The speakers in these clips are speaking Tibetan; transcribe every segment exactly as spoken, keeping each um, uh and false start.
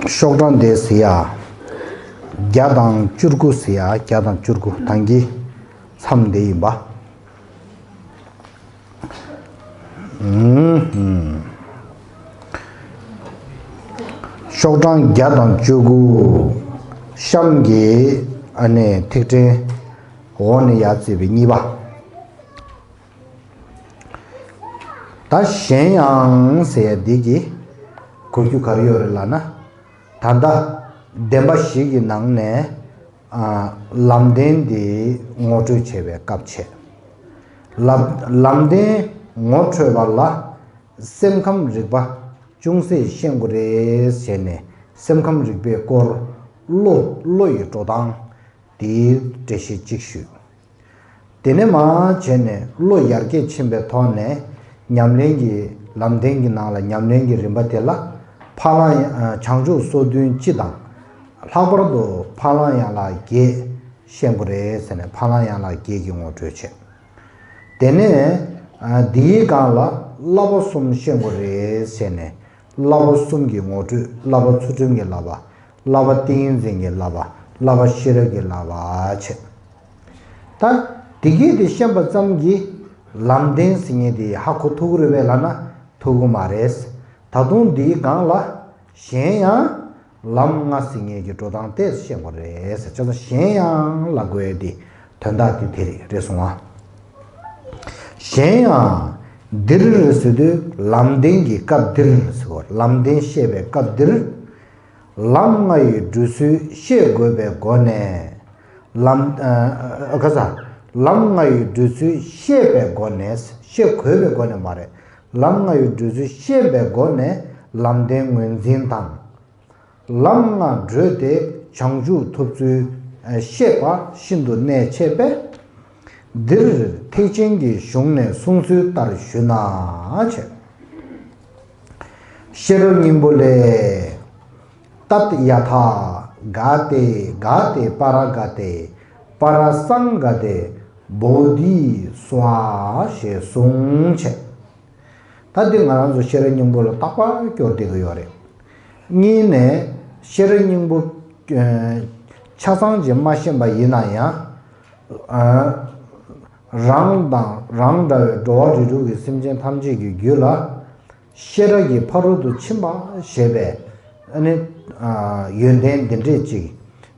ཤོག་གྲངས་དེ་ཟེར་ཡ། བརྒྱ་དང་བཅུ་དགུ་ཟེར་ཡ། བརྒྱ་དང་བཅུ་དགུ་ད་གིན་མཚམས་དེ་ཡིན་པ། ཤོག་གྲངས་བརྒྱ་དང་བཅུ་དགུ། གཤམ་གྱི་ཨ་ནི་ཐིག་ཕྲེང་འོག་ནས་ཡར་བརྩིས་པའི་གཉིས་པ། ད་གཞན་ཡང་ཟེར་ཡ་འདི་གི་གོ་རྒྱུ་ག་རེ་ཡོད་རེད་ལབ་ན། ད་ལྟ་བདེན་པ་བཞི་གི་ནང་ནས་ཨ། ལམ་བདེན་འདི་ངོ་སྤྲོད་བྱེད་པའི་སྐབས་བྱས། ལམ་ལམ་བདེན་ངོ་འཕྲོད་པ་ལ་སེམས་ཁམས་རིག་པ་ཅུང་ཟད་ཤེས་དགོས་རེད་ཟེར་ནས། སེམས་ཁམས་རིག་པའི་སྐོར་བློ་བློ་ཡི་འགྲོ་སྟངས་དེའི་འགྲེལ་བཤད་ཅིག་ཞུས། དེ་ནས་མར་བྱས་ནས་བློ་ཡར་རྒྱས་ཕྱིན་པའི་ཐོག་ནས། ཉམས་ལེན་གྱི་ལམ་བདེན་གྱི་ནང་ལ་ཉམས་ལེན་གྱི་རིམ་པ་དེ་ལ་ཕ་ལ་ཡང་བྱང་ཆུབ་སོ་བདུན་སྤྱི་དང་། ལྷག་པར་དུ་ཕ་ལ་ཡང་ལག་བརྒྱད་ཤེས་དགོས་རེད་ཟེར་ནས། ཕ་ལ་ཡང་ལག་བརྒྱད་ཀྱི་ངོ་སྤྲོད་བྱས། དེ་ནས་ཨ། འདིའི་སྒང་ལ་བསླབ་པ་གསུམ་ཤེས་དགོས་རེད་ཟེར་ནས། བསླབ་པ་གསུམ་གྱི་ངོ་སྤྲོད། བསླབ་པ་ཚུལ་ཁྲིམས་ཀྱི་བསླབ་པ། བསླབ་པ་ཏིང་ངེ་འཛིན་གྱི་བསླབ་པ། བསླབ་པ་ཤེས་རབ་ཀྱི་བསླབ་པ་བྱས། ད་དེ་གས་དེ་ཤེས་པ་ཙམ་གྱིས་ལམ་བདེན་ཟེར་མཁན་དེ་ཧ་གོ་ཐུབ་ཀྱི་རེད་པས་ལབ་ན་ཐུབ་ཀྱི་མ་རེད། ད་དུང་འདིའི་སྒང་ལ་གཞན་ཡང་ལམ་ལྔ་ཟེར་མཁན་གྱི་འགྲོ་སྟངས་དེ་ཤེས་དགོས་རེད་ཟེར། བྱས་ཙང་གཞན་ཡང་ལབ་དགོས་དེ་དོན་དག་དེ་དེ་རེད། རེད་སོང་ང་། གཞན་ཡང་འདིར་ཟེར་དུས་ལམ་བདེན་གྱི་སྐབས་འདིར་ཟེར་བ། ལམ་བདེན་བཤད་པའི་སྐབས་འདིར། ལམ་ལྔ་ཡི་འགྲོ་ཚུལ་ཤེས་དགོས་པའི་སྒོ་ནས། ལམ་ཨ་ཨ་ག་ས། ལམ་ལྔ་ཡི་འགྲོ་ཚུལ་ཤེས་པའི་སྒོ་ནས། ཤེས་དགོས་པའི་སྒོ་ནས་མ་རེད། ལམ་ལྔ་ཡི་འགྲོ་ཚུལ་ཤེས་པའི་སྒོ་ནས་ལམ་བདེན་ངོས་འཛིན་དང་། ལམ་ལྔ་བགྲོད་དེ་བྱང་ཆུབ་ཐོབ་ཚུལ་ཤེས་པ་ཤིན་ཏུ་གནད་ཆེ་བས། འདིར་ཐེག་ཆེན་གྱི་གཞུང་ནས་གསུངས་ཚུལ་ལྟར་ཞུ་ན་བྱས། ཤེས་རབ་སྙིང་པོ་ལས། ཏདྱ་ཐཱ། ག་ཏེ་ག་ཏེ་པཱ་ར་ག་ཏེ། པཱ་ར་སཾ་ག་ཏེ་བོ་དྷི་སྭཱ་ཧཱ་ཞེས་གསུངས་བྱས། ད་འདི་ང་རང་ཚོ་ཤེས་རབ་སྙིང་པོ་ལ་རྟག་པར་སྐྱོར་བསྡད་ཀྱི་ཡོད་རེད། གཉིས་ནས་ཤེས་རབ་སྙིང་པོ་ཆ་ཚང་ཅིག་མ་ཤེས་པ་ཡིན་ན་ཡང་། རང་དང་རང་འདྲ་བའི་འགྲོ་བ་རིགས་དྲུག་གི་སེམས་ཅན་ཐམས་ཅད་ཀྱི་རྒྱུད་ལ། ཤེས་རབ་ཀྱི་ཕ་རོལ་ཏུ་ཕྱིན་པ་ཞེས་པའི་ཨ་ནི་ཡོན་ཏན་འདི་འདྲས་ཅིག་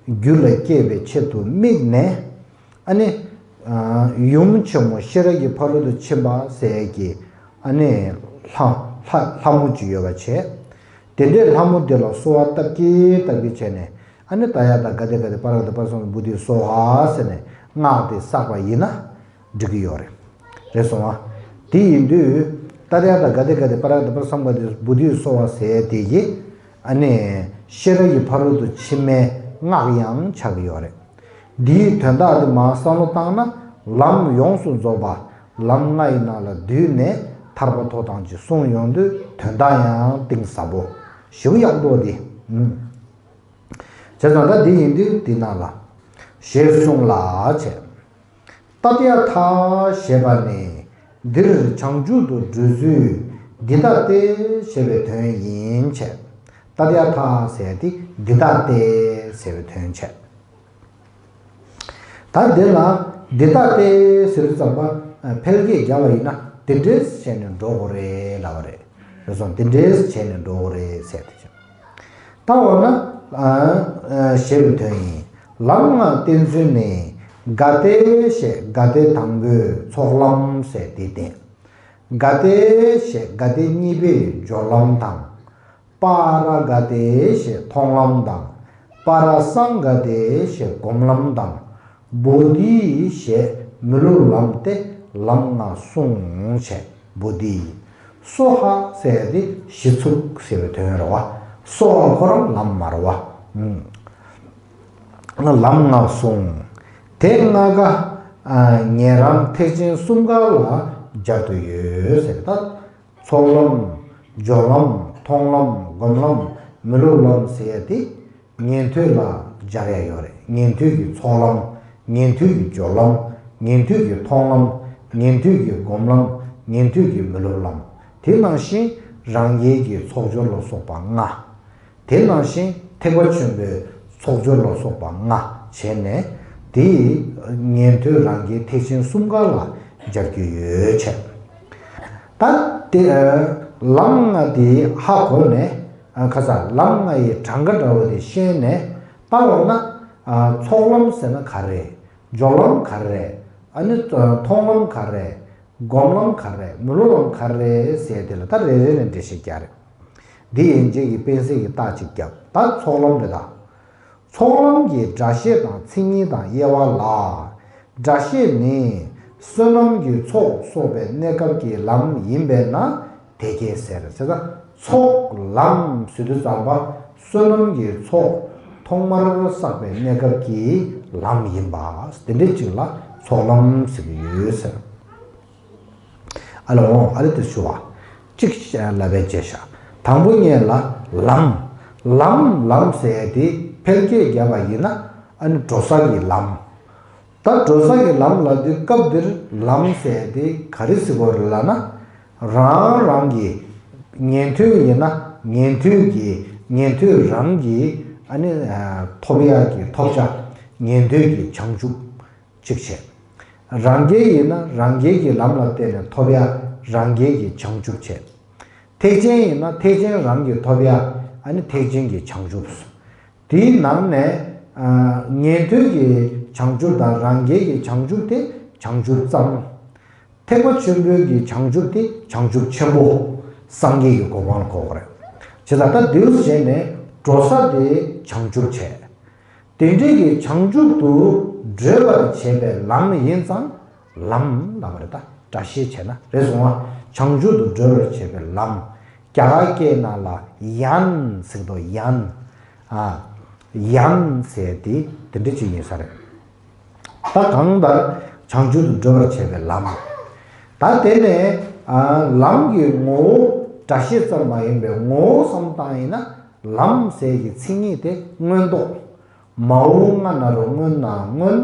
རྒྱུད་ལ་སྐྱེས་པའི་ཆེད་དུ་དམིགས་ནས། ཨ་ནི་ཡུམ་ཆེན་མོ་ཤེས་རབ་ཀྱི་ཕ་རོལ་ཏུ་ཕྱིན་པ་ཟེར་གྱི་ཨ་ནི་ལྷ་ལྷ་ལྷ་མོ་ཅིག་ཡོད་པ་བྱས། དེ་འདྲའི་ལྷ་མོ་དེ་ལ་གསོལ་བ་བཏབ་ཀྱིན་བཏབ་ཀྱིན་བྱས་ནས། ཨ་ནི་ཏདྱ་ཐཱ་ག་ཏེ་ག་ཏེ་པཱ་ར་ག་ཏེ་པཱ་ར་སཾ་བོ་དྷི་སྭཱ་ཧཱ་ཟེར་ནས་སྔགས་དེ་བསགས་པ་ཡིན་ན། འགྲིག་གི་ཡོད་རེད། རེད་སོང་ང་། དེ་ཡིན་དུས་ཏདྱ་ཐཱ་ག་ཏེ་ག་ཏེ་པཱ་ར་ག་ཏེ་པཱ་ར་སཾ་ག་ཏེ་བོ་དྷི་སྭཱ་ཧཱ་ཟེར་དེ་གི་ཨ་ནི་ཤེས་རབ་ཀྱི་ཕ་རོལ་ཏུ་ཕྱིན་མའི་སྔགས་ཡང་ཆགས་ཀྱི་ཡོད་རེད། འདིའི་དོན་དག་དེ་མར་བསམ་བློ་བཏང་ན། ལམ་ཡོངས་སུ་རྫོགས་པ་ལམ་ལྔ་ཡི་ནང་ལ་བསྡུས་ནས་ཐར་པ་ཐོབ་སྟངས་ཅིག་གསུངས་ཡོང་དུས་དོན་དག་ཡང་གཏིང་ཟབ་པོ་ཞེ་པོ་ཡག་པོ་འདུག་སྟེ། ཨུམ། བྱས་ཙང་ད་འདི་ཡིན་དུས་འདི་ནང་ལ་ཞེས་གསུངས་ལ་བྱས། ཏདྱ་ཐཱ་ཞེས་པ་ནི་འདིར་བྱང་ཆུབ་ཏུ་འགྲོ་ཚུལ་འདི་ལྟ་སྟེ་ཞེས་པའི་དོན་ཡིན་བྱས། ཏདྱ་ཐཱ་ཟེར་ཏེ་འདི་ལྟ་སྟེ་ཟེར་བའི་དོན་བྱས། ད་འདི་ལ་འདི་ལྟ་སྟེ་ཟེར་དུས་ཙམ་པ་འཕེལ་རྒྱས་བརྒྱབ་པ་ཡིན་ན་འདི་འདྲས་བྱས་ནས་འགྲོ་དགོས་རེད་ལབ་པ་རེད། རེད་སོང་། འདི་འདྲས་བྱས་ནས་འགྲོ་དགོས་རེད་ཟེར་ཏེ། ད་འོ་ན་ཞེས་པའི་དོན་ཡིན། ལམ་ལྔ་བསྟན་ཚུལ་ནི། ག་ཏེ་ཞེས་ག་ཏེ་དང་པོའི་ཚོགས་ལམ་ཟེར་དེ་བསྟན། ག་ཏེ་ཞེས་ག་ཏེ་གཉིས་པའི་སྦྱོར་ལམ་དང་། པཱ་ར་ག་ཏེ་ཞེས་མཐོང་ལམ་དང་། པཱ་ར་སཾ་ག་ཏེ་ཞེས་སྒོམ་ལམ་དང་། བོ་དྷི་ཞེས་མི་སློབ་ལམ་སྟེ་ལམ་ལྔ་གསུངས་བྱས། བོ་དྷི། སྭཱ་ཧཱ་ཟེར་ཡ་དེ་གཞི་ཚུགས་ཟེར་བའི་དོན་རེད་བ། སྭཱ་ཧཱ་ཁོ་རང་ལམ་མ་རེད་བ། ལམ་ལྔ་གསུངས། དེ་ལྔ་ཀ་ཉན་རང་ཐེག་ཆེན་གསུམ་ཀ་ལ་སྦྱར་དུ་ཡོད་ཟེར། ད་ཚོགས་ལམ། སྦྱོར་ལམ། མཐོང་ལམ། སྒོམ་ལམ། མི་སློབ་ལམ་ཟེར་ཡ་དེ། ཉན་ཐོས་ལ་སྦྱར་ཡ་ཡོད་རེད། ཉན་ཐོས་ཀྱི་ཚོགས་ལམ། ཉན་ཐོས་ཀྱི་སྦྱོར་ལམ། ཉན་ཐོས་ཀྱི་མཐོང་ལམ། ཉན་ཐོས་ཀྱི་སྒོམ་ལམ། ཉན་ཐོས་ཀྱི་མི་སློབ་ལམ། དེ་ནང་བཞིན་རང་རྒྱལ་གྱི་ཚོགས་སྦྱོར་ལ་སོགས་པ་ལྔ། དེ་ནང་བཞིན་ཐེག་པ་ཆེན་པོའི་ཚོགས་སྦྱོར་ལ་སོགས་པ་ལྔ་བྱས་ནས། དེ་ཉན་ཐོས་རང་རྒྱལ་ཐེག་ཆེན་གསུམ་ཀ་ལ་སྦྱར་རྒྱུ་ཡོད་བྱས། ད་དེ་ལམ་ལྔ་དེ་ཧ་གོ་ནས། ཁ་ས་ལམ་ལྔ་ཡི་གྲངས་ཀ་འདྲ་བོ་དེ་ཤེས་ནས་བལྟ་འོང་ན། ཚོགས་ལམ་ཟེར་ན་ག་རེ། སྦྱོར་ལམ་ག་རེ། ཨ་ནི་མཐོང་ལམ་ག་རེ། སྒོམ་ལམ་ག་རེ། མི་སློབ་ལམ་ག་རེ་ཟེར་དེ་ལ་ད་རེ་རེ་ནས་འགྲེལ་བཤད་རྒྱག་རེད། འདི་ཡན་ཆད་ཀྱི་དཔེ་གསལ་གྱི་རྟགས་ཅིག་བརྒྱབ། ད་ཚོགས་ལམ་རེད་ད། ཚོགས་ལམ་གྱི་སྒྲ་བཤད་དང་མཚན་ཉིད་དང་དབྱེ་བ་ལ། སྒྲ་བཤད་ནི་བསོད་ནམས་ཀྱི་ཚོགས་གསོག་པའི་གནས་སྐབས་ཀྱི་ལམ་ཡིན་པས་ན་དེ་སྐད་ཟེར། ཟེར་ད་ཚོགས་ལམ་ཟེར་དུས་ཙམ་པ་བསོད་ནམས་ཀྱི་ཚོགས་ཐོག་མར་བསགས་པའི་གནས་སྐབས་ཀྱི་ལམ་ཡིན་པ། དེ་འདྲ་ཅིག་ལ་ཚོགས་ལམ་ཟེར་གྱི་ཡོད་ཟེར། ཨ་ལ་འོང་ཨ་ལ་དེ་ཞུ་བ། གཅིག་ལབ་པའི་རྗེས་ཤ། དང་པོ་ཉིད་ལ་ལམ། ལམ་ལམ་ཟེར་ཡ་དེ་ཕལ་སྐད་བརྒྱབ་པ་ཡིན་ན་ཨ་ནི་འགྲོ་ས་གི་ལམ། ད་འགྲོ་ས་གི་ལམ་ལབ་དུས་སྐབས་འདིར་ལམ་ཟེར་ཡ་དེ་ག་རེ་ཟེར་དགོས་རེད་ལབ་ན། རང་རང་གི་ཉན་ཐོས་ཡིན་ན་ཉན་ཐོས་ཀྱི་ཉན་ཐོས་རང་གི་ཨ་ནི་ཐོབ་ཡ་གི་ཐོབ་བྱ། ཉན་ཐོས་ཀྱི་བྱང་ཆུབ། གཅིག་བྱས། རང་རྒྱལ་ཡིན་ན་རང་རྒྱལ་གྱི་ལམ་ལ་བརྟེན་ནས་ཐོབ་ཡ་རང་རྒྱལ་གྱི་བྱང་ཆུབ་བྱས། ཐེག་ཆེན་ཡིན་ན་ཐེག་ཆེན་རང་གིས་ཐོབ་ཡ་ཨ་ནི་ཐེག་ཆེན་གྱི་བྱང་ཆུབ། དེའི་ནང་ནས་ཉན་ཐོས་ཀྱི་བྱང་ཆུབ་དང་རང་རྒྱལ་གྱི་བྱང་ཆུབ་དེ་བྱང་ཆུབ་ཙམ། ཐེག་པ་ཆེན་པོའི་གི་བྱང་ཆུབ་དེ་བྱང་ཆུབ་ཆེན་པོ། སངས་རྒྱས་ཀྱི་གོ་འཕང་ལ་གོ་དགོས་རེད། བྱས་ཙང་ད་དེའུ་བྱས་ནས་འགྲོ་ས་དེ་བྱང་ཆུབ་བྱས། དེ་འདྲའི་གི་བྱང་ཆུབ་ཏུ་བགྲོད་པར་བྱེད་པའི་ལམ་ཡིན་ཙང་ལམ་ལབ་པ་རེད། ད་སྒྲ་བཤད་བྱས་ན་རེད་སོང་ང་། བྱང་ཆུབ་ཏུ་བགྲོད་པར་བྱེད་པའི་ལམ། རྒྱ་གར་སྐད་ནང་ལ་ཡན་ཟེར་གི་འདུག་ཡན། ཨ། ཡན་ཟེར་དེ་དེ་འདྲ་ཅིག་ཡིན་ས་རེད། ད་གང་ལྟར་བྱང་ཆུབ་ཏུ་བགྲོད་པར་བྱེད་པའི་ལམ། ད་དེ་ནས་ཨ་ལམ་གྱི་ངོ་བོ་སྒྲ་བཤད་ཙམ་མ་ཡིན་པའི་ངོ་བོ་བསམ་བཏང་ཡིན་ན་ལམ་ཟེར་གྱི་མཚན་ཉིད་དེ་མངོན་རྟོགས། མ་འོངས་ང་ན་རོ་སྔོན་ན་སྔོན།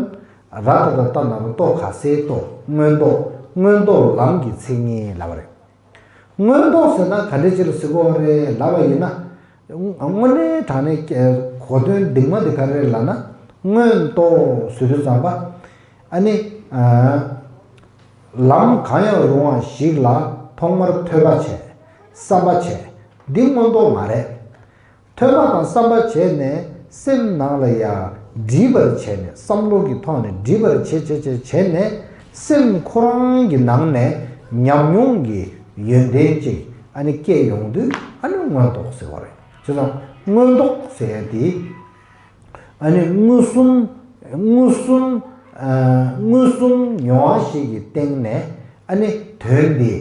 ར་ད་བཏགས་རྟ་ན་རོ་རྟོ་ག་སའི་རྟོ། མངོན་རྟོགས། མངོན་རྟོགས་ལམ་གྱི་མཚན་ཉིད་ལབ་པ་རེད། མངོན་རྟོགས་ཟེར་ན་ག་འདྲ་ཅིག་ལ་ཟེར་གྱི་ཡོད་རེད་ལབ་པ་ཡིན་ན། དངོས་གནས་དྲང་གནས་གོ་དོན་གདིང་མ་དེ་ག་རེ་རེད་ལབ་ན། མངོན་རྟོགས་ཟེར་དུས་ཙམ་པ། ཨ་ནི། ལམ་གང་ཡང་རུང་བ་ཞིག་ལ་ཐོག་མར་ཐོས་པ་བྱས། བསམ་པ་བྱས། འདི་མངོན་རྟོགས་མ་རེད། ཐོས་པ་དང་བསམ་པ་བྱས་ནས་སེམས་ནང་ལ་ཡང་འདྲིས་པར་བྱས་ནས་བསམ་བློ་གི་ཐོག་ནས་འདྲིས་པར་བྱས་བྱས་བྱས་བྱས་ནས་སེམས་ཁོ་རང་གི་ནང་ནས་ཉམས་མྱོང་གི་ཡོན་ཏན་ཅིག་ཨ་ནི་སྐྱེ་ཡོང་དུས་ཨ་ནི་མངོན་རྟོགས་ཟེར་བ་རེད། བྱས་ཙང་མངོན་རྟོགས་ཟེར་ཡ་དེ། ཨ་ནི་མངོན་སུམ། མངོན་སུམ། ཨ། མངོན་སུམ་མྱོང་བ་ཞིག་གི་སྟེང་ནས་ཨ་ནི་དོན་འདི་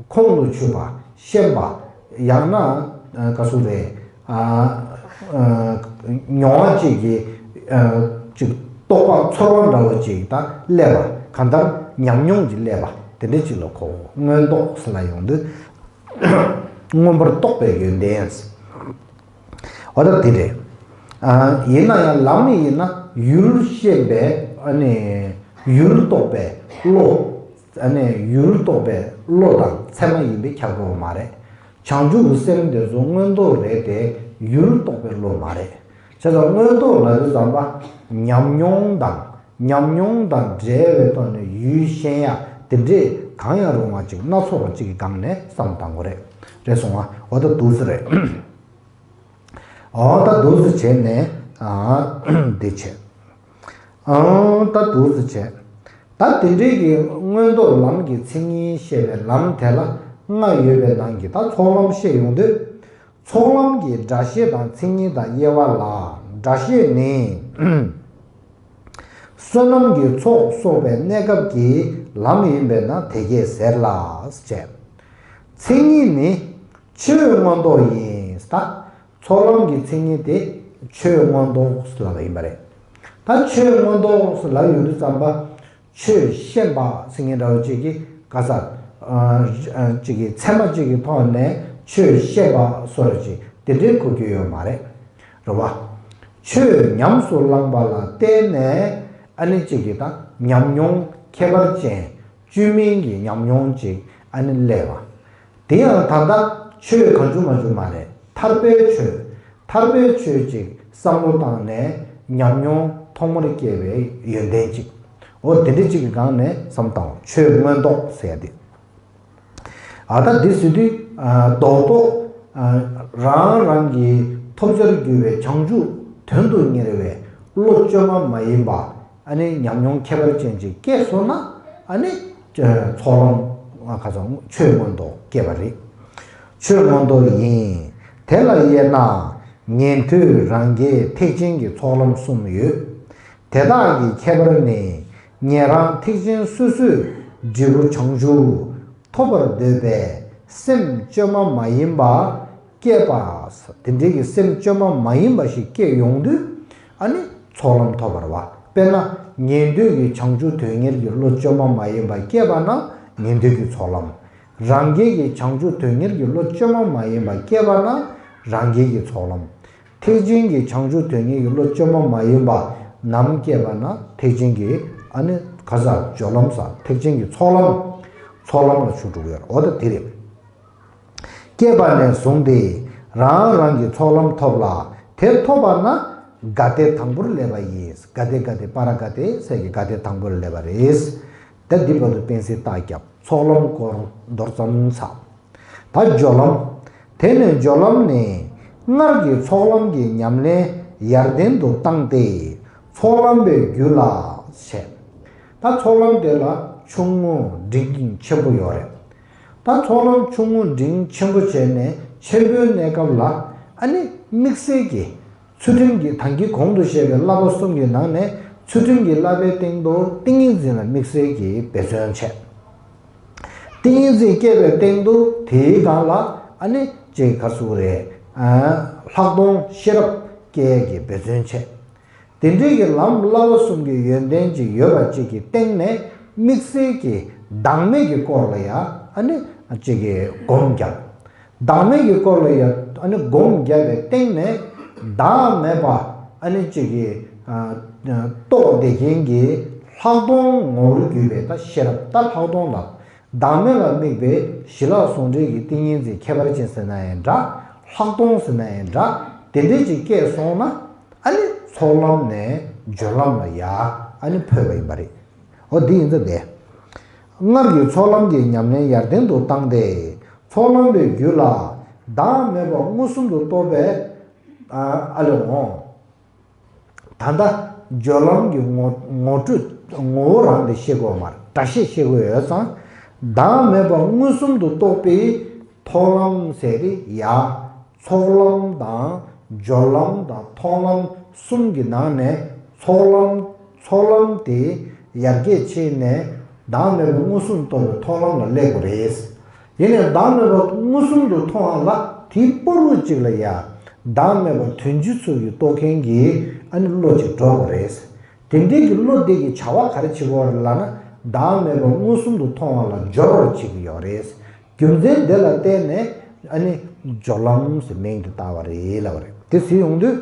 ཁོང་དུ་ཆུད་པ་ཤེས་པ། ཡང་ན་ཨ་ག་ཟེར་རེད། ཨ། ཨ། མྱོང་བ་ཅིག་གི་ཨ་ཅིག་རྟོགས་པ་ཚོར་བ་འདྲ་བོ་ཅིག་དང་སླེབས་པ། གང་ལྟར་ཉམས་མྱོང་ཅིག་སླེབས་པ་དེ་འདྲ་ཅིག་ལ་གོ། མངོན་རྟོགས་ཟེར་ལ་ཡོང་དུས་མངོན་པར་རྟོགས་པའི་ཡོན་ཏན། འོ་ད་དེ་རེད། ཨ། ཡིན་ན་ཡང་ལམ་ཡིན་ན་ཡུལ་ཤེས་པའི་ཨ་ནི་ཡུལ་རྟོགས་པའི་བློ། ཨ་ནི་ཡུལ་རྟོགས་པའི་བློ་དང་ཚད་མ་ཡིན་པས་ཁྱབ་དགོས་པ་མ་རེད། བྱང་ཆུབ་ཀྱི་སེམས་དེ་ཚོ་མངོན་རྟོགས་རེད་དེ་ཡུལ་རྟོགས་པའི་བློ་མ་རེད། བྱས་ཙང་མངོན་རྟོགས་ལབ་དུས་ཙམ་པ་ཉམས་མྱོང་དང་ཉམས་མྱོང་དང་འབྲེལ་བའི་ཐོག་ནས་ཡུལ་ཤེས་ཡ་དེ་འདྲས་གང་ཡང་རུང་བ་ཅིག་སྣ་ཚོགས་པ་ཅིག་གི་སྒང་ནས་བསམ་བཏང་དགོས་རེད། རེད་སོང་ང་། འོ་ད་འདུག་སེ་རེད། འོ་ད་འདུག་སེ་བྱས་ནས་ཨ་འདི་བྱས། ཨང་། ད་འདུག་སེ་བྱས། ད་དེ་འདྲའི་གི་མངོན་རྟོགས་ལམ་གྱི་མཚན་ཉིད་བཤད་པའི་ལམ་དེ་ལ་ལྔ་ཡོད་པའི་ནང་གི་ད་ཚོགས་ལམ་བཤད་ཡོང་དུས། ཚོགས་ལམ་གྱི་སྒྲ་བཤད་དང་མཚན་ཉིད་དང་དབྱེ་བ་ལ། སྒྲ་བཤད་ནི། བསོད་ནམས་ཀྱི་ཚོགས་གསོག་པའི་གནས་སྐབས་ཀྱི་ལམ་ཡིན་པས་ན་དེ་སྐད་ཟེར་ལ། ཞེས། མཚན་ཉིད་ནི་ཆོས་མངོན་རྟོགས་ཡིན། ད་ཚོགས་ལམ་གྱི་མཚན་ཉིད་དེ་ཆོས་མངོན་རྟོགས་ལབ་པ་ཡིན་པ་རེད། ད་ཆོས་མངོན་རྟོགས་ལབ་ཡོང་དུས་ཙམ་པ། ཆོས་ཤེས་པ་ཟེར་མཁན་འདྲ་བོ་ཅིག་གིས་ག་ས། ཅིག་གིས་ཚད་མ་ཅིག་གི་ཐོག་ནས་ཆོས་ཤེས་པ་སོགས་ཅིག་དེ་འདྲའི་གོ་རྒྱུ་ཡོད་མ་རེད། རེད་བ། ཆོས་ཉམས་སུ་བླངས་པ་ལ་བརྟེན་ནས་ཨ་ནི་ཅིག་གིས་ད་ཉམས་མྱོང་ཁྱད་པར་ཅན་བཅོས་མིན་གྱི་ཉམས་མྱོང་ཅིག་ཨ་ནི་སླེབས་པ། དེ་ཡང་ད་ལྟ་ཆོས་གང་བྱུང་མང་བྱུང་མ་རེད། ཐར་པའི་ཆོས། ཐར་པའི་ཆོས་ཅིག་བསམ་བློ་བཏང་ནས་ཉམས་མྱོང་ཐོག་མར་སྐྱེ་བའི་ཡོན་ཏན་ཅིག་འོ་དེ་འདྲ་ཅིག་གི་སྒང་ནས་བསམ་བཏང་། ཆོས་མངོན་རྟོགས་ཟེར་ཡ་དེ། ཨ་ད་འདི་ཟེར་དུས་རྡོག་རྡོག་རང་རང་གི་ཐོབ་བྱར་གྱུར་པའི་བྱང་ཆུབ་དོན་དུ་གཉེར་བའི་བློ་བཅོས་མ་མ་ཡིན་པ། ཨ་ནི་ཉམས་མྱོང་ཁྱད་པར་ཅན་ཅིག་སྐྱེས་སོང་ན། ཨ་ནི་ཚོགས་ལམ་ཁ་སང་ཆོས་མངོན་རྟོགས་སྐྱེས་པ་རེད། ཆོས་མངོན་རྟོགས་ཡིན། དེ་ལ་དབྱེ་ན། ཉན་ཐོས་རང་རྒྱལ་ཐེག་ཆེན་གྱི་ཚོགས་ལམ་གསུམ་ཡོད། དེ་དག་གི་ཁྱད་པར་ནི། ཉན་རང་ཐེག་ཆེན་སོ་སོས་འབྲས་བུ་བྱང་ཆུབ་ཐོབ་པར་འདོད་པའི་སེམས་བཅོས་མ་མ་ཡིན་པ་སྐྱེས་པ། དེ་འདྲའི་གི་སེམས་བཅོས་མ་མ་ཡིན་པ་ཞིག་སྐྱེས་ཡོང་དུས། ཨ་ནི་ཚོགས་ལམ་ཐོབ་པ་རེད་བ། དཔེར་ན་ཉན་ཐོས་ཀྱི་བྱང་ཆུབ་དོན་གཉེར་གྱི་བློ་བཅོས་མ་མ་ཡིན་པ་སྐྱེས་པ་ན་ཉན་ཐོས་ཀྱི་ཚོགས་ལམ། རང་རྒྱལ་གྱི་བྱང་ཆུབ་དོན་གཉེར་གྱི་བློ་བཅོས་མ་མ་ཡིན་པ་སྐྱེས་པ་ན་རང་རྒྱལ་གྱི་ཚོགས་ལམ། ཐེག་ཆེན་གྱི་བྱང་ཆུབ་དོན་གཉེར་གྱི་བློ་བཅོས་མ་མ་ཡིན་པ་ནམ་སྐྱེས་པ་ན་ཐེག་ཆེན་གྱི་ཨ་ནི་ག་ས་སྦྱོར་ལམ་ས་ཐེག་ཆེན་གྱི་ཚོགས་ལམ། ཚོགས་ལམ་ལ་ཞུགས་འགྲོ་གི་ཡོད་རེད། འོ་ད་དེ་རེད། སྐྱེས་པ་ནས་བཟུང་སྟེ་རང་རང་གི་ཚོགས་ལམ་ཐོབ་ལ། དེ་ཐོབ་པ་ན་དགའ་སྡེ་དང་པོར་སླེབས་པ་ཡིན། དགའ་སྡེ་དགའ་སྡེ་པ་ར་དགའ་སྡེ་ཟེར་གྱི་དགའ་སྡེ་དང་པོར་སླེབས་པ་རེད། ད་འདི་བར་དུ་སྤེན་སྲིད་རྟགས་བརྒྱབ། ཚོགས་ལམ་སྐོར་མདོར་ཙམ་ཚ། ད་སྦྱོར་ལམ། དེ་ནས་སྦྱོར་ལམ་ནི་སྔར་གྱི་ཚོགས་ལམ་གྱི་ཉམས་ལེན་ཡར་ལྡན་དུ་བཏང་སྟེ་ཚོགས་ལམ་པའི་རྒྱུད་ལ་བྱས། ད་ཚོགས་ལམ་དེ་ལ་ཆུང་ངུ་འབྲིང་ཆེན་པོ་ཡོད་རེད། ད་ཚོགས་ལམ་ཆུང་ངུ་འབྲིང་ཆེན་པོ་བྱས་ནས་ཆེན་པོའི་གནས་སྐབས་ལ་ཨ་ནི་དམིགས་བསལ་གྱི་ཚུལ་ཁྲིམས་ཀྱི་ད་གིན་གོང་དུ་བཤད་པའི་བསླབ་པ་གསུམ་གྱི་ནང་ནས་ཚུལ་ཁྲིམས་ཀྱི་བསླབ་པའི་སྟེང་དུ་ཏིང་ངེ་འཛིན་ལ་དམིགས་བསལ་གྱི་འབད་བརྩོན་བྱས། ཏིང་ངེ་འཛིན་སྐྱེས་པའི་སྟེང་དུ་དེའི་སྒང་ལ་ཨ་ནི་ཅིག་ག་ཟེར་རེད། ཨ་ལྷག་མཐོང་ཤེས་རབ་སྐྱེ་ཡས་ཀྱི་འབད་བརྩོན་བྱས། དེ་འདྲའི་གི་ལམ་བསླབ་པ་གསུམ་གྱི་ཡོན་ཏན་ཅིག་ཡོད་པ་ཅིག་གི་སྟེང་ནས་དམིགས་བསལ་གྱི་བདག་མེད་ཀྱི་སྐོར་ལ་ཡ་ཨ་ནི་ཅིག་གི་སྒོམ་བརྒྱབ། བདག་མེད་ཀྱི་སྐོར་ལ་ཡ་ཨ་ནི་སྒོམ་བརྒྱབ་པའི་སྟེང་ནས་བདག་མེད་པ་ཨ་ནི་ཅིག་གི་ཨ་རྟོགས་བསྡད་མཁན་གྱི་ལྷག་མཐོང་ངོ་བོར་གྱུར་པའི་ད་ཤེས་རབ། ད་ལྷག་མཐོང་ལ་བདག་མེད་ལ་དམིགས་པའི་ཞི་ལྷག་ཟུང་འབྲེལ་གྱི་ཏིང་ངེ་འཛིན་ཁྱད་པར་ཅན་ཟེར་ན་ཡང་འདྲ། ལྷག་མཐོང་ཟེར་ན་ཡང་འདྲ། དེ་འདྲས་ཅིག་སྐྱེས་སོང་ན་ཨ་ནི་ཚོགས་ལམ་ནས་སྦྱོར་ལམ་ལ་ཡ་ཨ་ནི་འཕོས་པ་ཡིན་པ་རེད། འོ་འདི་ཡིན་ཙང་དེ། སྔར་གྱི་ཚོགས་ལམ་གྱི་ཉམས་ལེན་ཡར་ལྡན་དུ་བཏང་སྟེ་ཚོགས་ལམ་པའི་རྒྱུད་ལ་བདག་མེད་པ་མངོན་སུམ་དུ་རྟོགས་པའི་ཨ་ལས་འོང་། ད་ལྟ་སྦྱོར་ལམ་གྱི་ངོ་ངོ་སྤྲོད་ངོ་བོ་རང་དེ་ཤེས་དགོས་མ་རེད། སྒྲ་བཤད་ཤེས་དགོས་ཡོད་ཙང་། བདག་མེད་པ་མངོན་སུམ་དུ་རྟོགས་པའི་མཐོང་ལམ་ཟེར་དེ་ཡ། ཚོགས་ལམ་དང་སྦྱོར་ལམ་དང་མཐོང་ལམ་གསུམ་གྱི་ནང་ནས་ཚོགས་ལམ་ཚོགས་ལམ་དེ་ཡར་རྒྱས་ཕྱིན་ནས་བདག་མེད་པ་མངོན་སུམ་རྟོགས་པའི་མཐོང་ལམ་ལ་སླེབས་དགོས་རེད། ཡིན་ནའི་བདག་མེད་པ་མངོན་སུམ་དུ་མཐོང་བ་ལ་དེའི་པོ་རུ་གཅིག་ལ་ཡ་བདག་མེད་པ་དོན་སྤྱི་ཚུལ་གྱིས་རྟོགས་མཁན་གྱི་ཨ་ནི་བློ་གཅིག་འགྲོ་དགོས་རེད། དེ་འདྲའི་གི་བློ་དེ་གི་བྱ་བ་ག་རེ་བྱེད་དགོས་རེད་ལབ་ན། བདག་མེད་པ་མངོན་སུམ་དུ་མཐོང་བ་ལ་སྦྱོར་བར་བྱེད་ཀྱི་ཡོད་རེད། རྒྱུ་མཚན་དེ་ལ་བརྟེན་ནས་ཨ་ནི་སྦྱོར་ལམ་ཟེར་མིང་དེ་བཏགས་པ་རེད་ལབ་པ་རེད། དེ་ཟེར་ཡོང་དུས།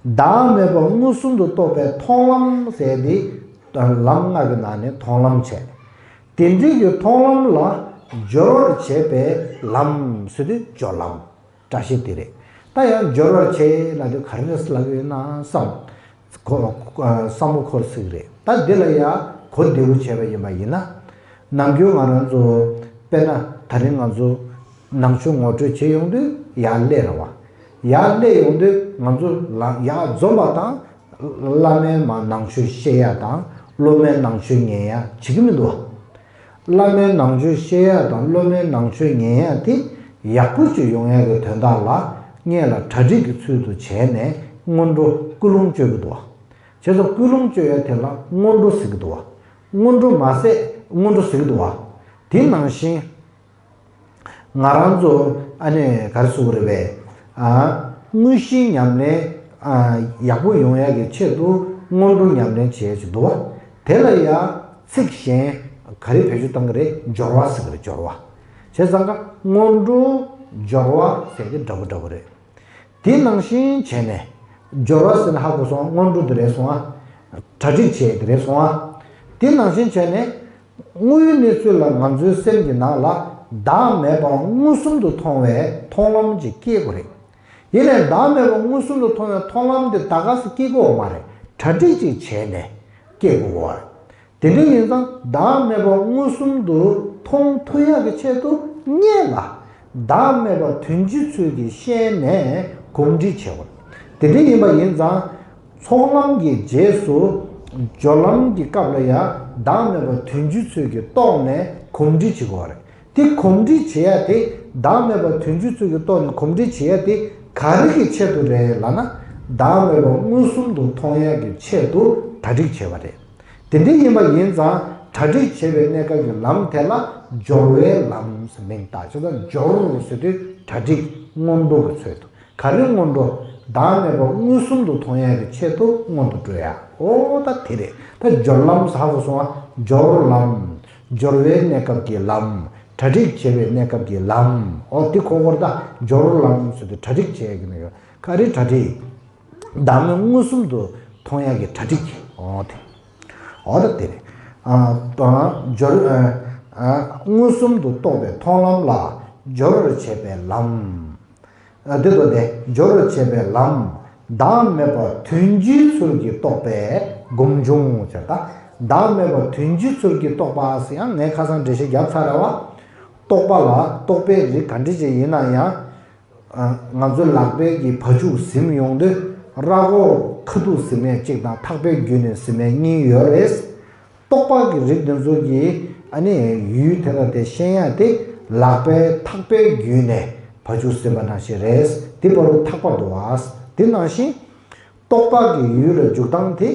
བདག་མེད་པ་མངོན་སུམ་དུ་རྟོགས་པའི་མཐོང་ལམ་ཟེར་དེ་ལམ་ལྔ་གི་ནང་ནས་མཐོང་ལམ་བྱས། དེ་འདྲའི་གི་མཐོང་ལམ་ལ་སྦྱོར་བར་བྱེད་པའི་ལམ་ཟེར་དུས་སྦྱོར་ལམ། སྒྲ་བཤད་དེ་རེད། ད་ཡང་སྦྱོར་བར་བྱེད་ལབ་དུས་ག་རེ་རེད་ལབ་ཀྱི་ཡོད་ན་བསམ། གོ་བསམ་བློ་འཁོར་སྲིད་རེད། ད་འདི་ལ་ཡང་གོ་བདེ་བོ་བྱས་པ་ཡིན་པ་ཡིན་ན། ནམ་རྒྱུན་ང་རང་ཚོ་དཔེར་ན་ད་རིང་ང་ཚོ་ནང་ཆོས་ངོ་སྤྲོད་བྱེད་ཡོང་དུས་ཡར་སླེབས་རེད་བ། ཡར་སླེབས་ཡོང་དུས་ང་ཚོ་ལ་ཡར་འཛོམས་པ་དང་། བླ་མའི་མ་ནང་ཆོས་བཤད་ཡ་དང་སློབ་མའི་ནང་ཆོས་ཉན་ཡ་བྱེད་ཀྱི་མི་འདུག་བ། བླ་མའི་ནང་ཆོས་བཤད་ཡ་དང་སློབ་མའི་ནང་ཆོས་ཉན་ཡ་དེ་ཡག་པོ་ཅིག་ཡོང་ཡ་གི་དོན་དག་ལ་སྔོན་ལ་གྲ་སྒྲིག་གི་ཚུལ་དུ་བྱས་ནས་སྔོན་འགྲོ་ཀུན་སློང་བཅོས་ཀྱི་འདུག་བ། བྱས་ཙང་ཀུན་སློང་བཅོས་ཡ་དེ་ལ་སྔོན་འགྲོ་ཟེར་གྱི་འདུག་བ། སྔོན་འགྲོ་མ་ཟད་སྔོན་འགྲོ་ཟེར་གྱི་འདུག་བ། དེ་ནང་བཞིན། ང་རང་ཚོ་ཨ་ནི་ག་རེ་ཟེར་དགོས་རེད་པས། ཨ་དངོས་གཞིའི་ཉམས་ལེན་ཨ་ཡག་པོ་ཡོང་ཡག་གི་ཆེད་དུ་སྔོན་འགྲོ་ཉམས་ལེན་བྱེད་ཡག་ཅིག་འདུག་བ། དེ་ལ་ཡང་ཚིག་གཞན་ག་རེ་བེད་སྤྱོད་གཏང་གི་རེད། སྦྱོར་བ་ཟེར་གི་རེད། སྦྱོར་བ། བྱས་ཙང་ཀ་སྔོན་འགྲོ་སྦྱོར་བ་ཟེར་གི་འདྲ་པོ་འདྲ་པོ་རེད། དེ་ནང་བཞིན་བྱས་ནས་སྦྱོར་བ་ཟེར་ན་ཧ་གོ་སོང་། སྔོན་འགྲོ་དེ་རེད་སོང་ཨ། གྲ་སྒྲིག་བྱས་དེ་རེད་སོང་ཨ། དེ་ནང་བཞིན་བྱས་ནས། དངོས་ཡོད་གནས་ཚུལ་ལ་ང་ཚོའི་སེམས་ཀྱི་ནང་ལ་བདག་མེད་པ་མངོན་སུམ་དུ་མཐོང་བའི་མཐོང་ལམ་ཅིག་སྐྱེ་དགོས་རེད། དེ་ནས་བདག་མེད་པ་མངོན་སུམ་དུ་མཐོང་བའི་མཐོང་ལམ་དེ་ད་ག་སེ་སྐྱེ་དགོས་མ་རེད། གྲ་སྒྲིག་ཅིག་བྱས་ནས་སྐྱེ་དགོས་པ་རེད། དེ་འདྲ་ཡིན་ཙང་བདག་མེད་པ་མངོན་སུམ་དུ་མཐོང་ཐུབ་ཡག་གི་ཆེད་དུ་སྔོན་ལ་བདག་མེད་པ་དོན་སྤྱི་ཚུལ་གྱིས་ཤེས་ནས་གོམས་འདྲིས་བྱེད་དགོས། དེ་འདྲ་ཡིན་པ་ཡིན་ཙང་། ཚོགས་ལམ་གྱི་རྗེས་སུ་སྦྱོར་ལམ་གྱི་སྐབས་ལ་ཡང་བདག་མེད་པ་དོན་སྤྱི་ཚུལ་གྱིས་རྟོགས་ནས་གོམས་འདྲིས་བྱེད་དགོས་པ་རེད། དེ་གོམས་འདྲིས་བྱེད་ཡ་དེ་བདག་མེད་པ་དོན་སྤྱི་ཚུལ་གྱིས་རྟོགས་ནས་གོམས་འདྲིས་བྱེད་ཡ་དེ་ག་རེ་གི་ཆེད་དུ་རེད་ལབ་ན། བདག་མེད་པ་མངོན་སུམ་དུ་མཐོང་ཡ་གི་ཆེད་དུ་གྲ་སྒྲིག་བྱས་པ་རེད། དེ་འདྲ་ཡིན་པ་ཡིན་ཙང་གྲ་སྒྲིག་བྱེད་པའི་གནས་སྐབས་ཀྱི་ལམ་དེ་ལ་སྦྱོར་བའི་ལམ་ཟེར་མིང་བཏགས། བྱས་ཙང་སྦྱོར་ཟེར་དུས་གྲ་སྒྲིག་སྔོན་འགྲོ་གི་ཚུལ་དུ། ག་རེ་སྔོན་འགྲོ། བདག་མེད་པ་མངོན་སུམ་དུ་མཐོང་ཡ་གི་ཆེད་དུ་སྔོན་དུ་འགྲོ་ཡ། ཨོ་ད་དེ་རེད། ད་སྦྱོར་ལམ་ཟེར་གོ་སོང་ང་། སྦྱོར་ལམ། སྦྱོར་བའི་གནས་སྐབས་ཀྱི་ལམ། གྲ་སྒྲིག་བྱེད་པའི་གནས་སྐབས་ཀྱི་ལམ། ཨོ་དེ་གོ་དགོས་རེད། ད་སྦྱོར་ལམ་ཟེར་དུས་གྲ་སྒྲིག་བྱེད་ཡ་གི་ནི་ཡོད། ག་རེ་གྲ་སྒྲིག། བདག་མེད་མངོན་སུམ་དུ་མཐོང་ཡ་གི་གྲ་སྒྲིག། ཨོ་དེ། ཨོ་ད་དེ་རེད། ཨ་དང་སྦྱོར། ཨ་ཨ་མངོན་སུམ་དུ་རྟོགས་པའི་མཐོང་ལམ་ལ་སྦྱོར་བར་བྱེད་པའི་ལམ། ཨ་དེ་ལྟ་སྟེ་སྦྱོར་བར་བྱེད་པའི་ལམ། བདག་མེད་པ་དོན་སྤྱིའི་ཚུལ་གྱིས་རྟོགས་པའི་སྒོམ་བྱུང་ཟེར། ད་བདག་མེད་པ་དོན་སྤྱིའི་ཚུལ་གྱིས་རྟོགས་པ་ཟེར་ཡང་ངས་ཁ་སང་འགྲེལ་བཤད་བརྒྱབ་ཚར་རེད་བ། རྟོག་པ་ལ་རྟོག་པའི་རིགས་ག་འདྲ་ཅིག་ཡིན་ན་ཡང་། ང་ཚོའི་ལག་པའི་གི་བ་ཕྱུགས་ཟིན་ཡོང་དུས་ར་སྐོར་ཁ་ཐུག་ཟིན་མཁན་གཅིག་དང་ཐག་པའི་བརྒྱུད་ནས་ཟིན་མཁན་གཉིས་ཡོད་རེད། རྟོག་པ་གི་རིགས་དེ་ཚོ་གིས་ཨ་ནི་ཡུལ་དེ་ལ་དེ་ཤེས་ཡ་དེ་ལག་པའི་ཐག་པའི་བརྒྱུད་ནས་བ་ཕྱུགས་ཟིན་པ་ནང་བཞིན་རེད། དེ་བར་དུ་ཐག་པ་འདུག་བ། དེ་ནང་བཞིན། རྟོག་པ་གི་ཡུལ་ལ་འཇུག་སྟངས་དེ་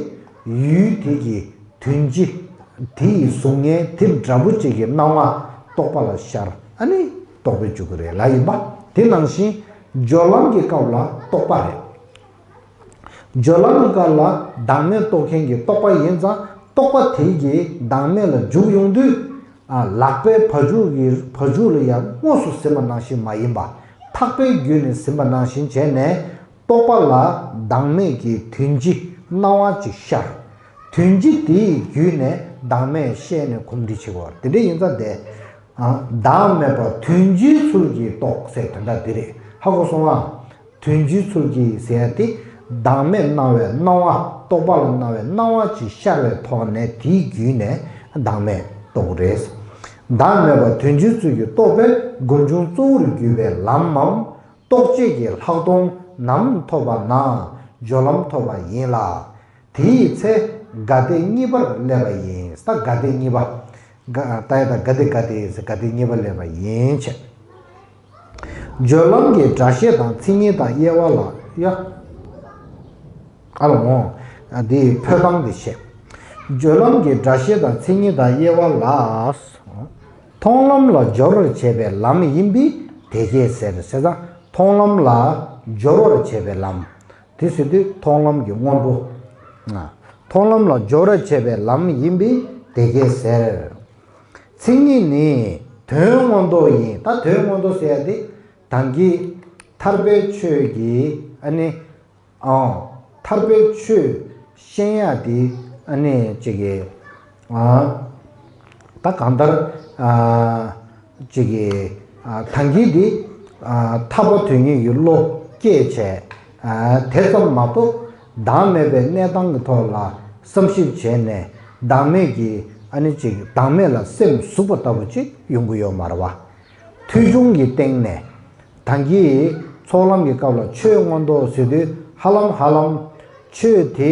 ཡུལ་དེ་གི་དོན་སྤྱི། དེ་ཡི་གཟུགས་བརྙན་དེ་འདྲ་པོ་ཅིག་གི་སྣང་བ་རྟོག་པ་ལ་ཤར། ཨ་ནི་རྟོགས་པའི་འཇུག་གི་རེད་ལ་ཡིན་པ། དེ་ནང་བཞིན་སྦྱོར་ལམ་གྱི་སྐབས་ལ་རྟོག་པ་རེད། སྦྱོར་ལམ་གྱི་སྐབས་ལ་བདག་མེད་རྟོགས་མཁན་གྱི་རྟོག་པ་ཡིན་ཙང་རྟོག་པ་དེ་གིས་བདག་མེད་ལ་འཇུག་ཡོང་དུས། ཨ་ལག་པའི་བ་ཕྱུགས་ཀྱི་བ་ཕྱུགས་ལ་ཡང་དངོས་སུ་ཟིན་པ་ནང་བཞིན་མ་ཡིན་པ། ཐག་པའི་བརྒྱུད་ནས་ཟིན་པ་ནང་བཞིན་བྱས་ནས། རྟོག་པ་ལ་བདག་མེད་ཀྱི་དོན་སྤྱི་སྣང་བ་ཅིག་ཤར། དོན་སྤྱི་དེའི་བརྒྱུད་ནས་བདག་མེད་ཤེས་ནས་གོམས་འདྲིས་བྱེད་དགོས། དེ་འདྲ་ཡིན་ཙང་དེ། ཨ་བདག་མེད་པ་དོན་སྤྱིའི་ཚུལ་གྱིས་རྟོགས་ཟེར་དོན་དག་འདི་རེད། ཧ་གོ་སོང་ང་། དོན་སྤྱིའི་ཚུལ་གྱིས་ཟེར་ཡ་དེ། བདག་མེད་སྣང་བའི་སྣང་བ། རྟོག་པ་ལ་སྣང་བའི་སྣང་བ་ཅིག་ཤར་བའི་ཐོག་ནས་དེའི་བརྒྱུད་ནས་བདག་མེད་རྟོགས་རེད། བདག་མེད་པ་དོན་སྤྱིའི་ཚུལ་གྱིས་རྟོགས་པའི་སྒོམ་བྱུང་གཙོ་བོར་གྱུར་པའི་ལམ་མམ། རྟོགས་བྱེད་ཀྱི་ལྷག་མཐོང་ནམ་ཐོབ་པ་ན་སྦྱོར་ལམ་ཐོབ་པ་ཡིན་ལ། དེའི་ཚེ་དགའ་བདེ་གཉིས་པར་སླེབས་པ་ཡིན། ད་དགའ་བདེ་གཉིས་པ། དགའ་ད་ཡ་ད་དགའ་བདེ་དགའ་བདེ་ཟེར་དགའ་བདེ་གཉིས་པར་སླེབས་པ་ཡིན་བྱས། སྦྱོར་ལམ་གྱི་སྒྲ་བཤད་དང་མཚན་ཉིད་དང་དབྱེ་བ་ལ་ཡ། ཨ་ལ་འོང་། འདི་འཕོ་སྟངས་འདི་བཤད། སྦྱོར་ལམ་གྱི་སྒྲ་བཤད་དང་མཚན་ཉིད་དང་དབྱེ་བ་ལ། མཐོང་ལམ་ལ་སྦྱོར་བར་བྱེད་པའི་ལམ་ཡིན་པས་དེ་སྐད་ཟེར། ཟེར་ཙང་མཐོང་ལམ་ལ་སྦྱོར་བར་བྱེད་པའི་ལམ། དེ་ཟེར་དུས་མཐོང་ལམ་གྱི་སྔོན་འགྲོ། མཐོང་ལམ་ལ་སྦྱོར་བར་བྱེད་པའི་ལམ་ཡིན་པས་དེ་སྐད་ཟེར། མཚན་ཉིད་ནི་དོན་མངོན་རྟོགས་ཡིན། ད་དོན་མངོན་རྟོགས་ཟེར་ཡ་དེ་ད་གིན་ཐར་པའི་ཆོས་ཀྱི་ཨ་ནི། ཨང་། ཐར་པའི་ཆོས་ཤེས་ཡ་དེ་ཨ་ནི་ཅིག་གི། ཨ་ད་གང་ལྟར། ཨ་ཅིག་གི། ཨ་ད་གིན་དེ། ཨ་ཐར་པ་དོན་གཉེར་གྱི་བློ་སྐྱེས་བྱས། ཨ་དེ་ཙམ་མ་གཏོགས་བདག་མེད་པའི་གནས་སྟངས་ཀྱི་ཐོག་ལ་བསམ་ཞིབ་བྱས་ནས་བདག་མེད་ཀྱི་ཨ་ནི་ཅིག་བདག་མེད་ལ་སེམས་ཟུག་པ་ལྟ་བུ་ཅིག་ཡོང་གི་ཡོད་མ་རེད་བ། ཐོས་བྱུང་གི་སྟེང་ནས། ད་གིན་ཚོགས་ལམ་གྱི་སྐབས་ལ་ཆོས་མངོན་རྟོགས་ཟེར་དུས་ཧ་ལམ་ཧ་ལམ་ཆོས་དེ་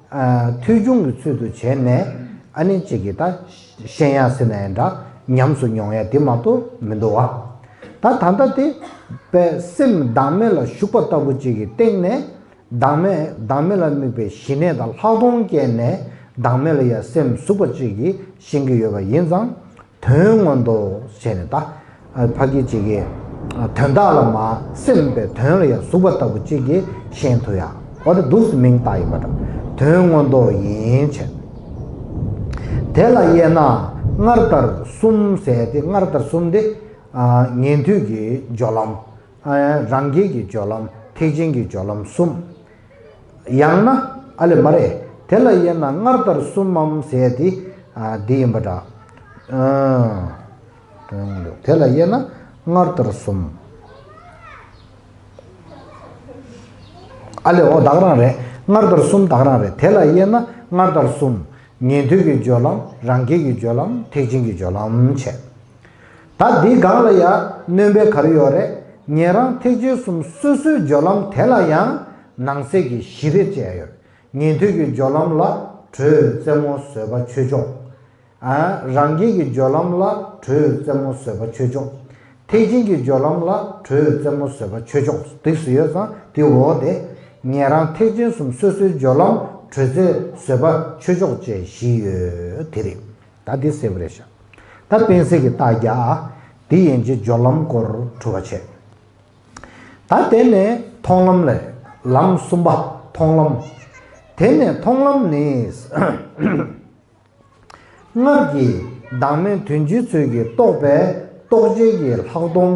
ཨ་ཐོས་བྱུང་གི་ཚུལ་དུ་བྱས་ནས་ཨ་ནི་གཅིག་གིས་ད་ཤེས་ཡ་ཟེར་ན་ཡང་འདྲ། ཉམས་སུ་མྱོང་ཡ་དེ་མ་གཏོགས་མི་འདུག་བ། ད་ད་ལྟ་དེ་དཔེ་སེམས་བདག་མེད་ལ་ཞུགས་པ་ལྟ་བུ་གཅིག་གི་སྟེང་ནས་བདག་མེད་བདག་མེད་ལ་དམིགས་པའི་ཞི་གནས་དང་ལྷག་མཐོང་སྐྱེས་ནས་བདག་མེད་ལ་ཡ་སེམས་ཟུག་པ་གཅིག་གིས་ཤེས་ཀྱི་ཡོད་པ་ཡིན་ཙང་། དོན་མངོན་རྟོགས་བྱས་ནས་ད། ཕ་གི་གཅིག་གིས། དོན་དག་ལ་མ་སེམས་པའི་དོན་ལ་ཡང་ཟུག་པ་ལྟ་བུ་གཅིག་གིས་ཤེས་ཐུབ་ཡ། འོ་དེ་འདུག་སེ་མིང་བཏགས་ཡིན་པ་འདྲ། དོན་མངོན་རྟོགས་ཡིན་བྱས། དེ་ལ་དབྱེ་ན་སྔར་ལྟར་གསུམ་ཟེར་ཏེ་སྔར་ལྟར་གསུམ་དེ། ཉན་ཐོས་ཀྱི་སྦྱོར་ལམ། རང་རྒྱལ་གྱི་སྦྱོར་ལམ། ཐེག་ཆེན་གྱི་སྦྱོར་ལམ་གསུམ། ཡང་ན་ཨ་ལེ་མ་རེད། དེ་ལ་དབྱེ་ན་སྔར་ལྟར་གསུམ་མམ་ཟེར་ཏེ། འདི་ཡིན་པ་འདྲ། དེ་ལ་དབྱེ་ན་སྔར་ལྟར་གསུམ། ཨ་ལེ་འོ་ད་ག་རང་རེད། སྔར་ལྟར་གསུམ་ད་ག་རང་རེད། དེ་ལ་དབྱེ་ན་སྔར་ལྟར་གསུམ། ཉན་ཐོས་ཀྱི་སྦྱོར་ལམ། རང་རྒྱལ་གྱི་སྦྱོར་ལམ། ཐེག་ཆེན་གྱི་སྦྱོར་ལམ་བྱས། ད་འདི་སྒང་ལ་ཡ་སྣོན་པའི་ག་རེ་ཡོད་རེད། ཉན་རང་ཐེག་ཆེན་གསུམ་སོ་སོའི་སྦྱོར་ལམ་དེ་ལ་ཡང་ནང་གསེས་ཀྱི་བཞི་རེ་བཅས་ཡོད། ཉན་ཐོས་ཀྱི་སྦྱོར་ལམ་ལ་དྲོད་རྩེ་མོ་བཟོད་པ་ཆོས་སྐྱོང་། ཨ། རང་རྒྱལ་གྱི་སྦྱོར་ལམ་ལ་དྲོད་རྩེ་མོ་བཟོད་པ་ཆོས་སྐྱོང་། ཐེག་ཆེན་གྱི་སྦྱོར་ལམ་ལ་དྲོད་རྩེ་མོ་བཟོད་པ་ཆོས་སྐྱོང་འདུག་སེ་ཡོད་ཙང་དེ་འོག་དེ་ཉན་རང་ཐེག་ཆེན་གསུམ་སོ་སོའི་སྦྱོར་ལམ་དྲོད་རྩེ་བཟོད་པ་ཆོས་སྐྱོང་བཅས་བཞི་ཡོད་དེ་རེད། ད་འདི་གསལ་པོ་རེད་ཤག་ད་དཔེ་གསལ་གྱི་རྟགས་བརྒྱ། དེ་ཡན་ཆད་སྦྱོར་ལམ་སྐོར་དྲུག་པ་བྱས། ད་དེ་ནས་མཐོང་ལམ་ལས། ལམ་གསུམ་པ། མཐོང་ལམ། དེ་ནས་མཐོང་ལམ་ནི། སྔར་གྱི་བདག་མེད་དོན་སྤྱིའི་ཚུལ་གྱིས་རྟོགས་པའི་རྟོགས་བྱེད་ཀྱི་ལྷག་མཐོང་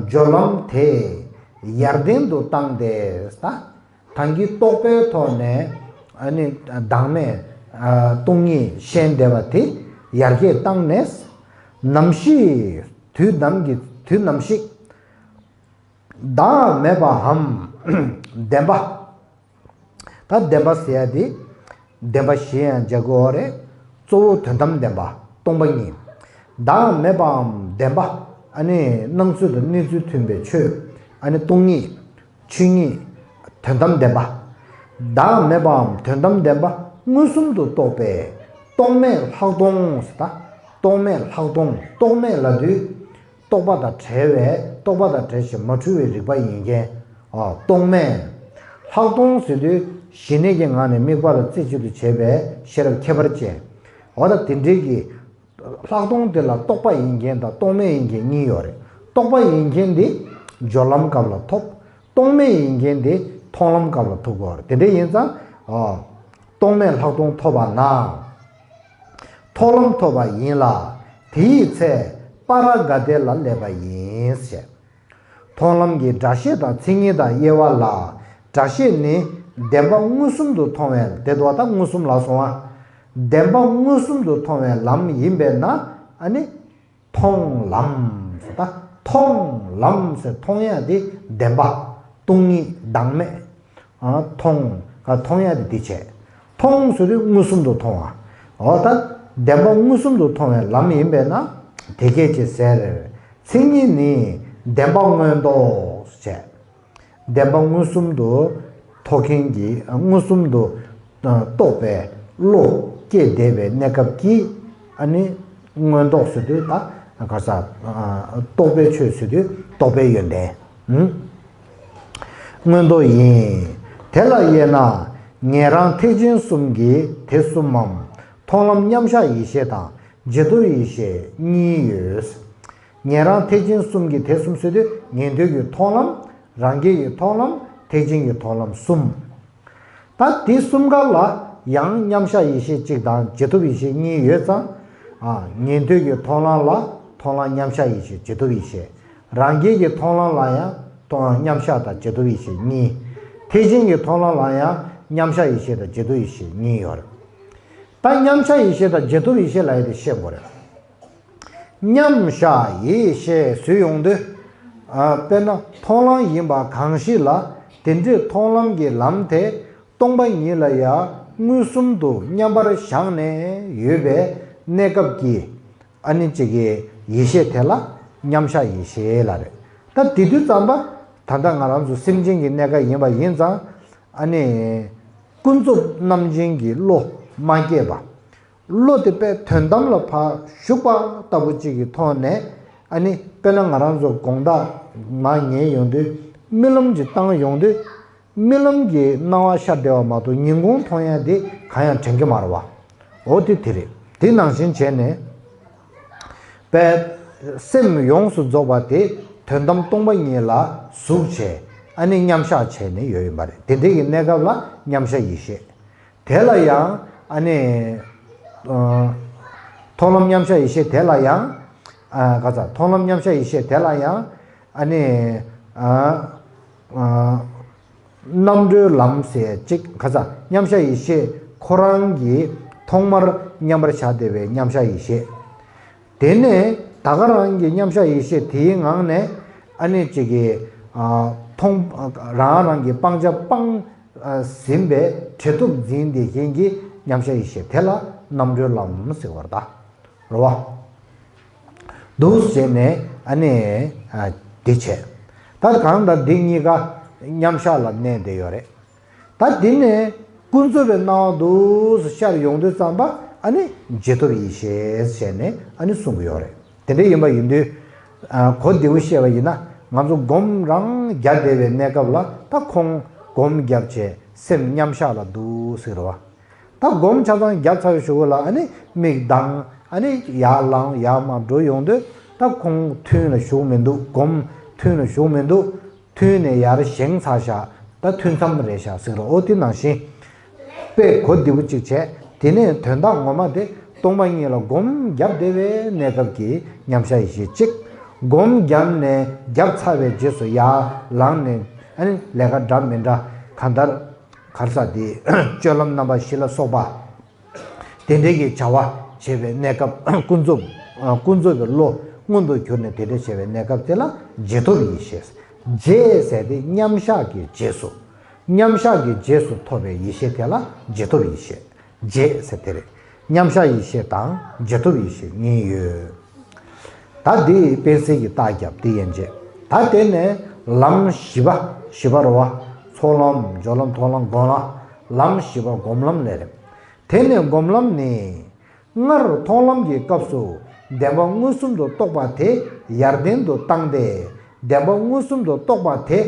སྦྱོར་ལམ་དེ་ཡར་ལྡན་དུ་བཏང་སྟེ། ད་གིན་རྟོག་པའི་ཐོག་ནས་ཨ་ནི་བདག་མེད་སྟོང་ཉིད་ཤེས་བསྡད་པ་དེ་ཡར་རྒྱས་བཏང་ནས། ནམ་ཞིག་དུས་ནམ་གྱི་དུས་ནམ་ཞིག་བདག་མེད་པའམ་བདེན་པ། ད་བདེན་པ་ཟེར་ཡ་དེ་བདེན་པ་བཞི་ཡང་སྦྱར་དགོས་རེད། གཙོ་བོ་དོན་དམ་བདེན་པ་སྟོང་པ་ཉིད། བདག་མེད་པའམ་བདེན་པ། ཨ་ནི་སྣང་ཚུལ་དང་གནས་ཚུལ་མཐུན་པའི་ཆོས། ཨ་ནི་སྟོང་ཉིད། ཆོས་ཉིད། དོན་དམ་བདེན་པ། བདག་མེད་པའམ་དོན་དམ་བདེན་པ་མངོན་སུམ་དུ་རྟོགས་པའི་རྟོག་མེད་ལྷག་མཐོང་ཟེར། ད་རྟོག་མེད་ལྷག་མཐོང་། རྟོག་མེད་ལབ་དུས། རྟོག་པ་དང་བྲལ་བའི། རྟོག་པ་དང་བྲལ་ཞིང་མ་འཁྲུལ་བའི་རིག་པ་ཡིན་མཁན། ཨ། རྟོག་མེད། ལྷག་མཐོང་ཟེར་དུས་ཞི་གནས་ཀྱི་ངང་ནས་དམིགས་པ་ལ་རྩེ་གཅིག་ཏུ་བྱེད་པའི་ཤེས་རབ་ཁྱད་པར་ཅན། འོ་ད་དེ་འདྲའི་གི་ལྷག་མཐོང་དེ་ལ་རྟོག་པ་ཡིན་མཁན་དང་རྟོག་མེད་ཡིན་མཁན་གཉིས་ཡོད་རེད། རྟོག་པ་ཡིན་མཁན་དེ་སྦྱོར་ལམ་སྐབས་ལ་ཐོབ། རྟོག་མེད་ཡིན་མཁན་དེ་མཐོང་ལམ་སྐབས་ལ་ཐོབ་དགོས་རེད། དེ་འདྲ་ཡིན་ཙང་། ཨ། རྟོག་མེད་ལྷག་མཐོང་ཐོབ་པ་ན། མཐོང་ལམ་ཐོབ་པ་ཡིན་ལ། དེ་ཡི་ཚེ་པ་ར་ག་ཏེ་ལ་སླེབས་པ་ཡིན་ཞེས། མཐོང་ལམ་གྱི་སྒྲ་བཤད་དང་མཚན་ཉིད་དང་དབྱེ་བ་ལ། སྒྲ་བཤད་ནི་བདེན་པ་མངོན་སུམ་དུ་མཐོང་བའི། དེ་དོ་ད་མངོན་སུམ་ལ་སོང་བ། བདེན་པ་མངོན་སུམ་དུ་མཐོང་བའི་ལམ་ཡིན་པས་ན། ཨ་ནི། མཐོང་ལམ་ཟེར། ད་མཐོང་ལམ་ཟེར། མཐོང་ཡ་དེ་བདེན་པ། སྟོང་ཉིད་བདག་མེད། ཨ། མཐོང་། ཨ། མཐོང་ཡ་དེ་དེ་བྱས། མཐོང་ཟེར་དུས་མངོན་སུམ་དུ་མཐོང་བ། འོ་ད་བདེན་པ་མངོན་སུམ་དུ་མཐོང་བའི་ལམ་ཡིན་པས་ན། དེ་སྐད་ཅེས་ཟེར། མཚན་ཉིད་ནི་བདེན་པ་མངོན་རྟོགས་བྱས། བདེན་པ་མངོན་སུམ་དུ་རྟོགས་མཁན་གྱི། མངོན་སུམ་དུ་རྟོགས་པའི་བློ་སྐྱེས་བསྡད་པའི་གནས་སྐབས་ཀྱི། ཨ་ནི་མངོན་རྟོགས་ཟེར་དུས་ད་ག་ས། རྟོགས་པའི་ཆོས་ཟེར་དུས་རྟོགས་པའི་ཡོན་ཏན། མངོན་རྟོགས་ཡིན། དེ་ལ་དབྱེ་ན། ཉན་རང་ཐེག་ཆེན་གསུམ་གྱི་དེ་གསུམ་མམ། མཐོང་ལམ་མཉམ་གཞག་ཡེ་ཤེས་དང་རྗེས་ཐོབ་ཡེ་ཤེས་གཉིས་ཡོད། ཉན་རང་ཐེག་ཆེན་གསུམ་གྱི་དེ་གསུམ་ཟེར་དུས་ཉན་ཐོས་ཀྱི་མཐོང་ལམ། རང་རྒྱལ་གྱི་མཐོང་ལམ། ཐེག་ཆེན་གྱི་མཐོང་ལམ་གསུམ། ད་དེ་གསུམ་ཀ་ལ་ཡང་མཉམ་གཞག་ཡེ་ཤེས་གཅིག་དང་རྗེས་ཐོབ་ཡེ་ཤེས་གཉིས་ཡོད་ཙང་། ཨ། ཉན་ཐོས་ཀྱི་མཐོང་ལམ་ལ་མཐོང་ལམ་མཉམ་གཞག་ཡེ་ཤེས་རྗེས་ཐོབ་ཡེ་ཤེས། རང་རྒྱལ་གྱི་མཐོང་ལམ་ལ་ཡང་མཐོང་ལམ་མཉམ་གཞག་དང་རྗེས་ཐོབ་ཡེ་ཤེས་གཉིས། ཐེག་ཆེན་གྱི་མཐོང་ལམ་ལ་ཡང་མཉམ་གཞག་ཡེ་ཤེས་དང་རྗེས་ཐོབ་ཡེ་ཤེས་གཉིས་ཡོད་རེད། ད་མཉམ་གཞག་ཡེ་ཤེས་དང་རྗེས་ཐོབ་ཡེ་ཤེས་ལབ་ཡ་དེ་ཤེས་དགོས་རེད། མཉམ་གཞག་ཡེ་ཤེས་ཟེར་ཡོང་དུས། ཨ། དཔེར་ན་མཐོང་ལམ་ཡིན་པ་གང་ཞིག་ལ། དེ་འདྲའི་མཐོང་ལམ་གྱི་ལམ་དེ་སྟོང་པ་ཉིད་ལ་ཡང་མངོན་སུམ་དུ་མཉམ་པར་བཞག་ནས་ཡོད་པའི་གནས་སྐབས་ཀྱི། ཨ་ནི་གཅིག་གི་ཡེ་ཤེས་དེ་ལ་མཉམ་གཞག་ཡེ་ཤེས་ལབ་རེད། ད་དེ་དུས་ཙམ་པ། ད་ལྟ་ང་རང་ཚོ་སེམས་ཅན་གྱི་གནས་སྐབས་ཡིན་པ་ཡིན་ཙང་། ཨ་ནི་ཀུན་རྫོབ་རྣམ་ཅན་གྱི་བློ་མ་སྐྱེས་པ། བློ་དེ་དཔེ་དོན་དམ་ལ་ཕར་ཞུགས་པ་ལྟ་བུ་གཅིག་གི་ཐོག་ནས། ཨ་ནི་དཔེར་ན་ང་རང་ཚོ་དགོང་དག་མར་ཉལ་ཡོང་དུས། རྨི་ལམ་གྱི་བཏང་ཡོང་དུས། རྨི་ལམ་གྱི་སྣང་བ་ཤར་བསྡད་པ་མ་གཏོགས་ཉིན་གུང་མཐོང་ཡ་དེ་གང་ཡང་དྲན་གྱི་མ་རེད་བ། འོ་དེ་དེ་རེད། དེ་ནང་བཞིན་བྱས་ནས། པའི་སེམས་ཡོངས་སུ་རྫོགས་པ་དེ་དོན་དམ་སྟོང་པ་ཉིད་ལ་གཟུགས་བྱས། ཨ་ནི་མཉམ་གཞག་བྱས་ནས་ཡོད་ཡིན་པ་རེད། དེ་འདྲའི་གི་གནས་སྐབས་ལ་མཉམ་གཞག་ཡེ་ཤེས། དེ་ལ་ཡང་ཨ་ནི། ཨ། མཐོང་ལམ་མཉམ་གཞག་ཡེ་ཤེས་དེ་ལ་ཡང་། ཨ། ག་ཚ། མཐོང་ལམ་མཉམ་གཞག་ཡེ་ཤེས་དེ་ལ་ཡང་། ཨ་ནི། ཨ། ཨ། རྣམ་གྲོལ་ལམ་ཟེར་གཅིག། ག་ཚ། མཉམ་གཞག་ཡེ་ཤེས་ཁོ་རང་གི་ཐོག་མར་མཉམ་པར་བཞག་བསྡད་པའི་མཉམ་གཞག་ཡེ་ཤེས། དེ་ནས་ད་ག་རང་གི་མཉམ་གཞག་ཡེ་ཤེས་དེའི་ངང་ནས། ཨ་ནི་གཅིག་གི། ཨ། མཐོང་། རང་རང་གི་སྤང་བྱ་སྤང་ ཟིན་པའི་བྲེལ་ཐུབ་འཛིན་དེ་བཞིན་གྱི་མཉམ་གཞག་ཡེ་ཤེས་དེ་ལ་རྣམ་གྲོལ་ལམ་ཟེར་བར་གདའ། རེད་བ། འདུག་བྱས་ནས་ཨ་ནི་དེ་བྱས། ད་གང་ལྟར་འདི་གཉིས་ཀ་མཉམ་གཞག་ལ་གནས་བསྡད་ཡོད་རེད། ད་འདི་ནས་ཀུན་རྫོབ་པའི་སྣང་བ་འདུག་སེ་ཤར་ཡོང་དུས་ཙམ་པ་ཨ་ནི་རྗེས་ཐོབ་ཡེ་ཤེས་བྱས་ནས་ཨ་ནི་གསུང་གི་ཡོད་རེད། དེ་འདྲ་ཡིན་པ་ཡིན་དུས། གོ་བདེ་བོ་བཤད་པ་ཡིན་ན་ང་ཚོ་སྒོམ་རང་རྒྱག་བསྡད་པའི་གནས་སྐབས་ལ་ད་ཁོང་སྒོམ་རྒྱབ་བྱས་སེམས་མཉམ་གཞག་ལ་འདུག་ཟེར་བ། ད་སྒོམ་ཆ་ཚང་རྒྱབ་ཚར་བའི་གཞུག་གུ་ལ་ཨ་ནི་མིག་གདངས་ཨ་ནི་ཡར་ལངས་ཡར་མར་འགྲོ་ཡོང་དུས་ད་ཁོང་ཐུན་ལ་ཞུགས་མི་འདུག་སྒོམ་ཐུན་ལ་ཞུགས་མི་འདུག་ཐུན་ནས་ཡར་བཞེངས་ཚར་ཤག་ད་ཐུན་མཚམས་རེད་ཤག་ཟེར་རོ། ཨོ་དེ་ནང་བཞིན་དཔེ་གོ་བདེ་པོ་གཅིག་བྱས། དེ་ནས་དོན་དག་ངོ་མ་དེ་སྟོང་པ་ཉིད་ལ་སྒོམ་བརྒྱབ་བསྡད་པའི་གནས་སྐབས་ཀྱི་མཉམ་གཞག་ཡེ་ཤེས་གཅིག་སྒོམ་བརྒྱབ་ནས་བརྒྱབ་ཚར་བའི་རྗེས་སུ་ཡར་ལངས་ནས་ཨ་ནི་ལས་ཀ་འདྲ་མི་འདྲ་གང་ལྟར་གར་ས་དེ་སྤྱོད་ལམ་རྣམ་པ་བཞི་ལ་སོགས་པ། དེ་འདྲའི་གི་བྱ་བ་བྱེད་པའི་གནས་སྐབས་ཀུན་རྫོབ། ཀུན་རྫོབ་པའི་བློ་མངོན་དུ་གྱུར་ནས་དེ་འདྲ་བྱེད་པའི་གནས་སྐབས་དེ་ལ་རྗེས་ཐོབ་ཡེ་ཤེས། རྗེས་ཟེར་དེ་མཉམ་གཞག་གི་རྗེས་སུ། མཉམ་གཞག་གི་རྗེས་སུ་ཐོབ་པའི་ཡེ་ཤེས་དེ་ལ་རྗེས་ཐོབ་ཡེ་ཤེས། རྗེས་ཟེར་དེ་རེད། མཉམ་གཞག་ཡེ་ཤེས་དང་རྗེས་ཐོབ་ཡེ་ཤེས་གཉིས་ཡོད། ད་འདི་དཔེ་གསལ་གྱི་རྟགས་བརྒྱབ་དེ་ཡན་ཆད། ད་དེ་ནས་ལམ་བཞི་པ། བཞི་པ་རེད་བ། ཚོགས་ལམ་སྦྱོར་ལམ་མཐོང་ལམ་སྒོམ་ལམ། ལམ་བཞི་པ་སྒོམ་ལམ་ལས་རེད། དེ་ནས་སྒོམ་ལམ་ནི། སྔར་མཐོང་ལམ་གྱི་སྐབས་སུ་བདེན་པ་མངོན་སུམ་དུ་རྟོགས་པ་དེ་ཡར་ལྡན་དུ་བཏང་སྟེ་བདེན་པ་མངོན་སུམ་དུ་རྟོགས་པ་དེ་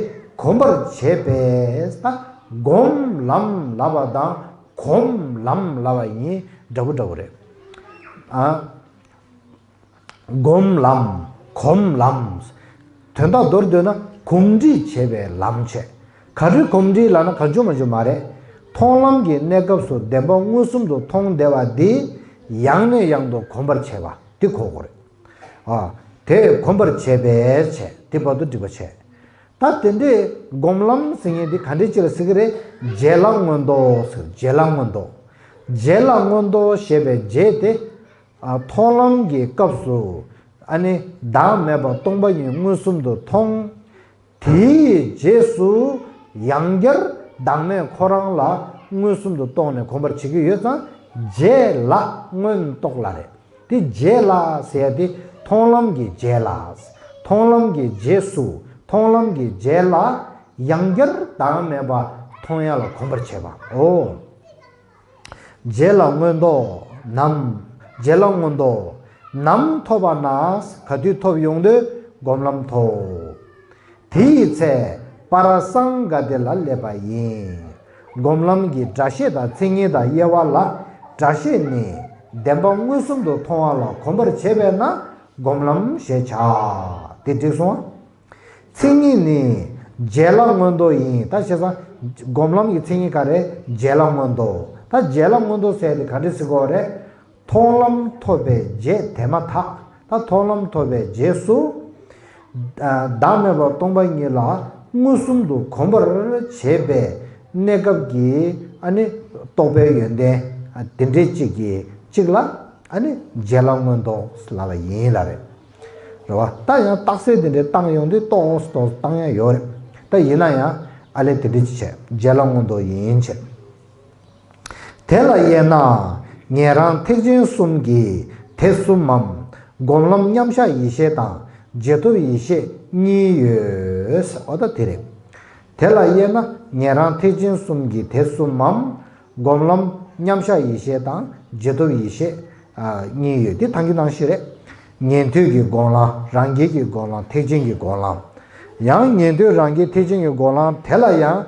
གོམས་པར་བྱེད་པས་ད་སྒོམ་ལམ་ལབ་པ་དང་གོམས་ལམ་ལབ་པ་གཉིས་འདྲ་པོ་འདྲ་པོ་རེད། ཨ། སྒོམ་ལམ། གོམས་ལམ། དོན་དག་མདོར་བསྡུས་ན་གོམས་འདྲིས་བྱེད་པའི་ལམ་བྱས། ག་རེ་གོམས་འདྲིས་ལབ་ན་གང་བྱུང་མང་བྱུང་མ་རེད། མཐོང་ལམ་གྱི་གནས་སྐབས་སུ་བདེན་པ་མངོན་སུམ་དུ་མཐོང་བསྡད་པ་འདི་ཡང་ནས་ཡང་དུ་གོམས་པར་བྱེད་པ་འདི་གོ་དགོས་རེད། ཨ། དེ་གོམས་པར་བྱེད་པས་བྱས་དེ་བར་དུ་འགྲིག་པ་བྱས། ད་དེ་འདྲའི་སྒོམ་ལམ་ཟེར་མཁན་འདི་ག་འདྲའི་ཅིག་ལ་ཟེར་གི་རེད། རྗེས་ལ་མངོན་རྟོགས་ཟེར། རྗེས་ལ་མངོན་རྟོགས། རྗེས་ལ་མངོན་རྟོགས་ཞེས་པའི་རྗེས་དེ། ཨ། མཐོང་ལམ་གྱི་སྐབས་སུ་ཨ་ནི་བདག་མེད་པ་སྟོང་པ་ཉིད་མངོན་སུམ་དུ་མཐོང་། དེའི་རྗེས་སུ་ཡང་བསྐྱར་བདག་མེད་ཁོ་རང་ལ་མངོན་སུམ་དུ་རྟོགས་ནས་གོམས་པར་བྱེད་ཀྱི་ཡོད་ཙང་རྗེས་ལ་མངོན་རྟོགས་ལ་རེད། དེ་རྗེས་ལ་ཟེར་ཡ་དེ་མཐོང་ལམ་གྱི་རྗེས་ལ། མཐོང་ལམ་གྱི་རྗེས་སུ། མཐོང་ལམ་གྱི་རྗེས་ལ་ཡང་བསྐྱར་བདག་མེད་པ་མཐོང་ཡ་ལ་གོམས་པར་བྱེད་པའོ། རྗེས་ལ་མངོན་རྟོགས་ནམ། རྗེས་ལ་མངོན་རྟོགས་ནམ་ཐོབ་པ་ན། ག་དུས་ཐོབ་ཡོང་དུས་སྒོམ་ལམ་ཐོབ། དེ་ཡི་ཚེ་པ་ར་སངྒ་ཏེ་ལ་སླེབས་པ་ཡིན། སྒོམ་ལམ་གྱི་སྒྲ་ཤེས་དང་མཚན་ཉིད་དང་དབྱེ་བ་ལ། སྒྲ་ཤེས་ནི་བདེན་པ་མངོན་སུམ་དུ་མཐོང་བ་ལ་གོམས་པར་བྱེད་པས་ན་སྒོམ་ལམ་ཞེས་བྱ། དེ་འགྲིག་སོང་ཨ། མཚན་ཉིད་ནི་རྗེས་ལ་མངོན་རྟོགས་ཡིན། ད་བྱས་ཙང་སྒོམ་ལམ་གྱི་མཚན་ཉིད་ག་རེ། རྗེས་ལ་མངོན་རྟོགས། ད་རྗེས་ལ་མངོན་རྟོགས་ཟེར་དེ་ག་འདྲ་ཟེར་དགོས་རེད། མཐོང་ལམ་ཐོབ་པའི་རྗེས་དེ་མ་ཐག་ད་མཐོང་ལམ་ཐོབ་པའི་རྗེས་སུ། ཨ། བདག་མེད་པ་སྟོང་པ་ཉིད་ལ་མངོན་སུམ་དུ་གོམས་པར་བྱེད་པའི་གནས་སྐབས་ཀྱི་ཨ་ནི་རྟོགས་པའི་ཡོན་ཏན་དེ་འདྲའི་གཅིག་གིས་གཅིག་ལ་ཨ་ནི་རྗེས་ལ་མངོན་རྟོགས་ལབ་པ་ཡིན་ལ་རེད། རེད་བ། ད་ཡང་རྟགས་གསལ་དེ་འདྲའི་བཏང་ཡོང་དུས་ཏོག་ཙམ་ཏོག་ཙམ་བཏང་ཡ་ཡོད་རེད། ད་ཡིན་ན་ཡང་ཨ་ལས་དེ་འདྲ་ཅིག་བྱས་རྗེས་ལ་མངོན་རྟོགས་ཡིན་བྱས། དེ་ལ་དབྱེ་ན་ཉན་རང་ཐེག་ཆེན་གསུམ་གྱི་དེ་གསུམ་མམ། སྒོམ་ལམ་མཉམ་གཞག་ཡེ་ཤེས་དང་རྗེས་ཐོབ་ཡེ་ཤེས་གཉིས་ཡོད། འོ་ད་དེ་རེད། དེ་ལ་དབྱེ་ན་ཉན་རང་ཐེག་ཆེན་གསུམ་གྱི་དེ་གསུམ་མམ། སྒོམ་ལམ་མཉམ་གཞག་ཡེ་ཤེས་དང་རྗེས་ཐོབ་ཡེ་ཤེས། ཨ། གཉིས་ཡོད། དེ་ཐང་གི་ནང་བཞིན་རེད། ཉན་ཐོས་ཀྱི་སྒོམ་ལམ། རང་རྒྱལ་གྱི་སྒོམ་ལམ། ཐེག་ཆེན་གྱི་སྒོམ་ལམ། ཡང་ཉན་ཐོས་རང་རྒྱལ་ཐེག་ཆེན་གྱི་སྒོམ་ལམ་དེ་ལ་ཡང་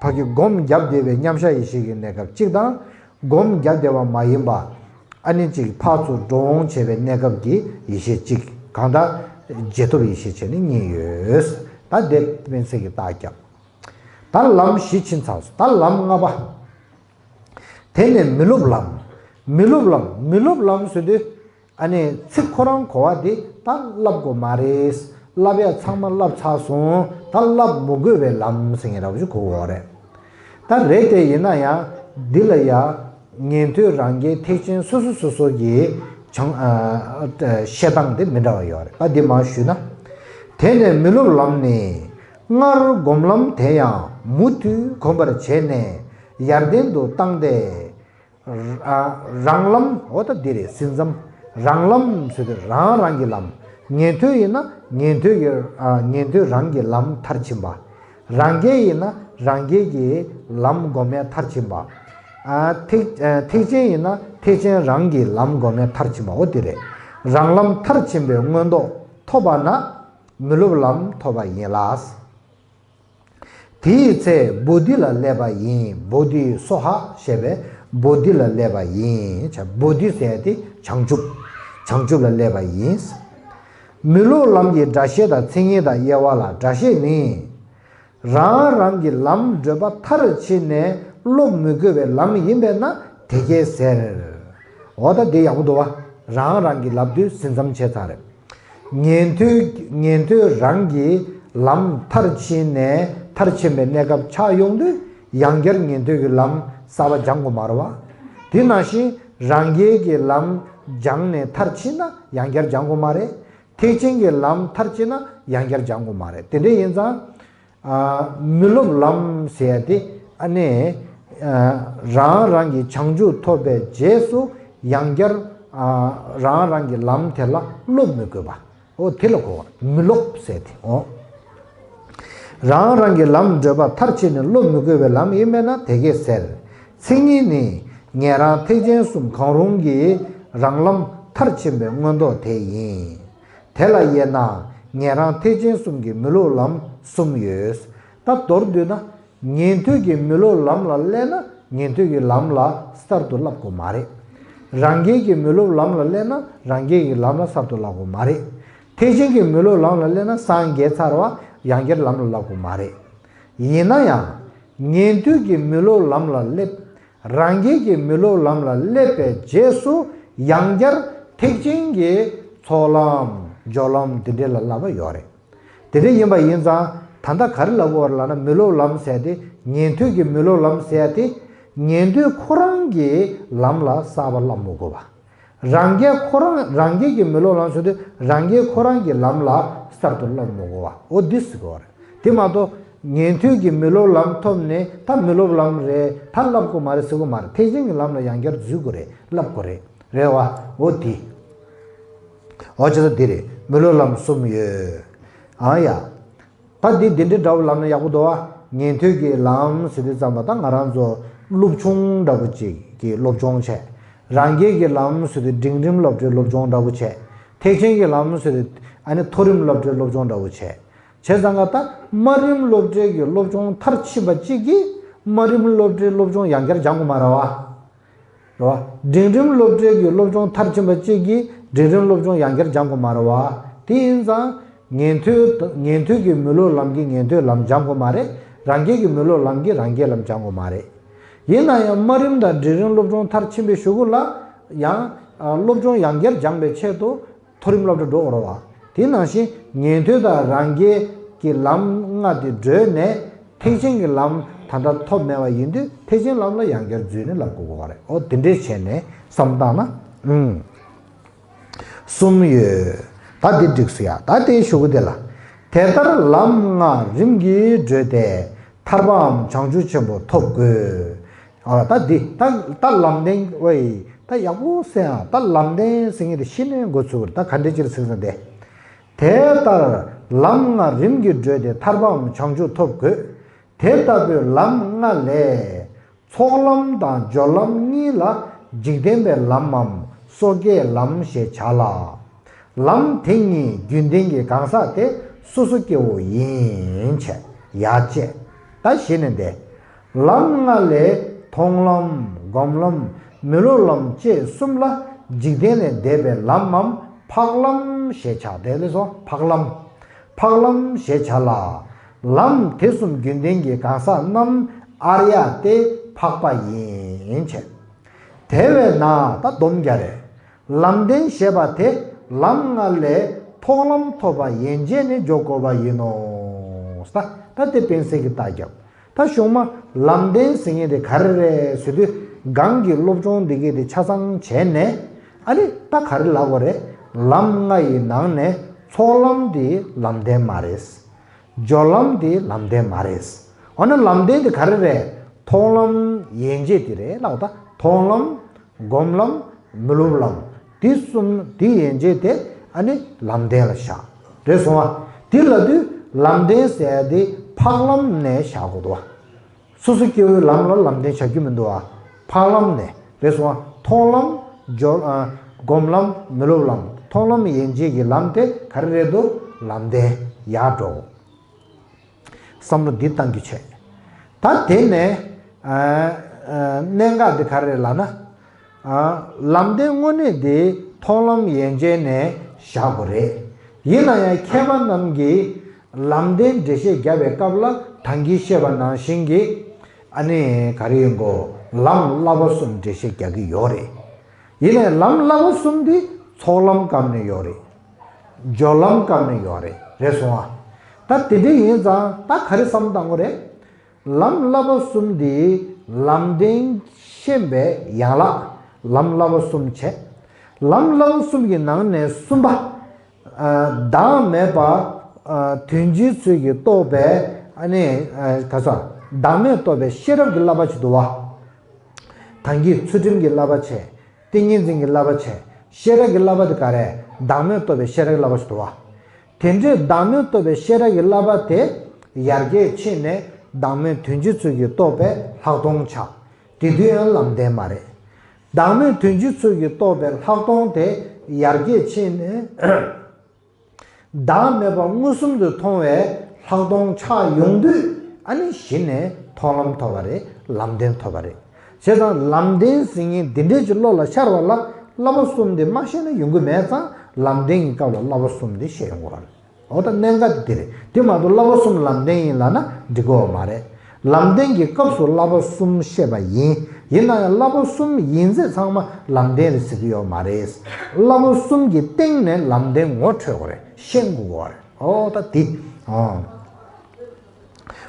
ཕ་གི་སྒོམ་བརྒྱབ་བསྡད་པའི་མཉམ་གཞག་ཡེ་ཤེས་ཀྱི་གནས་སྐབས་གཅིག་དང་། སྒོམ་བརྒྱབ་བསྡད་པ་མ་ཡིན་པ་ཨ་ནི་གཅིག་ཕར་ཚུར་འགྲོ་འོང་བྱེད་པའི་གནས་སྐབས་ཀྱི་ཡེ་ཤེས་གཅིག་གང་ལྟར་རྗེས་ཐོབ་ཡེ་ཤེས་བྱས་ནས་གཉིས་ཡོད། ད་དེ་དཔེ་གསལ་གྱི་རྟགས་བརྒྱབ། ད་ལམ་བཞི་ཕྱིན་ཚར་སོང་། ད་ལམ་ལྔ་པ། དེ་ནས་མི་སློབ་ལམ། མི་སློབ་ལམ། མི་སློབ་ལམ་ཟེར་དུས་ཨ་ནི་ཚིག་ཁོ་རང་གོ་བ་འདི་ད་བསླབ་དགོས་མ་རེད། བསླབ་ཡ་ཚང་མ་བསླབ་ཚར་སོང་། ད་བསླབ་མི་དགོས་པའི་ལམ་ཟེར་མཁན་འདྲ་པོ་ཞིག་གོ་གི་ཡོད་རེད། ད་རེད་དེ་ཡིན་ན་ཡང་འདི་ལ་ཡང་ཉན་ཐོས་རང་རྒྱལ་ཐེག་ཆེན་སོ་སོ་སོ་སོ་གི་བྱང་ཨ་ཨ་བཤད་སྟངས་དེ་མི་འདྲ་བ་ཡོད་རེད། ད་འདི་མར་ཞུས་ན། དེ་ནས་མི་སློབ་ལམ་ནི། སྔར་སྒོམ་ལམ་དེ་ཡང་མུ་མཐུད་གོམས་པར་བྱས་ནས་ཡར་ལྡན་དུ་བཏང་སྟེ། ར- རང་ལམ། འོ་ད་འདི་རེད། ཟིན་མཚམས། རང་ལམ་ཟེར་དུས་རང་རང་གི་ལམ། ཉན་ཐོས་ཡིན་ན་ཉན་ཐོས་ཀྱི་ཨ། ཉན་ཐོས་རང་གི་ལམ་མཐར་ཕྱིན་པ། རང་རྒྱལ་ཡིན་ན་རང་རྒྱལ་གྱི་ལམ་སྒོམ་ཡ་མཐར་ཕྱིན་པ། ཨ། ཐེག- ཨ། ཐེག་ཆེན་ཡིན་ན་ཐེག་ཆེན་རང་གི་ལམ་སྒོམ་ཡ་མཐར་ཕྱིན་པ། འོ་དེ་རེད། རང་ལམ་མཐར་ཕྱིན་པའི་མངོན་རྟོགས་ཐོབ་པ་ན་མི་སློབ་ལམ་ཐོབ་པ་ཡིན་ལ། དེའི་ཚེ་བོ་དྷི་ལ་སླེབས་པ་ཡིན། བོ་དྷི་སྭཱ་ཧཱ་ཞེས་པའི་བོ་དྷི་ལ་སླེབས་པ་ཡིན། བྱ- བོ་དྷི་ཟེར་ཡ་དེ་བྱང་ཆུབ། བྱང་ཆུབ་ལ་སླེབས་པ་ཡིན། མི་སློབ་ལམ་གྱི་སྒྲ་བཤད་དང་མཚན་ཉིད་དང་དབྱེ་བ་ལ། སྒྲ་བཤད་ནི། རང་རང་གི་ལམ་བགྲོད་པ་མཐར་ཕྱིན་ནས་སློབ་མི་དགོས་པའི་ལམ་ཡིན་པས་ན་དེ་སྐད་ཟེར། འོ་ད་དེ་ཡག་པོ་འདུག་བ། རང་རང་གི་ལབ་དུས་ཟིན་མཚམས་བྱས་ཚར་རེད། ཉན་ཐོས་ཉན་ཐོས་རང་གི་ལམ་མཐར་ཕྱིན་ནས་མཐར་ཕྱིན་པའི་གནས་སྐབས་ཆགས་ཡོང་དུས་ཡང་བསྐྱར་ཉན་ཐོས་ཀྱི་ལམ་གསར་པ་སྦྱང་དགོས་མ་རེད་བ། དེ་ནང་བཞིན་རང་རྒྱལ་གྱི་ལམ་སྦྱངས་ནས་མཐར་ཕྱིན་ན་ཡང་བསྐྱར་སྦྱང་དགོས་མ་རེད། ཐེག་ཆེན་གྱི་ལམ་མཐར་ཕྱིན་ན་ཡང་བསྐྱར་སྦྱང་དགོས་མ་རེད། དེ་འདྲ་ཡིན་ཙང་། ཨ། མི་སློབ་ལམ་ཟེར་ཡ་དེ་ཨ་ནི། ཨ། རང་རང་གི་བྱང་ཆུབ་ཐོབ་པའི་རྗེས་སུ་ཡང་བསྐྱར། ཨ། རང་རང་གི་ལམ་དེ་ལ་སློབ་མི་དགོས་པ། འོ་དེ་ལ་གོ་བ་མི་སློབ་ཟེར་དེ། འོ། རང་རང་གི་ལམ་བགྲོད་པ་མཐར་ཕྱིན་ནས་སློབ་མི་དགོས་པའི་ལམ་ཡིན་མིན་ན་དེ་སྐད་ཟེར། མཚན་ཉིད་ནི། ཉན་རང་ཐེག་ཆེན་གསུམ་གང་རུང་གིས་རང་ལམ་མཐར་ཕྱིན་པའི་མངོན་རྟོགས་དེ་ཡིན། དེ་ལ་དབྱེ་ན་ཉན་རང་ཐེག་ཆེན་གསུམ་གྱི་མི་སློབ་ལམ་གསུམ་ཡོད། ད་མདོར་བསྡུས་ན། ཉན་ཐོས་ཀྱི་མི་སློབ་ལམ་ལ་སླེབས་ན་ཉན་ཐོས་ཀྱི་ལམ་ལ་གསར་དུ་བསླབ་དགོས་མ་རེད། རང་རྒྱལ་གྱི་མི་སློབ་ལམ་ལ་སླེབས་ན་རང་རྒྱལ་གྱི་ལམ་ལ་གསར་དུ་བསླབ་དགོས་མ་རེད། ཐེག་ཆེན་གྱི་མི་སློབ་ལམ་ལ་སླེབས་ན་སངས་རྒྱས་ཚར་བ་ཡང་བསྐྱར་ལམ་ལ་བསླབ་དགོས་མ་རེད། ཡིན་ན་ཡང་། ཉན་ཐོས་ཀྱི་མི་སློབ་ལམ་ལ་སླེབས། རང་རྒྱལ་གྱི་མི་སློབ་ལམ་ལ་སླེབས་པའི་རྗེས་སུ་ཡང་བསྐྱར་ཐེག་ཆེན་གྱི་ཚོགས་ལམ་སྦྱོར་ལམ་འདི་འདྲ་ལ་བསླབ་པ་ཡོད་རེད། དེ་འདྲ་ཡིན་པ་ཡིན་ཙང་ད་ལྟ་ག་རེ་ལབ་དགོས་རེད་ལབ་ན། མི་སློབ་ལམ་ཟེར་དེ། ཉན་ཐོས་ཀྱི་མི་སློབ་ལམ་ཟེར་དེ། ཉན་ཐོས་ཁོ་རང་གི་ལམ་ལ་གསར་པ་བསླབ་མི་དགོས་པ། རང་རྒྱལ་ཁོ་རང་རང་རྒྱལ་གྱི་མི་སློབ་ལམ་ཟེར་དུས་རང་རྒྱལ་ཁོ་རང་གི་ལམ་ལ་གསར་དུ་བསླབ་མི་དགོས་པ། འོ་འདི་ཟེར་དགོས་རེད། དེ་མ་གཏོགས་ཉན་ཐོས་ཀྱི་མི་སློབ་ལམ་ཐོབ་ནས་ད་མི་སློབ་ལམ་རེད། ད་བསླབ་དགོས་མ་རེད་ཟེར་དགོས་མ་རེད། ཐེག་ཆེན་གྱི་ལམ་ལ་ཡང་བསྐྱར་འཛུལ་དགོས་རེད། བསླབ་དགོས་རེད། རེད་བ། འོ་དེ། འོ་བྱས་ཙང་འདི་རེད། མི་སློབ་ལམ་གསུམ་ཡོད། ཨ་ཡ། ད་འདི་འདི་འདྲའི་འདྲ་བོ་ལབ་ན་ཡག་པོ་འདུག་བ། ཉན་ཐོས་ཀྱི་ལམ་ཟེར་དུས་ཙམ་པ་ད་ང་རང་ཚོ་སློབ་ཆུང་འདྲ་བོ་ཅིག་གི་སློབ་སྦྱོང་བྱས། རང་རྒྱལ་གྱི་ལམ་ཟེར་དུས་འབྲིང་རིམ་སློབ་གྲྭའི་སློབ་སྦྱོང་འདྲ་བོ་བྱས། ཐེག་ཆེན་གྱི་ལམ་ཟེར་དུས་ཨ་ནི་མཐོ་རིམ་སློབ་གྲྭའི་སློབ་སྦྱོང་འདྲ་བོ་བྱས། བྱས་ཙང་ཀ་ད་དམའ་རིམ་སློབ་གྲྭའི་གི་སློབ་སྦྱོང་མཐར་ཕྱིན་པ་གཅིག་གིས་དམའ་རིམ་སློབ་གྲྭའི་སློབ་སྦྱོང་ཡང་བསྐྱར་སྦྱང་དགོས་མ་རེད་བ། རེད་བ། འབྲིང་རིམ་སློབ་གྲྭའི་གི་སློབ་སྦྱོང་མཐར་ཕྱིན་པ་གཅིག་གིས་འབྲིང་རིམ་སློབ་སྦྱོང་ཡང་བསྐྱར་སྦྱང་དགོས་མ་རེད་བ། དེ་ཡིན་ཙང་ཉན་ཐོས་ཉན་ཐོས་ཀྱི་མི་སློབ་ལམ་གྱིས་ཉན་ཐོས་ལམ་སྦྱང་དགོས་མ་རེད། རང་རྒྱལ་གྱི་མི་སློབ་ལམ་གྱིས་རང་རྒྱལ་ལམ་སྦྱང་དགོས་མ་རེད། ཡིན་ན་ཡང་དམའ་རིམ་དང་འབྲིང་རིམ་སློབ་སྦྱོང་མཐར་ཕྱིན་པའི་གཞུག་གུ་ལ་ཡང་སློབ་སྦྱོང་ཡང་བསྐྱར་སྦྱང་པའི་ཆེད་དུ་མཐོ་རིམ་སློབ་གྲྭ་འགྲོ་དགོས་རེད་བ། དེ་ནང་བཞིན་ཉན་ཐོས་དང་རང་རྒྱལ་གྱི་ལམ་ལྔ་དེ་བགྲོད་ནས་ཐེག་ཆེན་གྱི་ལམ་ད་ལྟ་ཐོབ་མེད་པ་ཡིན་དུས་ཐེག་ཆེན་ལམ་ལ་ཡང་བསྐྱར་འཛུལ་ནས་བསླབ་དགོས་ཀྱི་ཡོད་རེད། འོ་དེ་འདྲས་བྱས་ནས་བསམ་བཏང་ན། ཨུམ། གསུམ་ཡོད། ད་འདི་འགྲིག་སོང་ཡ། ད་དེའི་གཞུག་གུ་དེ་ལ། དེ་ལྟར་ལམ་ལྔ་རིམ་གྱིས་བགྲོད་དེ་ཐར་པའམ་བྱང་ཆུབ་ཆེན་པོ་ཐོབ་དགོས། ཨ། ད་འདི་ད་ད་ལམ་བདེན། ཝེ། ད་ཡག་པོ་གསན་ཨ། ད་ལམ་བདེན་ཟེར་མཁན་དེ་ཤེས་ནས་འགོ་ཚུགས་པ་རེད། ད་ག་འདྲས་ཅིག་ཟེར་ཟེར་ཏེ། དེ་ལྟར་ལམ་ལྔ་རིམ་གྱིས་བགྲོད་དེ་ཐར་པའམ་བྱང་ཆུབ་ཐོབ་དགོས། དེ་ལྟ་བུའི་ལམ་ལྔ་ལས་ཚོགས་ལམ་དང་སྦྱོར་ལམ་གཉིས་ལ་འཇིག་རྟེན་པའི་ལམ་མམ་སོ་སྐྱེའི་ལམ་ཞེས་བྱ་ལ། ལམ་དེ་གཉིས་རྒྱུན་ལྡན་གྱི་གང་ཟག་དེ་སོ་སོ་སྐྱེ་བོ་ཡིན་བྱས་ཡ་བཅས། ད་གཞི་ནས་འདི། ལམ་ལྔ་ལས་མཐོང་ལམ་སྒོམ་ལམ་མི་སློབ་ལམ་བཅས་གསུམ་ལ་འཇིག་རྟེན་ལས་འདས་པའི་ལམ་མམ་འཕགས་ལམ་ཞེས་བྱ། དེ་ལས་སོ་འཕགས་ལམ། འཕགས་ལམ་ཞེས་བྱ་ལ། ལམ་དེ་གསུམ་རྒྱུན་ལྡན་གྱི་གང་ཟག་རྣམས་ཨཱརྱ་སྟེ་འཕགས་པ་ཡིན་བྱས། དེ་བས་ན་ད་སྡོམ་རྒྱག་རེད། ལམ་བདེན་ཞེས་པ་དེ་ལམ་ལྔ་ལས་མཐོང་ལམ་ཐོབ་པ་ཡན་ཆད་ནས་འཇོག་དགོས་པ་ཡིན་ནོ། ད་ད་དེ་དཔེ་གསལ་གྱི་རྟགས་བརྒྱབ། ད་གཞུག་མ་ལམ་བདེན་ཟེར་མཁན་དེ་ག་རེ་རེད་ཟེར་དུས་གོང་གི་སློབ་སྦྱོང་འདི་གའི་དེ་ཆ་ཚང་བྱས་ནས། ཨ་ནི་ད་ག་རེ་ལབ་དགོས་རེད། ལམ་ལྔ་ཡི་ནང་ནས་ཚོགས་ལམ་དེ་ལམ་བདེན་མ་རེད། སྦྱོར་ལམ་དེ་ལམ་བདེན་མ་རེད། འོ་ན་ལམ་བདེན་དེ་ག་རེ་རེད། མཐོང་ལམ་ཡན་ཆད་དེ་རེད་ལབ་ད། མཐོང་ལམ། སྒོམ་ལམ། མི་སློབ་ལམ། དེ་གསུམ་དེ་ཡན་ཆད་དེ་ཨ་ནི་ལམ་བདེན་ལ་བཞག་རེད་སོང་བ། དེ་ལབ་དུས་ལམ་བདེན་ཟེར་ཡ་དེ་འཕགས་ལམ་ནས་བཞག་དགོས་འདུག་བ། སོ་སོ་སྐྱེ་བོའི་ལམ་ལ་ལམ་བདེན་བྱ་རྒྱུ་མི་འདུག་བ། འཕགས་ལམ་ནས་རེད་སོང་བ། མཐོང་ལམ། སྦྱོར་ཨ། སྒོམ་ལམ། མི་སློབ་ལམ། མཐོང་ལམ་ཡན་ཆད་ཀྱི་ལམ་དེ་ག་རེ་རེད་འདུག་ལམ་བདེན་ཡར་འགྲོ། བསམ་བློ་འདི་བཏང་རྒྱུ་བྱས། ད་དེ་ནས་ཨ། ཨ། གནད་འགག་འདི་ག་རེ་རེད་ལབ་ན། ཨ། ལམ་བདེན་དངོས་གནས་དེ་མཐོང་ལམ་ཡན་ཆད་ནས་བཞག་དགོས་རེད། ཡིན་ན་ཡང་མཁས་པ་རྣམས་ཀྱིས་ལམ་བདེན་འགྲེལ་བཤད་བརྒྱབ་པའི་སྐབས་ལ་ད་གིན་བཤད་པ་ནང་བཞིན་གྱི་ཨ་ནི་ག་རེ་ཡིན་གོ། ལམ་བསླབ་པ་གསུམ་འགྲེལ་བཤད་རྒྱག་གི་ཡོད་རེད། ཡིན་ནའི་ལམ་བསླབ་པ་གསུམ་དེ་ཚོགས་ལམ་སྐབས་ནས་ཡོད་རེད། སྦྱོར་ལམ་སྐབས་ནས་ཡོད་རེད། རེད་སོང་ཨ། ད་དེ་འདྲ་ཡིན་ཙང་ད་ག་རེ་བསམ་བཏང་དགོས་རེད། ལམ་བསླབ་པ་གསུམ་དེ་ལམ་བདེན་ཤེས་པའི་ཡན་ལག་ལམ་བསླབ་པ་གསུམ་བྱས། ལམ་བསླབ་པ་གསུམ་གྱི་ནང་ནས་གསུམ་པ། ཨ། བདག་མེད་པ། ཨ། དོན་སྤྱིའི་ཚུལ་གྱིས་རྟོགས་པའི་ཨ་ནི་ཨ། ག་ས། བདག་མེད་རྟོགས་པའི་ཤེས་རབ་ཀྱི་བསླབ་པ་ཅིག་འདུག་བ། ད་གིན་ཚུལ་ཁྲིམས་ཀྱི་བསླབ་པ་བྱས། ཏིང་ངེ་འཛིན་གྱི་བསླབ་པ་བྱས། ཤེས་རབ་ཀྱི་བསླབ་པ་དེ་ག་རེ། བདག་མེད་རྟོགས་པའི་ཤེས་རབ་ཀྱི་བསླབ་པ་ཞིག་འདུག་བ། དེ་འདྲའི་བདག་མེད་རྟོགས་པའི་ཤེས་རབ་ཀྱི་བསླབ་པ་དེ་ཡར་རྒྱས་ཕྱིན་ནས་བདག་མེད་དོན་སྤྱིའི་ཚུལ་གྱིས་རྟོགས་པའི་ལྷག་མཐོང་ཆགས། དེ་དུས་ཡང་ལམ་བདེན་མ་རེད། བདག་མེད་དོན་སྤྱིའི་ཚུལ་གྱིས་རྟོགས་པའི་ལྷག་མཐོང་དེ་ཡར་རྒྱས་ཕྱིན་ནས། བདག་མེད་པ་མངོན་སུམ་དུ་མཐོང་བའི་ལྷག་མཐོང་ཆགས་ཡོང་དུས་ཨ་ནི་གཞི་ནས་མཐོང་ལམ་ཐོབ་པ་རེད། ལམ་བདེན་ཐོབ་པ་རེད། བྱས་ཙང་ལམ་བདེན་ཟེར་མཁན་འདི་འདྲས་ཀྱི་བློ་ལ་ཤར་བ་ལ་བསླབ་པ་གསུམ་དེ་མ་ཤེས་ན་ཡོང་གི་མེད་ཙང་ལམ་བདེན་གྱི་སྐབས་ལ་བསླབ་པ་གསུམ་དེ་ཤེས་ཡོང་དགོས་རེད། འོ་ད་གནད་འགག་དེ་དེ་རེད། དེ་མ་གཏོགས་བསླབ་པ་གསུམ་ལམ་བདེན་ཡིན་ལབ་ན་འགྲིག་གི་ཡོད་མ་རེད། ལམ་བདེན་གྱི་སྐབས་སུ་བསླབ་པ་གསུམ་བཤད་པ་ཡིན། ཡིན་ན་ཡང་བསླབ་པ་གསུམ་ཡིན་ཚད་ཚང་མ་ལམ་བདེན་རེད་ཟེར་གྱི་ཡོད་མ་རེད། བསླབ་པ་གསུམ་གྱི་སྟེང་ནས་ལམ་བདེན་ངོ་འཕྲོད་དགོས་རེད། ཤེས་དགོས་རེད། འོ་ད་དེ། འོ།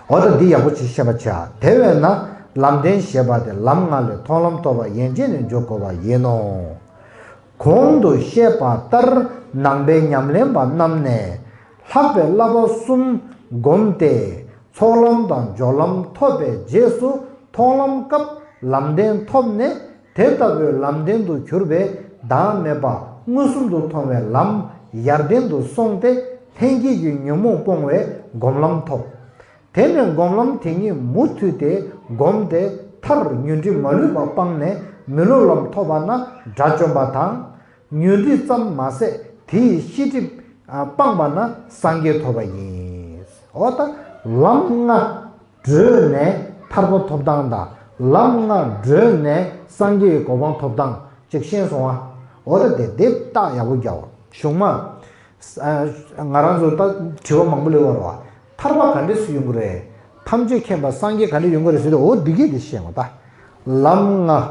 འོ་ད་འདི་ཡག་པོ་ཅིག་ཤེས་པ་བྱ། དེ་བས་ན་ལམ་བདེན་ཞེས་པ་དེ་ལམ་ལྔ་ལས་མཐོང་ལམ་ཐོབ་པ་ཡན་ཆད་ནས་འཇོག་དགོས་པ་ཡིན་ནོ། གོང་དུ་བཤད་པ་ལྟར་ནང་པའི་ཉམས་ལེན་པ་རྣམས་ནས་ལྷག་པའི་བསླབ་པ་གསུམ་བསྒོམས་ཏེ་ཚོགས་ལམ་དང་སྦྱོར་ལམ་ཐོབ་པའི་རྗེས་སུ་མཐོང་ལམ་སྐབས་ལམ་བདེན་ཐོབ་ནས་དེ་ལྟ་བུའི་ལམ་བདེན་དུ་གྱུར་པའི་བདག་མེད་པ་མངོན་སུམ་དུ་མཐོང་བའི་ལམ་ཡར་ལྡན་དུ་སོང་སྟེ་ལྷན་སྐྱེས་ཀྱི་ཉོན་མོངས་སྤོང་བའི་སྒོམ་ལམ་ཐོབ། དེ་ནས་སྒོམ་ལམ་དེ་ཉིད་མུ་མཐུད་དེ་བསྒོམས་ཏེ་མཐར་ཉོན་སྒྲིབ་མ་ལུས་པ་སྤངས་ནས་མི་སློབ་ལམ་ཐོབ་པ་ན་དགྲ་བཅོམ་པ་དང་། ཉོན་སྒྲིབ་ཙམ་མ་ཟད་དེ་ཡི་ཤེས་སྒྲིབ་སྤངས་པ་ན་སངས་རྒྱས་ཐོབ་པ་ཡིན། འོ་ད་ལམ་ལྔ་བགྲོད་ནས་ཐར་པ་ཐོབ་སྟངས་དང་ལམ་ལྔ་བགྲོད་ནས་སངས་རྒྱས་ཀྱི་གོ་འཕང་ཐོབ་སྟངས་ཅིག་ཤེས་སོང་ཨ། འོ་ད་དེ་དེབ་རྟགས་ཡག་པོ་རྒྱག་གཞུང་མ། ང་རང་ཚོ་ད་དྲི་བ་མང་པོ་སླེབས་པ་རེད་བ། ཐར་པ་ག་འདྲས་སུ་ཡོང་གི་རེད། ཐམས་ཅད་མཁྱེན་པ་སངས་རྒྱས་ག་འདྲས་ཡོང་གི་རེད་ཟེར་དུས་འོ་འདི་གས་འདི་ཤེས་དགོས་ད། ལམ་ལྔ་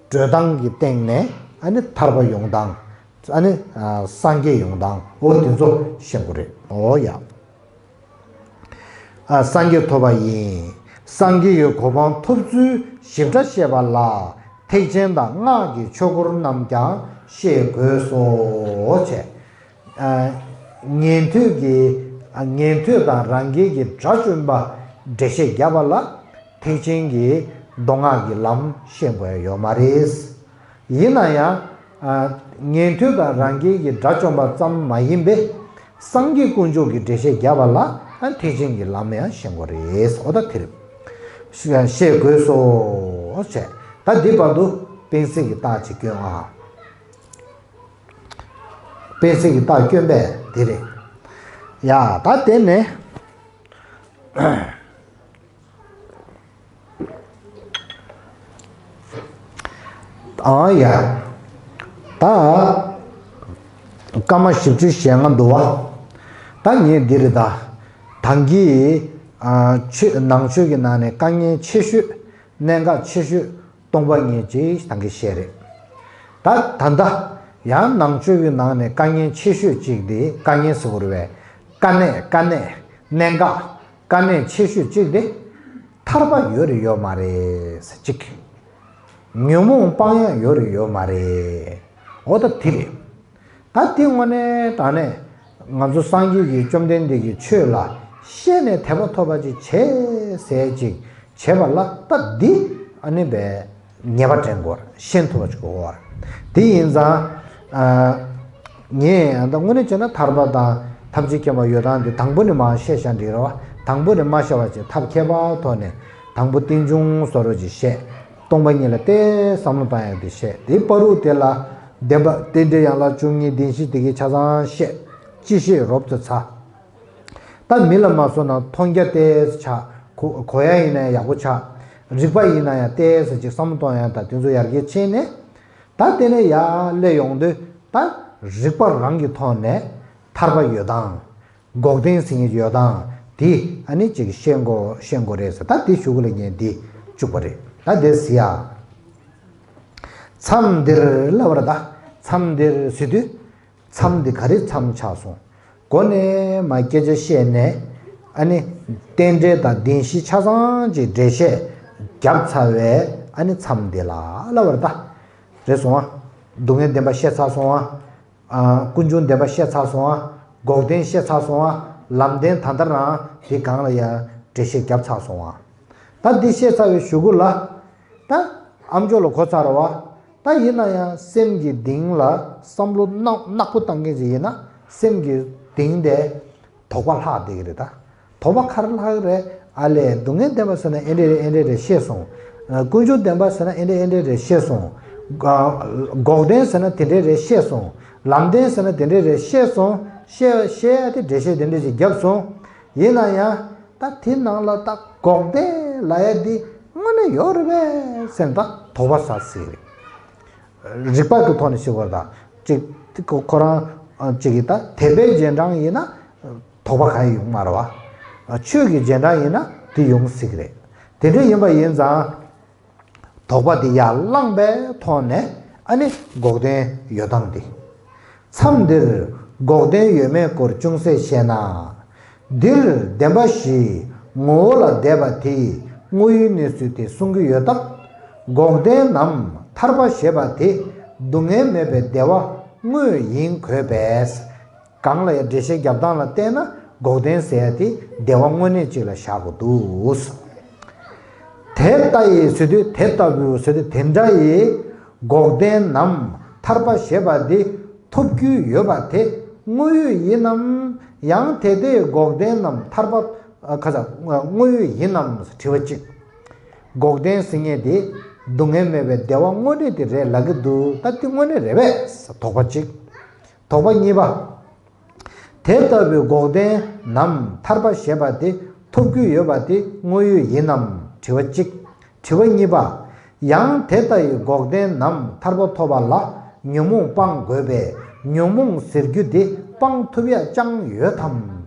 བགྲོད་སྟངས་ཀྱི་སྟེང་ནས་ཨ་ནི་ཐར་པ་ཡོང་སྟངས། ཨ་ནི་སངས་རྒྱས་ཡོང་སྟངས་འོ་འདི་ཚོ་ཤེས་དགོས་རེད། འོ་ཡ། སངས་རྒྱས་ཐོབ་པ་ཡིན། སངས་རྒྱས་ཀྱི་གོ་འཕང་ཐོབ་ཚུལ་ཞིབ་ཕྲ་བཤད་པ་ལ་ཐེག་ཆེན་དང་སྔགས་ཀྱི་ཆོས་སྐོར་རྣམས་ཀྱང་ཤེས་དགོས་སོ་བྱས། ཉན་ཐོས་ཀྱི་ཉན་ཐོས་དང་རང་རྒྱལ་གྱི་དགྲ་བཅོམ་པ་འགྲེལ་བཤད་བརྒྱབ་པ་ལ་ཐེག་ཆེན་གྱི་མདོ་སྔགས་ཀྱི་ལམ་ཤེས་དགོས་ཡ་ཡོད་མ་རེད། ཡིན་ན་ཡང་ཉན་ཐོས་དང་རང་རྒྱལ་གྱི་དགྲ་བཅོམ་པ་ཙམ་མ་ཡིན་པའི་སངས་རྒྱས་དཀོན་མཆོག་གི་འགྲེལ་བཤད་བརྒྱབ་པ་ལ་ཐེག་ཆེན་གྱི་ལམ་ཡང་ཤེས་དགོས་རེད། འོ་ད་དེ་རེད། ཤེས་དགོས་སོ་བྱས། ད་འདི་བར་དུ་དཔེ་གསལ་གྱི་རྟགས་ཅིག་སྐྱོན་ཨ། དཔེ་གསལ་གྱི་རྟགས་སྐྱོན་པས་འདི་རེད། ཡ་ད་དེ་ནས། ཨང་ཡ། ད། སྐར་མ་བཞི་བཅུ་ཞེ་ལྔ་འདུག་བ། ད་ངས་འདི་རེད་ད། ད་གིན། ཆོས་ནང་ཆོས་ཀྱི་ནང་ནས་དཀའ་ངལ་ཆེ་ཤོས། གནད་འགག་ཆེ་ཤོས། སྟོང་པ་ཉིད་ཅེས་ད་གིན་བཤད་རེད། ད་ད་ལྟ། ཡང་ནང་ཆོས་ཀྱི་ནང་ནས་དཀའ་ངལ་ཆེ་ཤོས་གཅིག་དེ་དཀའ་ངལ་ཟེར་དགོས་རེད་པས། དཀའ་གནད་དཀའ་གནད། གནད་འགག་དཀའ་གནད་ཆེ་ཤོས་གཅིག་དེ། ཐར་པ་ཡོད་རེད་ཡོད་མ་རེད་ཟེར་གཅིག་ཉོན་མོངས་སྤང་ཡག་ཡོད་རེད་ཡོད་མ་རེད། འོ་ད་དེ་རེད། ད་དེ་དངོས་གནས་དྲང་གནས་ང་ཚོ་སངས་རྒྱས་ཀྱི་བཅོམ་ལྡན་འདས་ཀྱི་ཆོས་ལ་ ཤེས་ནས་དད་པ་ཐོབ་པ་ཅིག་བྱེད་ཟེར་ཅིག་བྱེད་པ་ལ་ད་འདི་ཨ་ནི་བས་ངེས་པ་དྲན་དགོས་རེད། ཤེས་ཐུབ་པ་ཅིག་དགོས་རེད། དེ་ཡིན་ཙང་ཨ་ངས་ད་དངོས་གནས་བྱས་ན་ཐར་པ་དང་ཐམས་ཅད་མཁྱེན་པ་ཡོད་སྟངས་འདི་དང་པོ་ནས་མར་བཤད་བཞག་འགྲིག་རེད་བ། དང་པོ་ནས་མ་བཤད་པ་བྱས་ཐབས་མཁས་པ་ཐོག་ནས་དང་པོ་རྟེན་འབྱུང་བཟོ་འདྲ་ཅིག་བཤད། སྟོང་པ་ཉིད་ལ་ཏོག་ཙམ་བསམ་བློ་བཏང་ཡག་དེ་བཤད། དེའི་བར་དུ་དེ་ལ་བདེན་པ་རྟེན་འབྲེལ་ཡན་ལག་བཅུ་གཉིས་བདེན་བཞི་དེ་གའི་ཆ་ཚང་བཤད། ཅི་བཤད་རོབ་ཙམ་ཚར། ད་མི་ལ་མ་བཟོ་ན་མཐོང་རྒྱ་ཏོག་ཙམ་ཆགས། གོ་གོ་ཡག་ཡིན་ན་ཡང་ཡག་པོ་ཆགས། རིག་པ་ཡིན་ན་ཡང་ཏོག་ཙམ་ཅིག་བསམ་བློ་གཏོང་ཡག་དང་དེ་ཚོ་ཡར་རྒྱས་ཕྱིན་ནས། ད་དེ་ནས་ཡར་སླེབས་ཡོང་དུས་ད་རིག་པ་རང་གི་ཐོག་ནས་ཐར་པ་ཡོད་སྟངས། འགོག་བདེན་ཟེར་མཁན་ཡོད་སྟངས་དེ་ཨ་ནི་ཅིག་ཤེས་དགོས་ཤེས་དགོས་རེད་ཟེར། ད་དེ་གཞུག་ལ་ངས་འདི་བཅུག་པ་རེད། ད་དེ་ཟེར་ཡ། མཚམས་འདིར་ལབ་པ་རེད། ད་མཚམས་འདིར་ཟེར་དུས། མཚམས་འདི་ག་རེ་མཚམས་ཆགས་སོང་། འགོ་ནས་མར་སྐད་ཆ་བཤད་ནས་ཨ་ནི་རྟེན་འབྲེལ་དང་བདེན་བཞི་ཆ་ཚང་གི་འགྲེལ་བཤད་བརྒྱབ་ཚར་བའི་ཨ་ནི་མཚམས་འདི་ལ་ལབ་པ་རེད། ད་རེད་སོང་ཨ། སྡུག་བསྔལ་བདེན་པ་བཤད་ཚར་སོང་ཨ། ཨ། ཀུན་འབྱུང་བདེན་པ་བཤད་ཚར་སོང་ཨ། འགོག་བདེན་བཤད་ཚར་སོང་ཨ། ལམ་བདེན་ད་ལྟ་རང་དེ་སྒང་ལ་ཡ་འགྲེལ་བཤད་བརྒྱབ་ཚར་སོང་ཨ། ད་འདི་བཤད་ཚར་བའི་གཞུག་གུ་ལ། ད་ཨ་མཆོག་ལ་གོ་ཚར་བ། ད་ཡིན་ན་ཡང་སེམས་ཀྱི་གཏིང་ལ་བསམ་བློ་ནག་ནག་པོ་བཏང་མཁན་ཅིག་ཡིན་ན་སེམས་ཀྱི་གཏིང་དེ་དོགས་པ་ལྷག་བསྡད་ཀྱི་རེད་ད། དོགས་པ་ག་རེ་ལྷག་གི་རེད། ཨ་ལས་སྡུག་བསྔལ་བདེན་པ་ཟེར་ན་ཨེ་འདྲས་རེད། ཨེ་འདྲས་རེད་ཤེས་སོང་། ཀུན་འབྱུང་བདེན་པ་ཟེར་ན་ཨེ་འདྲས་ཨེ་འདྲས་རེད་ཤེས་སོང་། འགོག་བདེན་ཟེར་ན་དེ་འདྲས་རེད་ཤེས་སོང་། ལམ་བདེན་ཟེར་ན་དེ་འདྲས་རེད་ཤེས་སོང་། ཤེས་ཤེས་ཡ་དེ་འགྲེལ་བཤད་དེ་འདྲས་ཅིག་བརྒྱབ་སོང་། ཡིན་ན་ཡང་ད་དེ་ནང་ལ་ད་འགོག་བདེན་ལབ་ཡ་འདི་དངོས་གནས་ཡོད་རེད་པས་ཟེར་ན་ད་དོགས་པ་ཟ་སྲིད་རེད། རིག་པ་གི་ཐོག་ནས་ཞུ་བར་ད་ཅིག་ཁོ་ཁོ་རང་ཅིག་གི་ད་དད་པའི་རྗེས་འབྲང་ཡིན་ན་དོགས་པ་གང་ཡང་ཡོང་མ་རེད་བ། ཆོས་ཀྱི་རྗེས་འབྲང་ཡིན་ན་དེ་ཡོང་སྲིད་ཀྱི་རེད། དེ་འདྲ་ཡིན་པ་ཡིན་ཙང་། དོགས་པ་དེ་ཡར་བསླངས་པའི་ཐོག་ནས་ཨ་ནི་འགོག་བདེན་ཡོད་སྟངས་དེ། མཚམས་འདིར་འགོག་བདེན་ཡོད་མེད་སྐོར་ཅུང་ཟད་བཤད་ན། འདིར་བདེན་པ་བཞིའི་ངོ་བོ་ལ་བསྡད་པ་དེའི་དངོས་ཡུལ་གནས་ཚུལ་དེ་གསུང་གི་ཡོད་སྟབས། འགོག་བདེན་ནམ་ཐར་པ་ཞེས་པ་དེ་སྡུག་བསྔལ་མེད་པའི་བདེ་བ་དངོས་ཡིན་དགོས་པས། སྒང་ལ་ཡང་འགྲེལ་བཤད་རྒྱབ་སྟངས་ལ་བལྟས་ན་འགོག་བདེན་ཟེར་ཡ་དེ་བདེ་བ་དངོས་གནས་ཅིག་ལ་བཞག་དགོས་འདུག། དེ་ལྟ་ཡི་ཟེར་དུས་དེ་ལྟ་བུའི་ཟེར་དུས་དེ་འདྲ་ཡི་འགོག་བདེན་ནམ་ཐར་པ་ཞེས་པ་འདི་ཐོབ་རྒྱུ་ཡོད་པ་དེ་དངོས་ཡོད་ཡིན་ནམ། ཡང་དེ་ལྟའི་འགོག་བདེན་ནམ་ཐར་པ་ཁ་ཚ་དངོས་ཡོད་ཡིན་ནམ་དྲི་བ་གཅིག། འགོག་བདེན་ཟེར་མཁན་དེ་སྡུག་བསྔལ་མེད་པའི་བདེ་བ་དངོས་གནས་དེ་རེད་ལབ་ཀྱི་འདུག། ད་དེ་དངོས་གནས་རེད་པས་དོགས་པ་གཅིག། དོགས་པ་གཉིས་པ། དེ་ལྟ་བུའི་འགོག་བདེན་ནམ་ཐར་པ་ཞེས་པ་དེ་ཐོབ་རྒྱུ་ཡོད་པ་དེ་དངོས་ཡོད་ཡིན་ནམ་དྲི་བ་གཅིག། དྲི་བ་གཉིས་པ། ཡང་དེ་ལྟ་ཡི་འགོག་བདེན་ནམ་ཐར་པ་ཐོབ་པ་ལ་ཉོན་མོངས་སྤང་དགོས་པས་ཉོན་མོངས་ཟེར་རྒྱུ་དེ་སྤང་ཐུབ་ཡ་ཅང་ཡོད་དམ།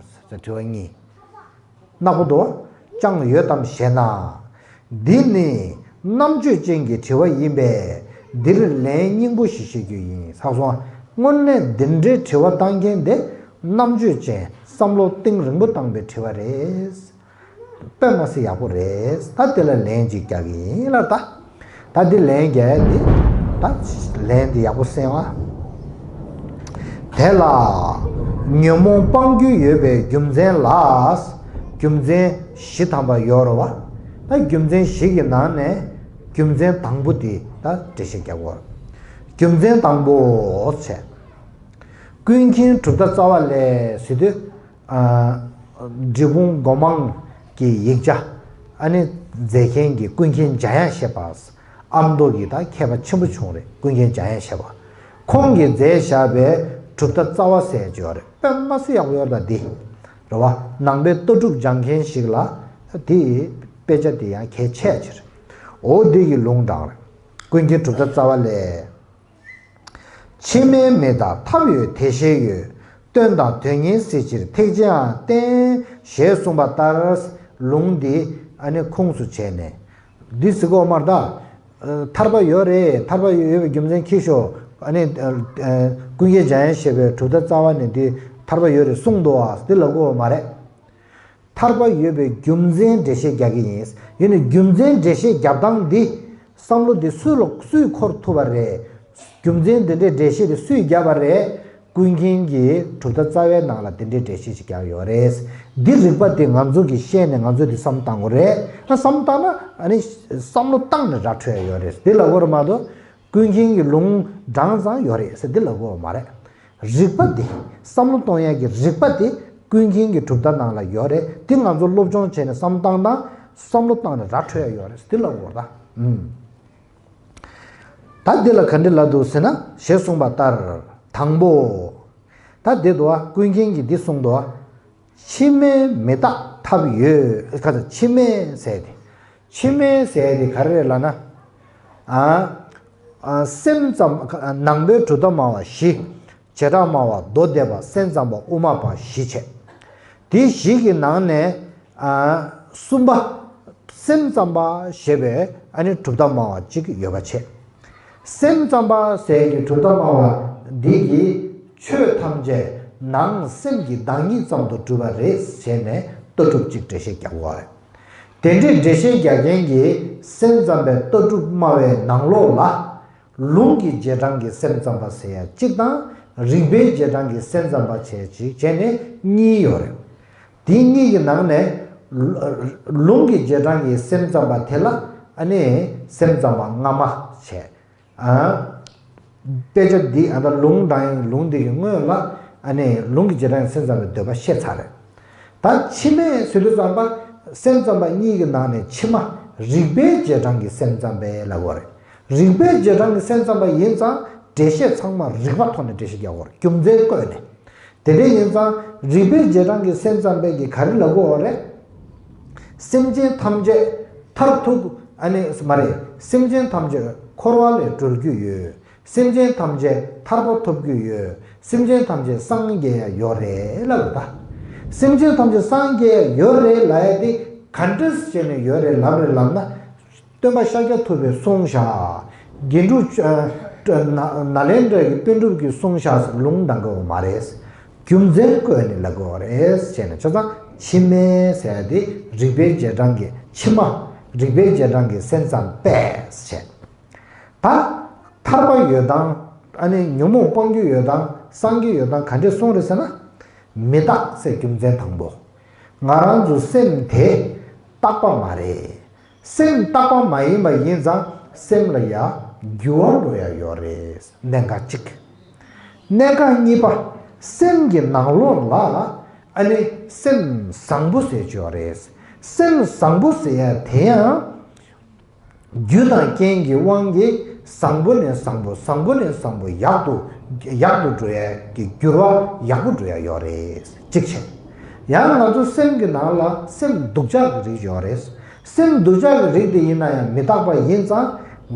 དྲི་བ་གཉིས། ནག་པོ་འདུག། ཅང་ཡོད་དམ་ཞེ་ན། འདི་ནི་རྣམ་དཔྱོད་ཅན་གྱི་དྲི་བ་ཡིན་པས་འདིར་ལན་སྙིང་པོ་ཞིག་བཤད་རྒྱུ་ཡིན། ཚར་སོང་། དངོས་གནས་འདི་འདྲའི་དྲི་བ་བཏང་མཁན་དེ་རྣམ་དཔྱོད་ཅན་བསམ་བློ་གཏིང་རིང་པོ་བཏང་པའི་དྲི་བ་རེད། དཔེ་མ་སྲིད་ཡག་པོ་རེད། ད་དེ་ལ་ལན་ཅིག་རྒྱག་གི་ཡིན་ལ་ད། ད་འདི་ལན་རྒྱག་ཡ་འདི། ད་ལན་འདི་ཡག་པོ་གསན་ཨ། དེ་ལ་ཉོན་མོངས་སྤང་རྒྱུ་ཡོད་པའི་རྒྱུ་མཚན་ལ། རྒྱུ་མཚན་བཞི་ཐམ་པ་ཡོད་རེད་བ། ད་རྒྱུ་མཚན་བཞི་གི་ནང་ནས་རྒྱུ་མཚན་དང་པོ་འདི་ད་འགྲེལ་བཤད་རྒྱག་དགོས། རྒྱུ་མཚན་དང་པོ་བྱས། ཀུན་མཁྱེན་གྲུབ་མཐའ་རྩ་བ་ལས་ཟེར་དུས། ཨ། འབྲས་སྤུངས་སྒོ་མང་གི་ཡིག་ཆ་ཨ་ནི་མཛད་མཁན་གྱི་ཀུན་མཁྱེན་འཇམ་དབྱངས་བཞད་པ། ཨ་མདོ་གི་ད་མཁས་པ་ཆེན་པོ་བྱུང་རེད། ཀུན་མཁྱེན་འཇམ་དབྱངས་བཞད་པ། ཁོང་གིས་མཛད་བཞག་པའི་གྲུབ་མཐའ་རྩ་བ་ཟེར་གྱི་ཡོད་རེད། དཔེ་མ་སྲིད་ཡག་པོ་ཡོད་རེད་ད་འདི། རེད་བ། ནང་པའི་ལྟ་གྲུབ་སྦྱང་མཁན་ཞིག་ལ་དེའི་དཔེ་ཆ་དེ་ཡང་གལ་ཆེ་ཆེ་རེད། འོ་འདི་གི་ལུང་དྲངས་རེད། ཀུན་མཁྱེན་གྲུབ་མཐའ་རྩ་བ་ལས། ཕྱི་མའི་མི་དག་ཐབས་ཡོད་དེ་ཤེས་ཡོད། དོན་དང་དོན་གཉིས་གཟིགས་ཕྱིར་ཐེག་ཆེའང་བསྟེན། ཞེས་གསུངས་པ་ལྟར། ལུང་འདི་ཨ་ནི་ཁུངས་སུ་བྱས་ནས། འདི་ཟེར་གོ་མ་རེད་ད། ཐར་པ་ཡོད་རེད། ཐར་པ་ཡོད་པའི་རྒྱུ་མཚན་ཁྱེར་ཤོག། ཨ་ནི་ཀུན་མཁྱེན་འཇམ་དབྱངས་བཞད་པའི་གྲུབ་མཐའ་རྩ་བ་ནས་འདི་ཐར་པ་ཡོད་རེད་གསུངས་འདུག་ཨ། འདི་ལབ་དགོས་མ་རེད། ཐར་པ་ཡོད་པའི་རྒྱུ་མཚན་འགྲེལ་བཤད་རྒྱག་གི་ཡིན། ཡིན་ནའི་རྒྱུ་མཚན་འགྲེལ་བཤད་རྒྱབ་སྟངས་འདི་བསམ་བློ་འདི་སུ་ལ་སུས་འཁོར་ཐུབ་པ་རེད། རྒྱུ་མཚན་འདི་འདྲའི་འགྲེལ་བཤད་འདི་སུས་བརྒྱབ་པ་རེད། ཀུན་མཁྱེན་གྱི་གྲུབ་མཐའ་རྩ་བའི་ནང་ལ་དེ་འདྲའི་འགྲེལ་བཤད་ཅིག་ཀྱང་ཡོད་རེད། འདི་རིགས་པ་དེ་ང་ཚོ་གིས་ཤེས་ནས་ང་ཚོས་འདི་བསམ་བཏང་དགོས་རེད། ཨ་བསམ་བཏང་ན་ཨ་ནི་བསམ་བློ་བཏང་ནས་ར་འཕྲོད་ཡ་ཡོད་རེད། འདི་ལབ་དགོས་རེད་མ་གཏོགས། ཀུན་མཁྱེན་གྱི་ལུང་དྲངས་ཙང་ཡོད་རེད་ཟེར་འདི་ལབ་དགོས་པ་མ་རེད། རིགས་པ་འདི་བསམ་བློ་གཏོང་ཡག་གི་རིགས་པ་འདི་ཀུན་མཁྱེན་གྱི་གྲུབ་མཐའ་ནང་ལ་ཡོད་རེད། འདི་ང་ཚོ་སློབ་སྦྱོང་བྱས་ནས་བསམ་བཏང་དང་བསམ་བློ་བཏང་ནས་ར་འཕྲོད་ཡག་ཡོད་རེད་འདི་ལབ་དགོས་རེད་ད། ཨུམ། ད་འདི་ལ་ག་འདྲ་ལབ་འདུག་ཟེར་ན་ཞེས་གསུངས་པ་ལྟར། དང་པོ། ད་འདི་འདུག་བ། ཀུན་མཁྱེན་གྱིས་འདི་གསུངས་འདུག་བ། ཕྱི་མས་མི་རྟག་ཐབས་ཡོད། ཁ་ཚ་ཕྱི་མས་ཟེར་ཏེ། ཕྱི་མས་ཟེར་ཏེ་ག་རེ་རེད་ལབ་ན། ཨ། ཨ་སེམས་ཙམ་ནང་པའི་གྲུབ་མཐའ་སྨྲ་བ་བཞི། བྱེ་བྲག་སྨྲ་བ་མདོ་སྡེ་པ་སེམས་ཙམ་པ་དབུ་མ་པ་བཞི་བྱས། དེ་བཞི་གི་ནང་ནས་ཨ་གསུམ་པ། སེམས་ཙམ་པ་ཞེས་པའི་ཨ་ནི་གྲུབ་མཐའ་སྨྲ་བ་གཅིག་ཡོད་པ་བྱས། སེམས་ཙམ་པ་ཟེར་གྱི་གྲུབ་མཐའ་སྨྲ་བ་འདི་གིས་ཆོས་ཐམས་ཅད་ནང་སེམས་ཀྱི་བདག་ཉིད་ཙམ་དུ་གྲུབ་པ་རེད་ཟེར་ནས་ལྟ་གྲུབ་ཅིག་འགྲེལ་བཤད་རྒྱག་གི་ཡོད་རེད། དེ་འདྲའི་འགྲེལ་བཤད་རྒྱག་མཁན་གྱིས་སེམས་ཙམ་པའི་ལྟ་གྲུབ་སྨྲ་བའི་ནང་ལོགས་ལ། ལུང་གི་རྗེས་འབྲང་གི་སེམས་ཙམ་པ་ཟེར་ཡ་གཅིག་དང་། རིགས་པའི་རྗེས་འབྲང་གི་སེམས་ཙམ་པ་བྱས་གཅིག་བྱས་ནས་གཉིས་ཡོད་རེད། དེ་གཉིས་ཀྱི་ནང་ནས་ལུ་ལུང་གི་རྗེས་འབྲང་གི་སེམས་ཙམ་པ་དེ་ལ་ཨ་ནི་སེམས་ཙམ་པ་སྔ་མ་བྱས། ཨ། དཔེ་ཆ་འདི་ཨ་ད་ལུང་དང་ལུང་འདི་གི་སྔོན་ལ་ཨ་ནི་ལུང་གི་རྗེས་འབྲང་གི་སེམས་ཙམ་པའི་འདོད་པ་བཤད་ཚར་རེད། ད་ཕྱི་མས་ཟེར་དུས་ཙམ་པ་སེམས་ཙམ་པ་གཉིས་ཀྱི་ནང་ནས་ཕྱི་མ་རིགས་པའི་རྗེས་འབྲང་གི་སེམས་ཙམ་པས་ལབ་དགོས་རེད། རིགས་པའི་རྗེས་འབྲང་གི་སེམས་ཙམ་པ་ཡིན་ཙང་འགྲེལ་བཤད་ཚང་མ་རིགས་པ་ཐོག་ནས་འགྲེལ་བཤད་རྒྱག་དགོས་རེད། རྒྱུ་མཚན་བཀོད་ནས། དེ་འདྲ་ཡིན་ཙང་རིགས་པའི་རྗེས་འབྲང་གི་སེམས་ཙམ་པས་ཀྱི་ག་རེ་ལབ་དགོས་རེད། སེམས་ཅན་ཐམས་ཅད་མཐར་ཐུག་ཨ་ནི་མ་རེད། སེམས་ཅན་ཐམས་ཅད་འཁོར་བ་ལས་སྒྲོལ་རྒྱུ་ཡོད། སེམས་ཅན་ཐམས་ཅད་ཐར་པ་ཐོབ་རྒྱུ་ཡོད། སེམས་ཅན་ཐམས་ཅད་སངས་རྒྱས་ཡ་ཡོད་རེད་ལབ་ད། སེམས་ཅན་ཐམས་ཅད་སངས་རྒྱས་ཡ་ཡོད་རེད་ལབ་ཡ་དེ་ག་འདྲས་བྱས་ནས་ཡོད་རེད་ལབ་རེད་ལབ་ན། སྟོན་པ་ཤཱཀྱ་ཐུབ་པས་གསུངས་བཞག་རྒྱན་དྲུག་ཨ་ན་ནཱ་ལེནྡྲ་གི་པཎ་གྲུབ་ཀྱིས་གསུངས་བཞག་ལུང་འདྲེན་དགོས་པ་མ་རེད། རྒྱུ་མཚན་བཀོད་ནས་ལབ་དགོས་པ་རེད་ཟེར་ནས་བྱས་ཙང་ཕྱི་མས་ཟེར་ཡ་དེ་རིགས་པའི་རྗེས་འབྲང་གི་ཕྱི་མ། རིགས་པའི་རྗེས་འབྲང་གི་སེམས་ཙམ་པས་བྱས། ད་ཐར་པ་ཡོད་དང་ཨ་ནི་ཉོན་མོངས་སྤང་རྒྱུ་ཡོད་དང་སངས་རྒྱས་ཡོད་དང་ག་འདྲས་གསུངས་རེད་ཟེར་ན། མི་རྟག་ཟེར་རྒྱུ་མཚན་དང་པོ། ང་རང་ཚོ་སེམས་དེ་རྟག་པ་མ་རེད། སེམས་རྟག་པ་མ་ཡིན་པ་ཡིན་ཙང་སེམས་ལ་ཡང་འགྱུར་བ་འགྲོ་ཡ་ཡོད་རེད། གནད་འགག་གཅིག་གནད་འགག་གཉིས་པ། སེམས་ཀྱི་ནང་ལོགས་ལ་ཨ་ནི་སེམས་བཟང་པོ་ཟེར་གྱི་ཡོད་རེད། སེམས་བཟང་པོ་ཟེར་ཡ་དེ་ཡང་རྒྱུ་དང་རྐྱེན་གྱི་དབང་གིས་བཟང་པོ་ནས་བཟང་པོ་བཟང་པོ་ནས་བཟང་པོ་ཡག་ཏུ་ཡག་ཏུ་འགྲོ་ཡ་གི་འགྱུར་བ་ཡག་པོ་འགྲོ་ཡ་ཡོད་རེད། གཅིག་བྱས། ཡང་ང་ཚོ་སེམས་ཀྱི་ནང་ལ་སེམས་སྡུག་ཅག་གི་རིགས་ཡོད་རེད། སེམས་སྡུག་ཅག་གི་རིགས་དེ་ཡིན་ན་ཡང་མི་རྟག་པ་ཡིན་ཙང་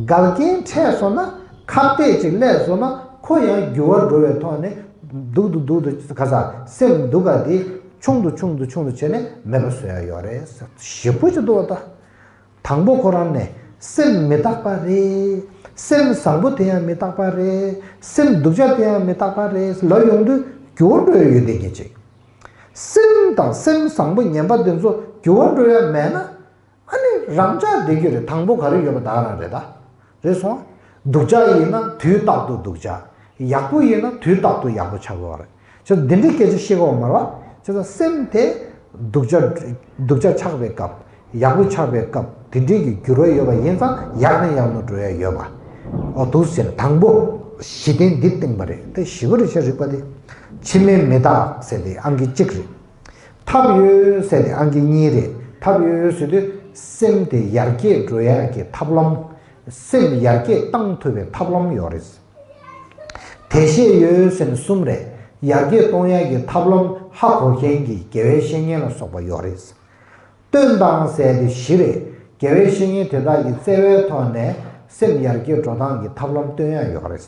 འགལ་རྐྱེན་འཕྲད་སོང་ན་ཁ་གཏད་ཅིག་སླེབས་སོང་ན་ཁོ་ཡང་འགྱུར་བ་འགྲོ་བའི་ཐོག་ནས་སྡུག་ཏུ་སྡུག་ཏུ་ག་ས་སེམས་སྡུག་ག་དེ་ཆུང་དུ་ཆུང་དུ་ཆུང་དུ་བྱས་ནས་མེད་པ་བཟོ་ཡ་ཡོད་རེད། ཞེ་པོ་ཅིག་འདུག་བ་ད། དང་པོ་ཁོ་རང་ནས་སེམས་མི་རྟག་པ་རེད། སེམས་བཟང་པོ་དེ་ཡང་མི་རྟག་པ་རེད། སེམས་སྡུག་ཅག་དེ་ཡང་མི་རྟག་པ་རེད་ལབ་ཡོང་དུས་འགྱུར་བ་འགྲོ་ཡ་ཡོད་བསྡད་མཁན་ཅིག་སེམས་དང་སེམས་བཟང་པོ་ངན་པ་དེ་ཚོ་འགྱུར་བ་འགྲོ་ཡ་མེད་ན། ཨ་ནི་རང་འཇགས་བསྡད་རྒྱུ་རེད། དང་པོ་ག་རེ་ཡོད་པ་ད་ག་རང་རེད་ད། རེད་སོང་། སྡུག་ཅག་ཡིན་ན་དུས་རྟག་ཏུ་སྡུག་ཅག་ཡག་པོ་ཡིན་ན་དུས་རྟག་ཏུ་ཡག་པོ་ཆགས་དགོས་པ་རེད། ཅེས་འདི་འདྲའི་སྐད་ཆ་བཤད་དགོས་པ་མ་རེད་བ། བྱས་ཙང་སེམས་དེ་སྡུག་ཅག་སྡུག་ཅག་ཆགས་པའི་སྐབས་ཡག་པོ་ཆགས་པའི་སྐབས་དེ་འདྲའི་གི་འགྱུར་བ་ཡོད་པ་ཡིན་ཙང་ཡག་ནས་ཡག་ནས་འགྲོ་ཡ་ཡོད་པ། འོ་འདུག་ཟེར་དང་པོ་གཞི་རྟེན་འདི་བཏིང་པ་རེད། དེ་ཞི་བ་རེད་ཤག་རིགས་པ་དེ། ཕྱི་མའི་མི་རྟག་ཟེར་དེ་ཨང་ཀི་གཅིག་རེད། ཐབས་ཡོད་ཟེར་དེ་ཨང་ཀི་གཉིས་རེད། ཐབས་ཡོད་ཟེར་དུས་སེམས་དེ་ཡར་རྒྱས་འགྲོ་ཡག་གི་ཐབས་ལམ། སེམས་ཡར་རྒྱས་བཏང་ཐུབ་པའི་ཐབས་ལམ་ཡོད་རེད། དེ་ཤེས་ཡོད་ཟེར་ནས་གསུམ་རེད། ཡར་རྒྱས་གཏོང་ཡག་གི་ཐབས་ལམ་ཧ་གོ་མཁན་གྱི་དགེ་བའི་བཤེས་གཉེན་ལ་སོགས་པ་ཡོད་རེད། སྟོན་དང་ཟེར་དེ་བཞི་རེད། དགེ་བའི་བཤེས་གཉེན་དེ་དག་གི་བརྩེ་བའི་ཐོག་ནས་སེམས་ཡར་རྒྱས་འགྲོ་སྟངས་ཀྱི་ཐབས་ལམ་སྟོན་ཡག་ཡོད་རེད།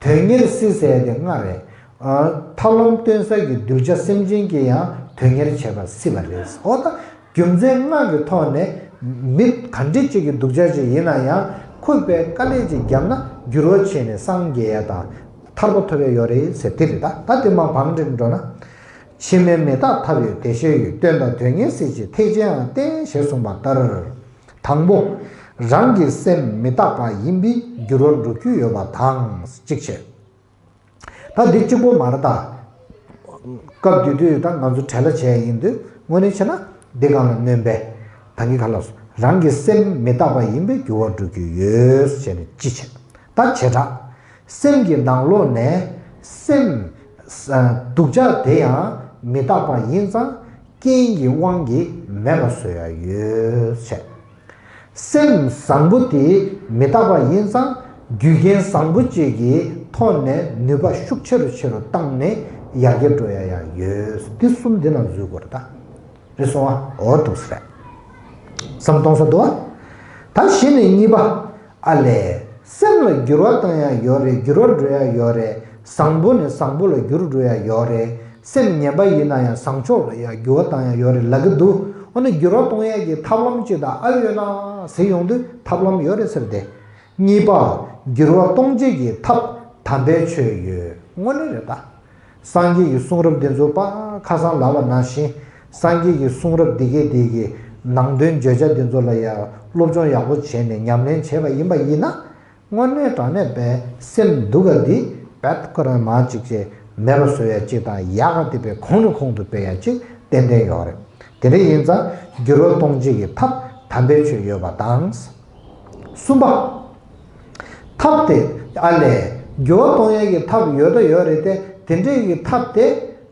དོན་གཉེར་སྲིད་ཟེར་དེ་ལྔ་རེད། ཨ། ཐབས་ལམ་སྟོན་ས་གི་གདུལ་བྱ་སེམས་ཅན་གྱིས་ཡང་དོན་གཉེར་བྱེད་པ་སྲིད་པ་རེད། འོ་ད་རྒྱུ་མཚན་ལྔ་གི་ཐོག་ནས་མི་ག་འདྲ་ཅིག་གི་སྡུག་ཅག་ཅིག་ཡིན་ན་ཡང་ཁོས་དཔེ་དཀའ་ལས་ཅིག་བརྒྱབ་ན་འགྱུར་བ་ཕྱིན་ནས་སངས་རྒྱས་ཡ་དང་ཐར་པ་ཐོབ་ཡ་ཡོད་རེད་ཟེར་དེ་རེད་ད། ད་དེ་མ་བང་སྒྲིག་འགྲོ་ན། ཕྱི་མའི་མི་རྟག་ཐབས་ཡོད་དེ་ཤེས་ཡོད། སྟོན་དང་དོན་གཉེར་སྲིད་ཀྱི་ཐེག་ཆེན་ཡང་བསྟན་ཞེས་གསུངས་པ་ལྟར། དང་པོ། རང་གི་སེམས་མི་རྟག་པ་ཡིན་པས་འགྱུར་བ་འགྲོ་རྒྱུ་ཡོད་པ་དང་གཅིག་བྱས། ད་ ད་འདི་གཅིག་པོ་མ་རེད་ད། སྐབས་དེ་དུས་ད་ང་ཚོ་བྲེལ་བ་བྱས་ཡིན་དུས་དངོས་གནས་བྱས་ན་འདི་སྒང་ལ་སྣོན་པས་ད་གིན་ག་ལ་སོ་རང་གི་སེམས་མི་རྟག་པ་ཡིན་པས་འགྱུར་བ་འགྲོ་རྒྱུ་ཡོད་ཟེར་ནས་ཅི་བྱེད། ད་བྱེ་བྲག་སེམས་ཀྱི་ནང་ལོགས་ནས་སེམས་ཨ་སྡུག་ཅག་དེ་ཡང་མི་རྟག་པ་ཡིན་ཙང་རྐྱེན་གྱི་དབང་གིས་མེད་པ་བཟོ་ཡ་ཡོད་བྱས། སེམས་བཟང་པོ་དེ་མི་རྟག་པ་ཡིན་ཙང་རྒྱུ་རྐྱེན་བཟང་པོ་གཅིག་གི་ཐོག་ནས་ནུས་པ་ཤུགས་ཆེ་རུ་ཆེ་རུ་བཏང་ནས་ཡར་རྒྱས་འགྲོ་ཡ་ཡང་ཡོད། འདི་གསུམ་འདི་ནང་འཛུལ་དགོས་རེད་ད། རེད་སོང་ཨ། འོ་འདུག་སེ་རེད། བསམ་གཏོང་ས་འདུག་ཨ། ད་གཞི་ནས་གཉིས་པ། ཨ་ལས། སེམས་ལ་འགྱུར་བ་བཏང་ཡ་ཡོད་རེད། འགྱུར་བ་འགྲོ་ཡ་ཡོད་རེད། བཟང་པོ་ནས་བཟང་པོ་ལ་འགྱུར་འགྲོ་ཡ་ཡོད་རེད། སེམས་ངན་པ་ཡིན་ན་ཡང་བཟང་ཕྱོགས་ལ་ཡང་འགྱུར་བ་བཏང་ཡ་ཡོད་རེད་ལབ་ཀྱི་འདུག་འོ་ན་འགྱུར་བ་གཏོང་ཡ་གི་ཐབས་ལམ་ཅིག་དང་ཨ་ཡོད་ན་ཟེར་ཡོང་དུས་ཐབས་ལམ་ཡོད་རེད་ཟེར་ཏེ། གཉིས་པ། འགྱུར་བ་གཏོང་བྱེད་ཀྱི་ཐབས་དམ་པའི་ཆོས་ཡོད། དངོས་གནས་རེད་ད། སངས་རྒྱས་ཀྱི་གསུང་རབ་འདི་ཚོ་པ་ཁ་སང་ལབ་པ་ནང་བཞིན་སངས་རྒྱས་ཀྱི་གསུང་རབ་འདི་གའི་འདི་གི་ནང་དོན་བརྗོད་བྱ་འདི་ཚོ་ལ་ཡང་སློབ་སྦྱོང་ཡག་པོ་བྱས་ནས་ཉམས་ལེན་བྱས་པ་ཡིན་པ་ཡིན་ན། དངོས་གནས་དྲང་གནས་པའི་སེམས་སྡུག་ག་འདི་རྦད་ཁོ་རང་མར་ཅིག་བྱས་མེད་པ་བཟོ་ཡ་ཅིག་དང་ཡག་ག་དེ་པའི་གོང་ནས་གོང་དུ་སྤེལ་ཡ་ཅིག་ཏན་ཏན་ཡོད་རེད། དེ་འདྲ་ཡིན་ཙང་འགྱུར་བ་གཏོང་བྱེད་ཀྱི་ཐབས་དམ་པའི་ཆོས་ཡོད་པ་དང་། གསུམ་པ། ཐབས་དེ་ཨ་ལས་འགྱུར་བ་གཏོང་ཡ་གི་ཐབས་ཡོད་ད་ཡོད་རེད་དེ་དེ་འདྲའི་གི་ཐབས་དེ་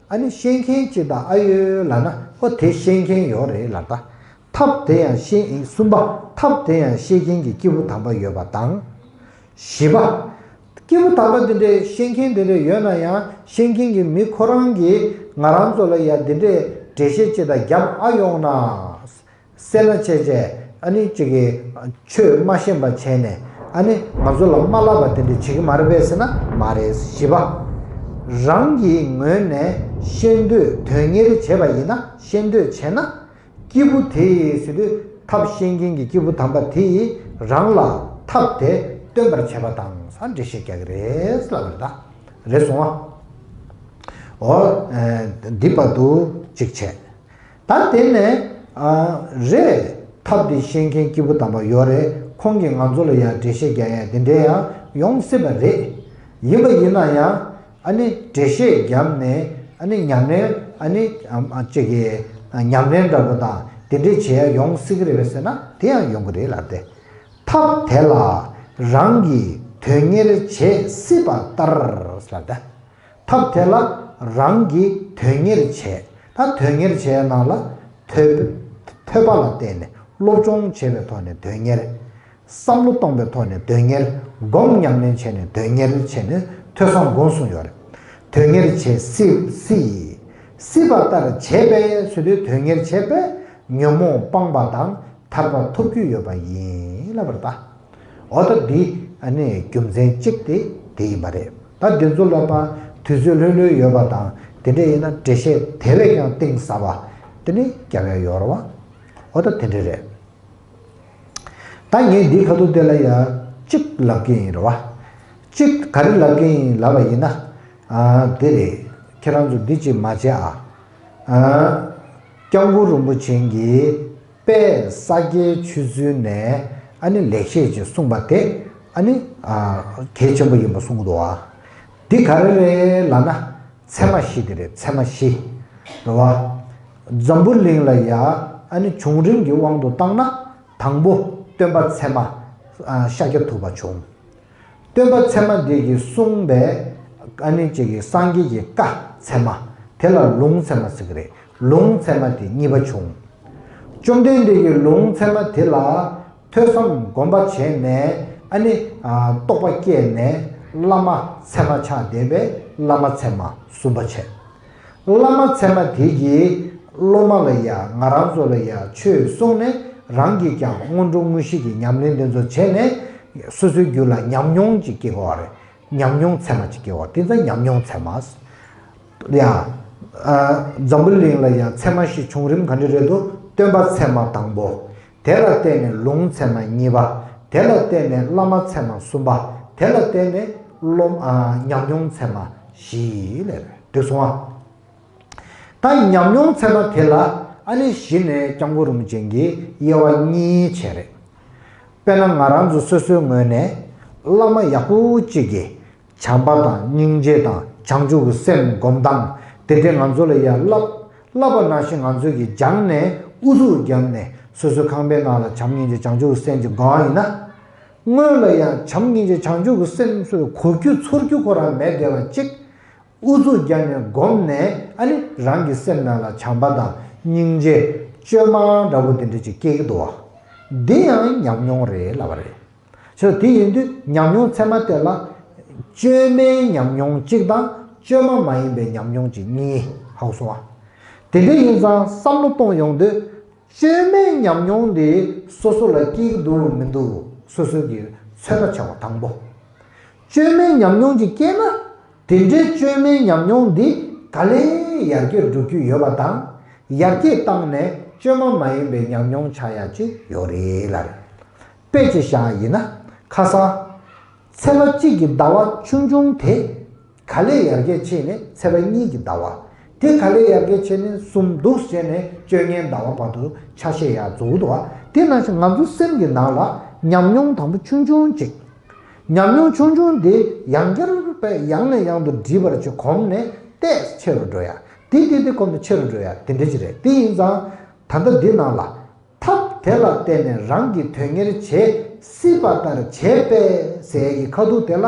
ཨ་ནི་ཤེས་མཁན་ཅིག་དང་ཨ་ཡོད་ལབ་ན་ཨོ་དེ་ཤེས་མཁན་ཡོད་རེད་ལབ་ད། ཐབས་དེ་ཡང་ཤེས་གསུམ་པ་ཐབས་དེ་ཡང་ཤེས་མཁན་གྱི་སྐྱེས་བུ་དམ་པ་ཡོད་པ་དང་། བཞི་པ། སྐྱེས་བུ་དམ་པ་འདི་འདྲའི་ཤེས་མཁན་འདི་འདྲའི་ཡོད་ན་ཡང་ཤེས་མཁན་གྱི་མི་ཁོ་རང་གིས་ང་རང་ཚོ་ལ་ཡ་འདི་འདྲའི་འགྲེལ་བཤད་ཅིག་དང་རྒྱབ་ཨ་ཡོང་ན། སེར་སྣ་ཆེ་ཆེ་ཨ་ནི་ཅིག་གིས་ཆོས་མ་ཤེས་པ་བྱས་ནས་ཨ་ནི་ང་ཚོ་ལ་མ་བསླབ་པ་དེ་འདྲ་བྱེད་ཀྱི་མ་རེད་པས་ཟེར་ན་མ་རེད། བཞི་པ། རང་གི་ངོས་ནས་ཤེས་འདོད་དོན་གཉེར་བྱས་པ་ཡིན་ན་ཤེས་འདོད་བྱས་ན་སྐྱེས་བུ་དེ་ཡིས་ཟེར་དུས་ཐབས་ཤེས་མཁན་གྱི་སྐྱེས་བུ་དམ་པ་དེ་ཡིས་རང་ལ་ཐབས་དེ་སྟོན་པར་བྱེད་པ་དང་ས་འགྲེལ་བཤད་རྒྱག་གི་རེད་ལབ་པ་རེད་ད། རེད་སོང་ཨ། འོ། འདི་བར་དུ་གཅིག་བྱས། ད་དེ་ནས་ཨ་རེད། ཐབས་འདི་ཤེས་མཁན་སྐྱེས་བུ་དམ་པ་ཡོད་རེད། ཁོང་གིས་ང་ཚོ་ལ་ཡང་འགྲེལ་བཤད་རྒྱག་ཡ་དེ་འདྲའི་ཡང་ཡོང་སྲིད་པ་རེད། ཡིན་པ་ཡིན་ན་ཡང་ཨ་ནི་འགྲེལ་བཤད་བརྒྱབ་ནས་ཨ་ནི་ཉམས་ལེན་ཨ་ནི་ཨ་ཅིག་གི་ཉམས་ལེན་འདྲ་པོ་དང་དེ་འདྲའི་བྱེད་ཡ་ཡོང་སྲིད་ཀྱི་རེད་པས་ཟེར་ན་དེ་ཡང་ཡོང་གི་རེད་ལབ་སྟེ། ཐབས་དེ་ལ་རང་གིས་དོན་གཉེར་བྱེད་སྲིད་པ་ལྟར་ལབ་སྟེ། ཐབས་དེ་ལ་རང་གིས་དོན་གཉེར་བྱས། ད་དོན་གཉེར་བྱས་ནང་ལ་ཐོས་ཐོས་པ་ལ་བརྟེན་ནས་སློབ་སྦྱོང་བྱས་པའི་ཐོག་ནས་དོན་གཉེར། བསམ་བློ་གཏོང་པའི་ཐོག་ནས་དོན་གཉེར། སྒོམ་ཉམས་ལེན་བྱས་ནས་དོན་གཉེར་བྱས་ནས་ཐོས་བསམ་སྒོམ་གསུམ་ཡོད་རེད། དོན་གཉེར་བྱས་སྲིད་སྲིད་ཡིས། སྲིད་པ་ལྟར་བྱས་པས་ཟེར་དུས་དོན་གཉེར་བྱས་པས་ཉོན་མོངས་སྤངས་པ་དང་ཐར་པ་ཐོབ་རྒྱུ་ཡོད་པ་ཡིན་ལབ་པ་རེད་ད། འོ་ད་འདི་ཨ་ནི་རྒྱུ་མཚན་གཅིག་དེ་དེ་ཡིན་པ་རེད། ད་འདི་ཚོ་ལ་པ་དུས་ཚོད་ལྷོད་ལྷོད་ཡོད་པ་དང་དེ་འདྲ་ཡིན་ན་འགྲེལ་བཤད་དེ་བས་ཀྱང་གཏིང་ཟབ་པ་དེ་ནི་རྒྱབ་ཡ་ཡོད་རེད་བ། འོ་ད་དེ་འདྲ་རེད། ད་ངས་འདི་ཁ་ཐུག་དེ་ལ་ཡ་གཅིག་ལབ་ཀྱི་ཡིན་རེད་བ། གཅིག་ག་རེ་ལབ་ཀྱི་ཡིན་ལབ་པ་ཡིན་ན། ཨ་དེ་རེད། ཁྱེད་རང་ཚོ་འདི་ཅིག་མ་བྱེད་ཨ། ཨ་སྐྱབས་མགོན་རིན་པོ་ཆེ་གིས་དཔལ་ས་སྐྱའི་ཆོས་ཚུལ་ནས་ཨ་ནི་ལེགས་བཤད་ཅིག་གསུངས་པ་དེ་ཨ་ནི་ཨ་གལ་ཆེན་པོ་ཡིན་པ་གསུང་གི་འདུག་ཨ། འདི་ག་རེ་རེད་ལབ་ན། ཚད་མ་བཞི་དེ་རེད། ཚད་མ་བཞི། རེད་བ། འཛམ་བུ་གླིང་ལ་ཡ་ཨ་ནི་བྱུང་རིམ་གྱི་དབང་དུ་བཏང་ན་དང་པོ་སྟོན་པ་ཚད་མ་ཨ་ཤཱཀྱ་ཐུབ་པ་བྱུང་། སྟོན་པ་ཚད་མ་འདི་གིས་གསུངས་པའི་ཨ་ནི་ཅིག་གི་སངས་རྒྱས་ཀྱི་བཀའ་ཚད་མ་དེ་ལ་ལུང་ཚད་མ་ཟེར་གི་རེད། ལུང་ཚད་མ་དེ་གཉིས་པ་བྱུང་། བཅོམ་ལྡན་འདས་ཀྱིས་ལུང་ཚད་མ་དེ་ལ་ཐོས་བསམ་སྒོམ་པ་བྱས་ནས་ཨ་ནི་ཨ་རྟོགས་པ་སྐྱེས་ནས་བླ་མ་ཚད་མ་ཆགས་བསྡད་པས་བླ་མ་ཚད་མ་གསུམ་པ་བྱས། བླ་མ་ཚད་མ་དེ་གིས་སློབ་མ་ལ་ཡ་ང་རང་ཚོ་ལ་ཡ་ཆོས་གསུངས་ནས་རང་གིས་ཀྱང་སྔོན་འགྲོ་དངོས་གཞི་གི་ཉམས་ལེན་དེ་ཚོ་བྱས་ནས་སོ་སོའི་རྒྱུད་ལ་ཉམས་མྱོང་ཅིག་སྐྱེ་དགོས་པ་རེད། ཉམས་མྱོང་ཚད་མ་ཅིག་སྐྱེ་དགོས་པ་དེ་ཚོ་ཉམས་མྱོང་ཚད་མ། ཡ། ཨ་འཛམ་བུ་གླིང་ལ་ཡ་ཚད་མ་བཞི་བྱུང་རིམ་ག་འདྲ་རེད་འདུག་སྟོན་པ་ཚད་མ་དང་པོ། དེ་ལ་བརྟེན་ནས་ལུང་ཚད་མ་གཉིས་པ། དེ་ལ་བརྟེན་ནས་བླ་མ་ཚད་མ་གསུམ་པ། དེ་ལ་བརྟེན་ནས་སློབ་ཨ་ཉམས་མྱོང་ཚད་མ་བཞི་ལས་རེད་འགྲིག་སོང་ཨ། ད་ཉམས་མྱོང་ཚད་མ་དེ་ལ་ཨ་ནི་གཞི་ནས་སྐྱབས་མགོན་རིན་པོ་ཆེ་གིས་དབྱེ་བ་གཉིས་བྱས་རེད། དཔེར་ན་ང་རང་ཚོ་སོ་སོའི་ངོས་ནས་བླ་མ་ཡག་པོ་གཅིག་གིས་བྱམས་པ་དང་སྙིང་རྗེ་དང་ བྱང་ཆུབ་ཀྱི་སེམས་སྒོམ་སྟངས་དེ་འདྲའི་ང་ཚོ་ལ་ཡང་བསླབ་བསླབ་པ་ནང་བཞིན་ང་ཚོས་ཀྱི་སྦྱངས་ནས་ཨུ་ཚུགས་བརྒྱབ་ནས་སོ་སོའི་ཁང་པའི་ནང་ལ་བྱམས་སྙིང་རྗེ་བྱང་ཆུབ་ཀྱི་སེམས་ཀྱི་སྒོམ་ཡིན་ན། སྔོན་ལ་ཡང་བྱམས་སྙིང་རྗེ་བྱང་ཆུབ་ཀྱི་སེམས་སུ་གོ་རྒྱུ་ཚོར་རྒྱུ་ཁོ་རང་མེད་བསྡད་པ་གཅིག་ཨུ་ཚུགས་བརྒྱབ་ནས་བསྒོམས་ནས་ཨ་ནི་རང་གི་སེམས་ནང་ལ་བྱམས་པ་དང་སྙིང་རྗེ་བཅོས་མ་འདྲ་པོ་དེ་འདྲ་ཅིག་སྐྱེ་གི་འདུག་བ། འདི་ཡང་ཉམས་མྱོང་རེད་ལབ་པ་རེད། ཅེས་དེ་ཡིན་དུས་ཉམས་མྱོང་ཚད་མ་དེ་ལ་བཅོས་མའི་ཉམས་མྱོང་གཅིག་དང་བཅོས་མ་མ་ཡིན་པའི་ཉམས་མྱོང་གཅིག་གཉིས་ཧ་གོ་སོང་བ། དེ་འདྲ་ཡིན་ཙང་བསམ་བློ་གཏོང་ཡོང་དུས། བཅོས་མའི་ཉམས་མྱོང་དེ་སོ་སོ་ལ་སྐྱེ་གི་འདུག་མི་འདུག་སོ་སོ་གིས་ཚོད་ལྟ་བྱ་བ་དང་པོ། བཅོས་མའི་ཉམས་མྱོང་ཅིག་སྐྱེས་ན། དེ་འདྲའི་བཅོས་མའི་ཉམས་མྱོང་འདི་ག་ལེར་ཡར་རྒྱས་འགྲོ་རྒྱུ་ཡོད་པ་དང་། ཡར་རྒྱས་བཏང་ནས་བཅོས་མ་མ་ཡིན་པའི་ཉམས་མྱོང་ཆགས་ཡ་ཅིག་ཡོད་རེད་ལབ་རེད། དཔེ་ཅིག་བཞག་ཡིན་ན། ཁ་སང་། ཚེས་པ་གཅིག་གི་ཟླ་བ་ཆུང་ཆུང་དེ། ག་ལེར་ཡར་རྒྱས་ཕྱིན་ནས་ཚེས་པ་གཉིས་ཀྱི་ཟླ་བ། དེ་ག་ལེར་ཡར་རྒྱས་ཕྱིན་ནས་གསུམ་འདུག་བྱས་ནས་བཅོ་ལྔའི་ཟླ་བ་བར་དུ་ཆ་ཤས་ཡར་འཛུགས་འདུག་བ། དེ་ནང་བཞིན་ང་ཚོའི་སེམས་ཀྱི་ནང་ལ་ཉམས་མྱོང་དང་པོ་ཆུང་ཆུང་ཅིག་ཉམས་མྱོང་ཆུང་ཆུང་དེ་ཡང་བསྐྱར་པས་ཡང་ནས་ཡང་དུ་འདྲིས་པར་བྱེད་གོམས་ནས་ཏོག་ཙམ་ཆེ་རུ་འགྲོ་ཡ། དེ་དེ་དེ་གོམས་ནས་ཆེ་རུ་འགྲོ་ཡ་དེ་འདྲ་ཅིག་རེད། དེ་ཡིན་ཙང་ད་ལྟ་འདི་ནང་ལ། ཐབས་དེ་ལ་བརྟེན་ནས་རང་གི་དོན་གཉེར་བྱེད་སྲིད་པ་ལྟར་བྱེད་པས་ཟེར་གྱི་ཁ་ཐུག་དེ་ལ་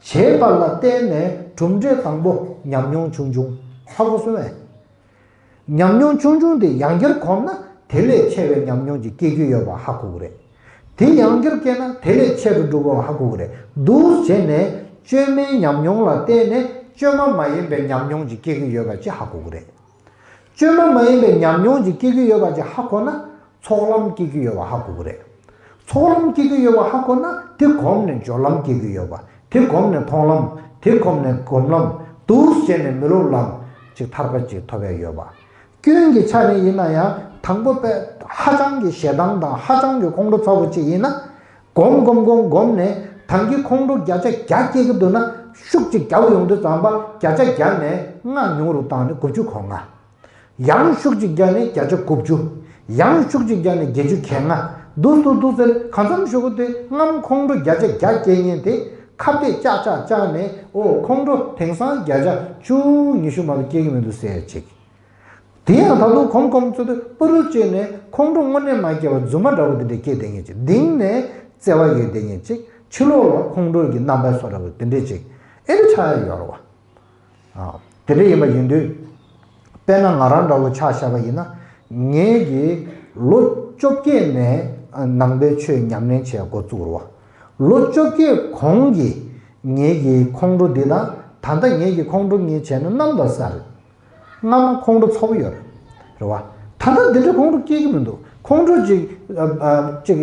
བྱེད་པ་ལ་བརྟེན་ནས་གྲུབ་འབྲས་དང་པོ་ཉམས་མྱོང་ཆུང་ཆུང་ཧ་གོ་སོང་ངས། ཉམས་མྱོང་ཆུང་ཆུང་དེ་ཡང་བསྐྱར་གོམས་ན་དེ་ལས་ཆེ་བའི་ཉམས་མྱོང་ཅིག་སྐྱེ་རྒྱུ་ཡོད་པ་ཧ་གོ་གི་རེད། དེ་ཡང་བསྐྱར་སྐྱེས་ན་དེ་ལས་ཆེ་རུ་འགྲོ་གི་ཡོད་པ་ཧ་གོ་གི་རེད། འདུག་བྱས་ནས་བཅོས་མའི་ཉམས་མྱོང་ལ་བརྟེན་ནས་བཅོས་མ་མ་ཡིན་པའི་ཉམས་མྱོང་ཅིག་སྐྱེ་གི་ཡོད་པ་ཅིག་ཧ་གོ་གི་རེད། བཅོས་མ་མ་ཡིན་པའི་ཉམས་མྱོང་ཅིག་སྐྱེ་གི་ཡོད་པ་ཅིག་ཧ་གོ་ན་ཚོགས་ལམ་སྐྱེ་གི་ཡོད་པ་ཧ་གོ་གི་རེད། ཚོགས་ལམ་སྐྱེ་གི་ཡོད་པ་ཧ་གོ་ན་དེ་གོམས་ནས་སྦྱོར་ལམ་སྐྱེ་གི་ཡོད་པ། དེ་གོམས་ནས་མཐོང་ལམ། དེ་གོམས་ནས་སྒོམ་ལམ། འདུག་བྱས་ནས་མི་སློབ་ལམ་ཅིག་ཐར་པ་ཅིག་ཐོབ་ཡ་ཡོད་པ། སྐྱོན་གྱི་ཆ་ནས་ཡིན་ན་ཡང་དང་པོ་དཔེ་ཧ་ཅང་གི་ཞེ་སྡང་དང་ཧ་ཅང་གི་ཁོང་ཁྲོ་ཚ་པོ་ཅིག་ཡིན་ན། གོམས་གོམས་གོམས་གོམས་ནས་ཐང་གི་ཁོང་ཁྲོ་བརྒྱ་ཆ་བརྒྱ་སྐྱེ་གི་འདུག་ན་ཤུགས་ཅིག་རྒྱག་ཡོང་དུས་ཙམ་པ་བརྒྱ་ཆ་བརྒྱ་ནས་ལྔ་ཉུང་རུ་བཏང་ནས་དགུ་བཅུ་གོ་ལྔ། ཡང་ཤུགས་ཅིག་བརྒྱབ་ནས་བརྒྱ་ཆ་དགུ་བཅུ། ཡང་ཤུགས་ཅིག་བརྒྱབ་ནས་བརྒྱད་ཅུ་གྱ་ལྔ། འདུག་འདུག་འདུག་ཟེར་གང་འཚམ་ཞུ་གི་དེ་སྔམ་ཁོང་ཁྲོ་བརྒྱ་ཆ་བརྒྱ་སྐྱེ་མཁན་དེ་ཁ་གཏད་བཅག་བཅག་བཅག་ནས་ཨོ་ཁོང་ཁྲོ་དེང་སང་བརྒྱ་ཆ་བཅུ་ཉི་ཤུ་མ་གཏོགས་སྐྱེ་གི་མི་འདུག་ཟེར་ཅིག་དེ་ཡང་ད་དུང་གོམས་གོམས་ཚོད་དུ་པུ་རུ་བཅད་ནས་ཁོང་ཁྲོ་དངོས་གནས་མ་སྐྱེ་བ་རྫུན་མ་འདྲ་བོ་དེ་འདྲ་སྐྱེ་བསྡད་མཁན་ཅིག་གདིང་ནས་བརྩེ་བ་ཡོད་བསྡད་མཁན་ཅིག་ཕྱི་ལོགས་ལ་ཁོང་ཁྲོ་གི་རྣམ་པ་བཟོ་འདྲ་བོ་དེ་འདྲ་ཅིག་ཨེ་རེ་ཆགས་ཡ་ཡོད་རེད་བ། དེ་འདྲ་ཡིན་པ་ཡིན་དུས། དཔེར་ན་ང་རང་འདྲ་བོ་ཆ་བཞག་པ་ཡིན་ན། ངེད་ཀྱིས་ལོ་བཅོ་བརྒྱད་ནས་ནང་པའི་ཆོས་ཉམས་ལེན་བྱེད་འགོ་བཙུགས་རེད་བ། ལོ་བཅོ་བརྒྱད་གོང་གི་ངེད་ཀྱི་ཁོང་ཁྲོ་འདི་དང་ད་ལྟ་ངེད་ཀྱི་ཁོང་ཁྲོ་ངས་བྱས་ན་གནམ་དང་ས་རེད། སྔ་མ་ཁོང་ཁྲོ་ཚ་པོ་ཡོད་རེད་བ། ད་ལྟ་འདི་འདྲའི་ཁོང་ཁྲོ་སྐྱེ་གི་མི་འདུག་ཁོང་ཁྲོ་ཅིག་ཅིག་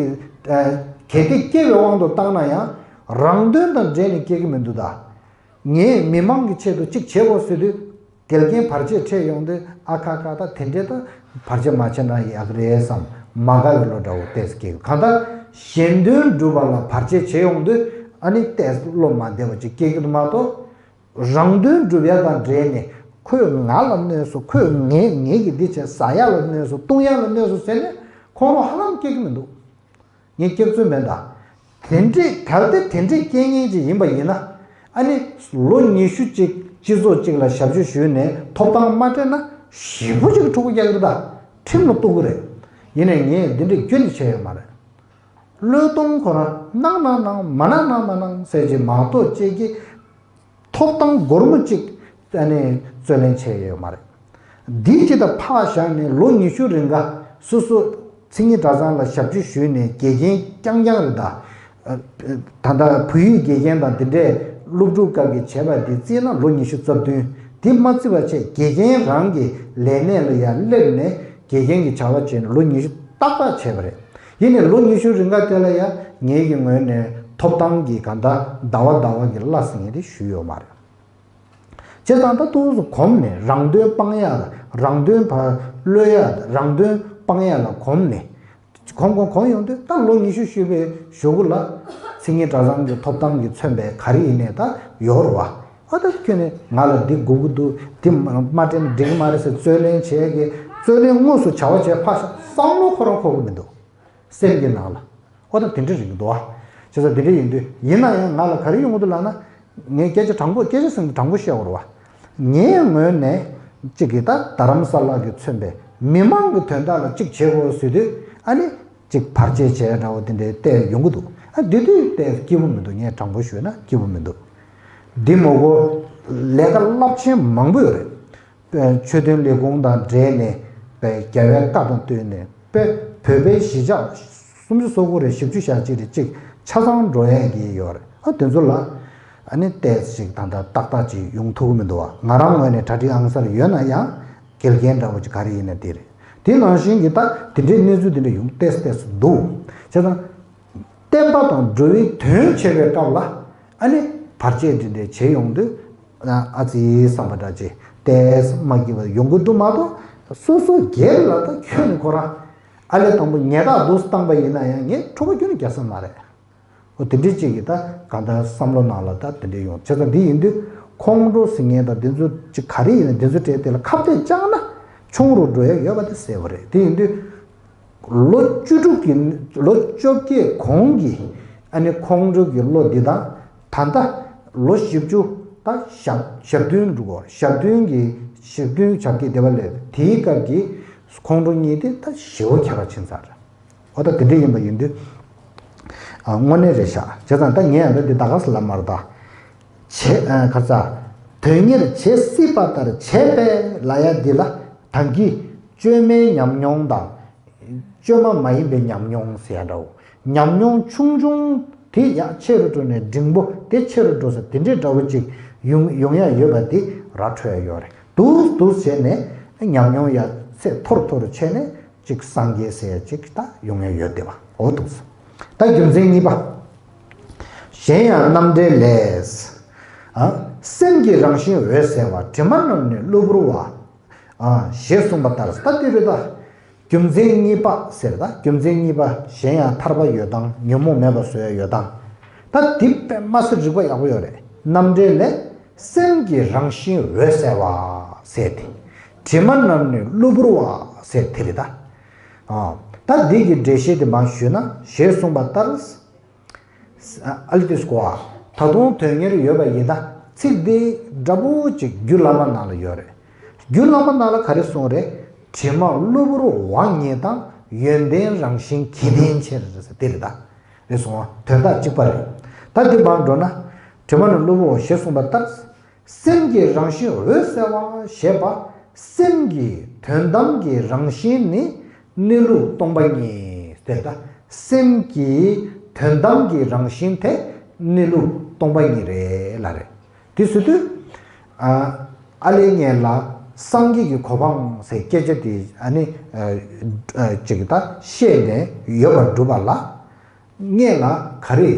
གལ་ཏེ་སྐྱེ་བའི་དབང་དུ་བཏང་ན་ཡང་རང་དོན་དང་འབྲེལ་ནས་སྐྱེ་གི་མི་འདུག་ད། ངས་མི་མང་གི་ཆེད་དུ་གཅིག་བྱེད་དགོས་ཟེར་དུས། འགལ་རྐྱེན་བར་ཆད་འཕྲད་ཡོང་དུས་ཨ་ཁ་ཁ་ད་དེ་འདྲས་ད་བར་ཆད་མ་བྱས་ན་ཡག་རེད་བསམ་མ་དགའ་བའི་བློ་འདྲ་བོ་ཏོག་ཙམ་སྐྱེ་གི་གང་ལྟར་གཞན་དོན་སྒྲུབ་པ་ལ་བར་ཆད་བྱེད་ཡོང་དུས་ཨ་ནི་ཏོག་ཙམ་བློ་མ་བདེ་བ་ཅིག་སྐྱེ་གི་འདུག་མ་གཏོགས། རང་དོན་སྒྲུབ་ཡ་དང་འབྲེལ་ནས་ཁོས་ང་ལ་གནོད་སོང་ཁོས་ངས་ངས་ཀྱི་འདི་བྱས་ཟ་ཡ་ལ་གནོད་སོང་བཏུང་ཡ་ལ་གནོད་སོང་ཟེར་ནས་ཁོང་ཁྲོ་ཧ་ལམ་སྐྱེ་གི་མི་འདུག་ངས་སྐྱག་རྫུན་མེད་ད། དེ་འདྲས་གལ་ཏེ་དེ་འདྲས་རྐྱེན་ངན་ཅིག་ཡིན་པ་ཡིན་ན། ཨ་ནི་ལོ་ཉི་ཤུ་ཅིག་སྤྱི་ཚོགས་གཅིག་ལ་ཞབས་ཕྱི་ཞུས་ནས་ཐོབ་ཐང་མ་སྤྲད་ན་ཞེ་པོ་ཅིག་ཕྲུ་གུ་རྒྱག་གི་རེད་ད། ཁྲིམས་ལ་གཏུག་གི་རེད། ཡིན་ནའི་ངས་འདི་འདྲས་རྒྱུན་ནས་བྱས་ཡོད་མ་རེད། བློས་གཏོང་ཁོ་རང་གནང་གནང་གནང་མ་གནང་གནང་མ་གནང་ཟེར་གྱི་མ་གཏོགས་ཅིག་གི་ཐོབ་ཐང་སྒོར་མོ་གཅིག་ཨ་ནི་རྩོད་ལེན་བྱས་ཡོད་མ་རེད། འདི་ཅི་ལྟར་ཕར་བཞག་ནས་ལོ་ཉི་ཤུ་རིང་ག་སོ་སོ་མཚན་ཉིད་གྲྭ་ཚང་ལ་ཞབས་ཕྱི་ཞུས་ནས་དགེ་རྒན་རྐྱང་རྐྱང་རེད་ད། ད་ལྟ་བོད་ཡིག་དགེ་རྒན་དང་དེ་འདྲས་སློབ་ཕྲུག་སྐབས་ཀྱི་བྱས་པ་འདི་བརྩིས་ན་ལོ་ཉི་ཤུ་རྩ་བདུན། འདི་མ་བརྩི་བ་བྱས་དགེ་རྒན་རང་གི་ལས་གནས་ལ་ཡར་སླེབས་ནས་དགེ་རྒན་གྱི་བྱ་བ་བྱས་ནས་ལོ་ཉི་ཤུ་ཏག་ཏག་བྱས་པ་རེད། ཡིན་ནའི་ལོ་ཉི་ཤུ་རིང་ག་དེ་ལ་ཡང་ངེད་ཀྱི་ངོས་ནས་ཐོབ་ཐང་གི་གང་ལྟར་ཟླ་བ་ཟླ་བ་གི་གླ་ཟེར་མཁན་དེ་ཞུས་ཡོད་མ་རེད། བྱས་ཙང་ད་ཏོག་ཙམ་གོམས་ནས་རང་དོན་སྤང་ཡ་ལ་རང་དོན་ཕར་གློད་ཡ་རང་དོན་སྤང་ཡ་ལ་གོམས་ནས་གོམས་གོམས་གོམས་ཡོང་དུས་ད་ལོ་ཉི་ཤུ་བཞུགས་པའི་གཞུག་གུ་ལ་མཚན་ཉིད་གྲྭ་ཚང་གི་ཐོབ་ཐང་གིས་མཚོན་པའི་ག་རེ་ཡིན་ནའི་ད་ཡོད་རེད་བ། ཨ་ད་ཁྱོད་ནས་ང་ལ་འདི་དགོས་ཀྱི་འདུག་འདི་མ་སྤྲད་ན་འགྲིག་གི་མ་རེད་ཟེར་རྩོད་ལེན་བྱས་ཀྱི་རྩོད་ལེན་དངོས་སུ་བྱ་བ་བྱས་ཕར་བསམ་བློ་ཁོ་རང་འཁོར་གྱི་མི་འདུག་སེམས་ཀྱི་ནང་ལ། ཨོ་ད་དེ་འདྲ་རིག་འདུག་ཨ། བྱས་ཙང་དེ་འདྲ་ཡིན་དུས་ཡིན་ན་ཡང་ང་ལ་ག་རེ་ཡོང་གི་འདུག་ལབ་ན། ངས་སྐད་ཆ་དྲང་པོ་སྐད་ཆ་ཟེར་ན་དྲང་པོ་བཤད་དགོས་རེད་བ། ངའི་ངོས་ནས་གཅིག་གིས་ད་རྡ་རམ་ས་ལ་གིས་མཚོན་པའི་མི་མང་གི་དོན་དག་ལ་གཅིག་བྱེད་དགོས་ཟེར་དུས། ཨ་ནི་གཅིག་བར་ཆད་བྱས་འདྲ་བོ་དེ་འདྲའི་ལྟས་ཡོང་གི་འདུག་ཨ་དེ་དུས་ལྟས་སྐྱིད་པོ་མི་འདུག་ངས་དྲང་པོ་ཞུས་ན་སྐྱིད་པོ་མི་འདུག་འདི་མོ་གོ་ལས་ཀ་རླབས་ཆེན་མང་པོ་ཡོད་རེད། པའི་ཆོས་དོན་ལས་ཁུངས་དང་འབྲེལ་ནས་པའི་རྒྱལ་བའི་བཀའ་དང་བསྟུན་ནས་པའི་བོད་པའི་གཞིས་ཆགས་སུམ་ཅུ་སོ་དགུ་རེ་བཞི་བཅུ་ཞེ་གཅིག་རེ་གཅིག་ཆ་ཚང་འགྲོ་ཡས་ཀྱི་ཡོད་རེད། ཨ་དེ་ཚོ་ལ་ཨ་ནི་ཏོག་ཙམ་ཞིག་ད་ལྟ་ཏག་ཏག་ཅིག་ཡོང་ཐུབ་ཀྱི་མི་འདུག་བ། ང་རང་ངོས་ནས་གྲ་སྒྲིག་ཨང་གསར་ཡོད་ན་ཡང་འགལ་རྐྱེན་འདྲ་བོ་ཅིག་ག་རེ་ཡིན་ན་དེ་རེད། དེ་ནང་བཞིན་གྱི་ད་དེ་འདྲའི་གནས་ཚུལ་དེ་འདྲ་ཡོང་ཏོག་ཙམ་ཏོག་ཙམ་འདུག་བྱས་ཙང་། བསྟན་པ་དང་འགྲོ་བའི་དོན་བྱེད་པའི་སྐབས་ལ་ཨ་ནི་བར་ཆད་འདི་འདྲ་བྱེད་ཡོང་དུས། ཨ་ཙི་བསམ་པ་འདྲ་ཅིག་ཏོག་ཙམ་མ་སྐྱིད་པ་ཡོང་གི་འདུག་མ་གཏོགས། སོ་སོ་སྒེར་ལ་ད་ཁྱོན་ནས་ཁོ་རང་ཨ་ལས་དང་པོ་ཉལ་ཐག་འདུག་བཏང་པ་ཡིན་ན་ཡང་ངས་འཕྲོ་བ་ཁྱོན་ནས་རྒྱག་ས་མ་རེད། འོ་དེ་འདྲ་ཅིག་གིས་ད་གང་ལྟར་བསམ་བློ་ནང་ལ་ད་དེ་འདྲ་ཡོང་བྱས་ཙང་། འདི་ཡིན་དུས་ཁོང་ཁྲོ་ཟེར་མཁན་དང་འདི་ཚོ་ཅིག་ག་རེ་ཡིན་ན་འདི་ཚོ་གྲས་དེ་ལ་ཁ་གཏད་བཅག་ན་ཆུང་རུ་འགྲོ་ཡ་ཡོད་པ་དེ་གསལ་པོ་རེད། དེ་ཡིན་དུས། ལོ་བཅུ་དྲུག་གི་ལོ་བཅོ་བརྒྱད་གོང་གི་ཨ་ནི་ཁོང་ཁྲོ་གི་ལོ་འདི་དང་ད་ལྟ་ལོ་བཞི་བཅུ་ད་ཞག་ཞག་བདུན་འགྲོ་གོ་ཞག་བདུན་གྱི་ཞག་བདུན་བྱ་བརྒྱད་དེ་བ་ལས་དེའི་སྐབས་ཀྱི་ཁོང་ཁྲོ་གཉིས་དེ་ད་ཞེ་པོ་ཁྱད་པར་ཕྱིན་ཚར་རེད། འོ་ད་དེ་འདྲ་ཡིན་པ་ཡིན་དུས། ཨ་དངོས་གནས་རེད་ཤག་བྱས་ཙང་ད་ངས་ཡང་ད་འདི་ད་ག་ས་ལ་མར་ད་བྱེད་ཨ་ཁ་ཚ་དོན་གཉེར་བྱེད་སྲིད་པ་ལྟར་བྱས་པས་ལབ་ཡ་འདི་ལ་ད་གིན་བཅོས་མའི་ཉམས་མྱོང་དང་། བཅོས་མ་མ་ཡིན་པའི་ཉམས་མྱོང་ཟེར་ཡ་འདྲ་བོ། ཉམས་མྱོང་ཆུང་ཆུང་དེ་ཡང་ཆེ་རུ་འགྲོ་ནས་འབྲིང་པོ་དེ་ཆེ་རུ་འགྲོ་ས་དེ་འདྲའི་འདྲ་བོ་ཅིག་ཡོང་ཡོང་ཡ་ཡོད་པ་དེ་ར་འཕྲོད་ཡ་ཡོད་རེད། འདུག་འདུག་བྱས་ནས་ཉམས་མྱོང་ཡ་ཚད་མཐོ་རུ་མཐོ་རུ་བྱས་ནས་ཅིག་སངས་རྒྱས་ཟེར་ཡ་ཅིག་ད་ཡོང་ཡ་ཡོད་བསྡད་པ། འོ་འདུག་ད་རྒྱུ་མཚན་གཉིས་པ། གཞན་ཡང་རྣམ་འགྲེལ་ལས། ཨ་སེམས་ཀྱི་རང་བཞིན་འོད་གསལ་བ། དྲི་མ་རྣམས་ནི་གློ་བུར་བ། ཨ་ཞེས་གསུངས་པ་ལྟར། ད་འདི་རེད་ད། རྒྱུ་མཚན་གཉིས་པ་ཟེར་ད། རྒྱུ་མཚན་གཉིས་པ། གཞན་ཡང་ཐར་པ་ཡོད་དང་ཉོན་མོངས་མེད་པ་བཟོ་ཡ་ཡོད་དང་། ད་འདི་དཔེ་མ་སྲིད་རིགས་པ་ཡག་པོ་ཡོད་རེད། རྣམ་འགྲེལ་ལས། སེམས་ཀྱི་རང་བཞིན་འོད་གསལ་བ་ཟེར་དེ། དྲི་མ་རྣམས་ནི་གློ་བུར་བ་ཟེར་དེ་རེད་ད། ཨ་ད་འདི་གི་འགྲེལ་བཤད་དེ་མར་ཞུས་ན། ཞེས་གསུངས་པ་ལྟར། ཨ་ལི་ཏིས་གོ་ཨ། ད་དུང་དོན་གཉེར་ཡོད་པ་ཡིན་ན་ཚིག་འདི་འདྲ་པོ་ཅིག་རྒྱུད་བླ་མ་ནང་ལ་ཡོད་རེད། རྒྱུད་བླ་མ་ནང་ལ་ག་རེ་གསུངས་རེད། དྲི་མ་གློ་བུར་བ་ཉིད་དང་ཡོན་ཏན་རང་བཞིན་གྱིས་ལྡན་ཕྱིར་ཟེར་དེ་རེད་ད། རེད་སོང་ཨ། དོན་དག་གཅིག་པ་རེད། ད་འདི་མར་འགྲོ་ན། དྲི་མ་ནི་གློ་བུར་བ་ཞེས་གསུངས་པ་ལྟར། སེམས་ཀྱི་རང་བཞིན་འོད་གསལ་བ་ཞེས་པ། སེམས་ཀྱི་དོན་དམ་གྱི་རང་བཞིན་ནི་གནས་ལུགས་སྟོང་པ་ཉིད་ཟེར་ད། སེམས་ཀྱི་དོན་དམ་གྱི་རང་བཞིན་དེ་གནས་ལུགས་སྟོང་པ་ཉིད་རེད་ལབ་རེད། དེ་ཟེར་དུས། ཨ་ཨ་ལེ་ངས་ལ་སངས་རྒྱས་ཀྱི་གོ་འཕང་ཟེར་སྐད་ཆ་དེ་ཨ་ནི་ཨ་ཨ་ཅིག་ད་བཤད་ནས་ཡོད་པར་སྒྲུབ་པ་ལ། ངས་ལ་ག་རེ་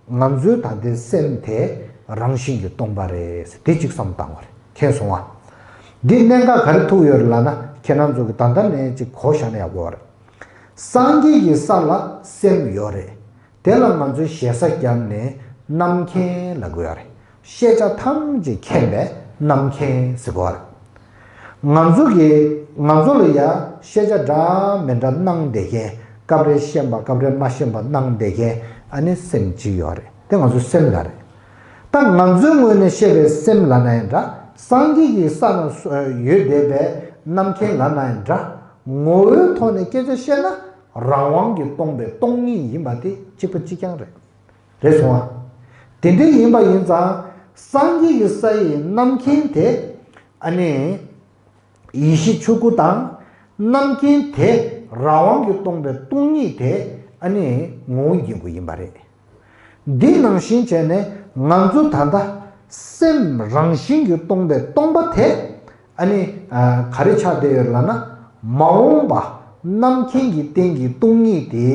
ང་ཚོའི་ད་ལྟའི་སེམས་དེ་རང་བཞིན་གྱིས་སྟོང་པ་རེད་ཟེར་དེ་གཅིག་བསམ་བཏང་བ་རེད། མཁྱེན་སོང་ང་། འདི་གནད་འགག་ག་རེ་ཐུག་ཡོད་རེད་ལབ་ན། ཁྱེད་རང་ཚོ་གི་ད་ལྟ་ནས་ཅིག་གོ་བཞག་ན་ཡག་པོ་རེད། སངས་རྒྱས་ཀྱི་ས་ལ་སེམས་ཡོད་རེད། དེ་ལ་ང་ཚོས་ཞེ་ས་བརྒྱབ་ནས་རྣམ་མཁྱེན་ལབ་དགོས་ཡ་རེད། ཤེས་བྱ་ཐམས་ཅད་མཁྱེན་པས་རྣམ་མཁྱེན་ཟེར་གོ་བ་རེད། ང་ཚོ་གིས་ང་ཚོ་ལ་ཡ་ཤེས་བྱ་འདྲ་མི་འདྲ་གནང་བསྡད་མཁན། སྐབས་རེ་ཤེས་པ་སྐབས་རེ་མ་ཤེས་པ་གནང་བསྡད་མཁན་ཨ་ནི་སེམས་གཅིག་ཡོད་རེད། དེ་ང་ཚོའི་སེམས་ལ་རེད། ད་ང་ཚོའི་ངོས་ནས་བཤད་པའི་སེམས་ལབ་ན་ཡང་འདྲ། སངས་རྒྱས་ཀྱི་ས་ན་ཡོད་བསྡད་པའི་རྣམ་མཁྱེན་ལབ་ན་ཡང་འདྲ། ངོ་བོའི་ཐོག་ནས་སྐད་ཆ་བཤད་ན་རང་དབང་གིས་སྟོང་པའི་སྟོང་ཉིད་ཡིན་པ་དེ་གཅིག་པ་གཅིག་རྐྱང་རེད། རེད་སོང་ཨ། དེ་འདྲ་ཡིན་པ་ཡིན་ཙང་། སངས་རྒྱས་ཀྱི་ས་ཡི་རྣམ་མཁྱེན་དེ་ཨ་ནི་ཡེ་ཤེས་ཆོས་སྐུ་དང་། རྣམ་མཁྱེན་དེ་རང་དབང་གིས་སྟོང་པའི་སྟོང་ཉིད་དེ་ཨ་ནི་ངོ་བོ་ཉིད་སྐུ་ཡིན་པ་རེད། འདི་ནང་བཞིན་བྱས་ནས་ང་ཚོ་ད་ལྟ་སེམས་རང་བཞིན་གྱིས་སྟོང་པའི་སྟོང་པ་དེ། ཨ་ནི་ཨ་ག་རེ་ཆགས་བསྡད་ཡོད་ལབ་ན། མ་འོངས་པ་རྣམ་མཁྱེན་གྱི་རྟེན་གྱི་སྟོང་ཉིད་དེ་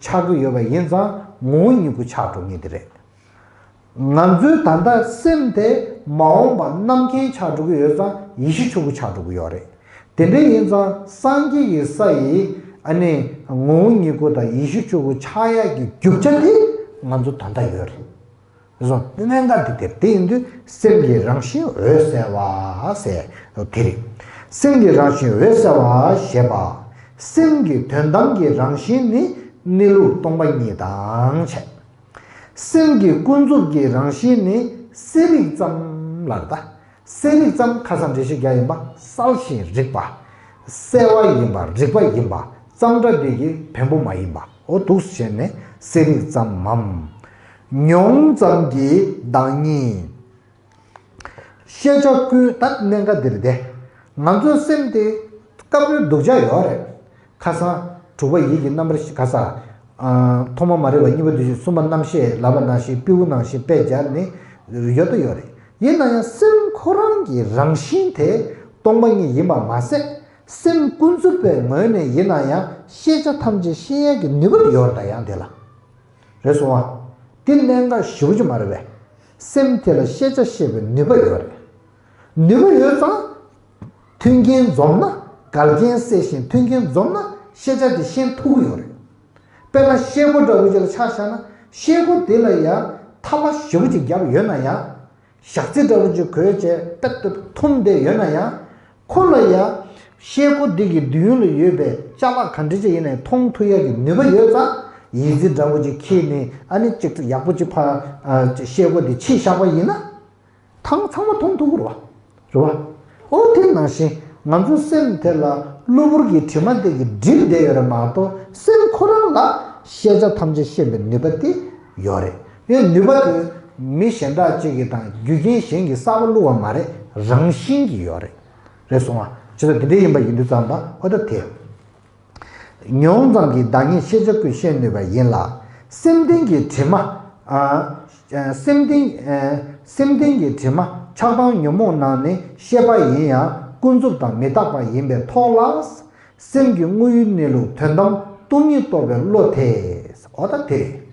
ཆགས་ཀྱི་ཡོད་པ་ཡིན་ཙང་ངོ་བོ་ཉིད་སྐུ་ཆགས་འགྲོ་ངེས་དེ་རེད། ང་ཚོའི་ད་ལྟ་སེམས་དེ་མ་འོངས་པ་རྣམ་མཁྱེན་ཆགས་འགྲོ་གི་ཡོད་ཙང་ཡེ་ཤེས་ཆོས་སྐུ་ཆགས་འགྲོ་གི་ཡོད་རེད། དེ་འདྲ་ཡིན་ཙང་སངས་རྒྱས་ཀྱི་ས་ཡི་ཨ་ནི་ངོ་བོ་ཉིད་སྐུ་དང་ཡེ་ཤེས་ཆོས་སྐུ་ཆགས་ཡག་གི་རྒྱུ་ཆ་དེ་ང་ཚོ་ད་ལྟ་ཡོད་རེད། བཟོ་གནད་འགག་འདི་དེར་དེ་ཡིན་དུས་སེམས་ཀྱི་རང་བཞིན་འོད་གསལ་བ་ཟེར་དེ་རེད། སེམས་ཀྱི་རང་བཞིན་འོད་གསལ་བ་ཞེས་པ། སེམས་ཀྱི་དོན་དམ་གྱི་རང་བཞིན་ནི་གནས་ལུགས་སྟོང་པ་ཉིད་དང་བྱས། སེམས་ཀྱི་ཀུན་རྫོབ་ཀྱི་རང་བཞིན་ནི་གསལ་རིག་ཙམ་ལ་ལྟ། གསལ་རིག་ཙམ། ཁ་སང་འགྲེལ་བཤད་རྒྱག་ཡིན་པ། གསལ་ཞིང་རིག་པ། གསལ་བ་ཡིན་པ། རིག་པ་ཡིན་པ་ཙམ་འདྲ་འདི་གི་བེམ་པོ་མ་ཡིན་པ། འོ་འདུག་སེ་བྱས་ནས་གསལ་རིག་ཙམ་མམ། མྱོང་ཙམ་གྱི་བདག་ཉིད། ཤེས་བྱ་ཀུན། ད་གནད་འགག་འདིར་བསྡད། ང་ཚོའི་སེམས་དེ་སྐབས་རེ་སྡུག་ཅག་ཡོད་རེད། ཁ་སང་དྲུག་པ་ཡིད་ཀྱི་རྣམ་པར་ཤེས། ཁ་སང་། ཨ། ཐོག་མ་མ་རིག་པ་གཉིས་པ་དེ་བཞིན་གསུམ་པ་རྣམ་ཤེས་ལབ་པ་ནང་བཞིན་སྤྲེའུ་ནང་བཞིན་དཔེ་སྦྱར་ནས་ཡོད་དོ་ཡོད་རེད། ཡིན་ན་ཡང་སེམས་ཁོ་རང་གི་རང་བཞིན་དེ་སྟོང་པ་ཉིད་ཡིན་པ་མ་ཟད། སེམས་ཀུན་རྫོབ་པའི་ངོས་ནས་ཡིན་ན་ཡང་ཤེས་བྱ་ཐམས་ཅད་ཤེས་ཡག་གི་ནུས་པ་ཡོད་རེད། ད་ཡང་དེ་ལ། རེད་སོང་ཨ། འདི་གནད་འགག་ཞེ་པོ་ཅིག་མ་རེད་པས། སེམས་དེ་ལ་ཤེས་བྱ་ཤེས་པའི་ནུས་པ་ཡོད་རེད། ནུས་པ་ཡོད་ཙང་། མཐུན་རྐྱེན་འཛོམས་ན། འགལ་རྐྱེན་སེལ་ཞིང་མཐུན་རྐྱེན་འཛོམས་ན་ཤེས་བྱ་དེ་ཤེས་ཐུབ་ཀྱི་ཡོད་རེད། དཔེར་ན་ཤེལ་སྒོ་འདྲ་བོ་ཅིག་ལ་ཆ་བཞག་ན། ཤེལ་སྒོ་དེ་ལ་ཡང་ཐབས་པ་ཞེ་པོ་ཅིག་བརྒྱབ་ཡོད་ན་ཡང་། ཞག་ཚི་འདྲ་བོ་ཅིག་གོས་བྱས་པད་དེ་འཐུམ་བསྡད་ཡོད་ན་ཡང་། ཁོ་ལ་ཡང་ཤེལ་སྒོ་འདི་གི་མདུན་ལ་ཡོད་པའི་ཅ་ལག་ག་འདྲ་ཅིག་ཡིན་ནའི་མཐོང་ཐུབ་ཡག་གི་ནུས་པ་ཡོད་ཙང་། ཡིག་རྩིས་འདྲ་བོ་ཅིག་འཁྱེར་ནས། ཨ་ནི་ཅིག་ཡག་པོ་ཅིག་ཕར། ཨ། ཤེལ་སྒོ་འདི་ཕྱེ་བཞག་པ་ཡིན་ན། ཐང་ཚང་མ་མཐོང་ཐུབ་ཀྱི་རེད་པ། རེད་པ། འོ་དེ་ནང་བཞིན་ང་ཚོའི་སེམས་དེ་ལ་གློ་བུར་གྱི་དྲི་མ་དེ་གིས་བསྒྲིབས་བསྡད་ཡོད་རེད་མ་གཏོགས། སེམས་ཁོ་རང་ལ་ཤེས་བྱ་ཐམས་ཅད་ཤེས་པའི་ནུས་པ་དེ་ཡོད་རེད། ཡང་ནུས་པ་དེ་མི་གཞན་དག་ཅིག་གིས་དང་རྒྱུ་རྐྱེན་གཞན་གྱིས་གསར་པ་བླུགས་པ་མ་རེད། རང་བཞིན་གྱིས་ཡོད་རེད། རེད་སོང་ཨ། བྱས་ཙང་དེ་འདྲ་ཡིན་པ་ཡིན་དུས་ཙམ་པ། འོ་ད་དེ། མྱོང་ཙམ་གྱི་བདག་ཉིད་ཤེས་བྱ་ཀུན་ཤེས་ནུས་པ་ཡིན་ལ། སེམས་རྟེན་གྱི་དྲི་མ། ཨ། སེམས་རྟེན། ཨ། སེམས་རྟེན་གྱི་དྲི་མ་ཆགས་སྡང་ཉོན་མོངས་རྣམས་ནི་ཤེས་པ་ཡིན་ཡང་ཀུན་རྫོབ་དང་མི་རྟག་པ་ཡིན་པའི་ཐོག་ལ། སེམས་ཀྱི་དངོས་ཡུལ་གནས་ལུགས་དོན་དམ་སྟོང་ཉིད་རྟོགས་པའི་བློ་དེ། འོ་ད་དེ་རེད།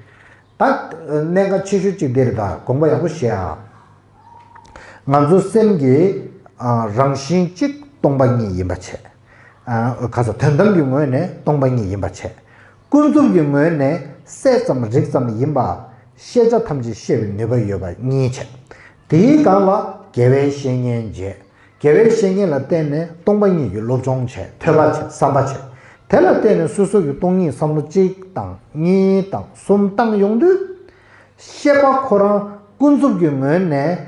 ད་གནད་འགག་ཆེ་ཤོས་གཅིག་དེ་རེད། ད་དགོངས་པ་ཡག་པོ་བཞེས་ཨ། ང་ཚོའི་སེམས་ཀྱི། ཨ། རང་བཞིན་གཅིག་སྟོང་པ་ཉིད་ཡིན་པ་བྱས། ཨ། ག་ས། དོན་དམ་གྱི་ངོས་ནས་སྟོང་པ་ཉིད་ཡིན་པ་བྱས། ཀུན་རྫོབ་ཀྱི་ངོས་ནས་གསལ་ཙམ་རིག་ཙམ་ཡིན་པ། ཤེས་བྱ་ཐམས་ཅད་ཤེས་པའི་ནུས་པ་ཡོད་པ་གཉིས་བྱས། དེའི་སྒང་ལ་དགེ་བའི་བཤེས་གཉེན་བྱས། དགེ་བའི་བཤེས་གཉེན་ལ་བརྟེན་ནས་སྟོང་པ་ཉིད་ཀྱི་སློབ་སྦྱོང་བྱས། ཐོས་པ་བྱས། བསམ་པ་བྱས། དེ་ལ་བརྟེན་ནས་སོ་སོ་གི་སྟོང་ཉིད་བསམ་བློ་གཅིག་དང་གཉིས་དང་གསུམ་བཏང་ཡོང་དུས། ཤེས་པ་ཁོ་རང་ཀུན་རྫོབ་ཀྱི་ངོས་ནས་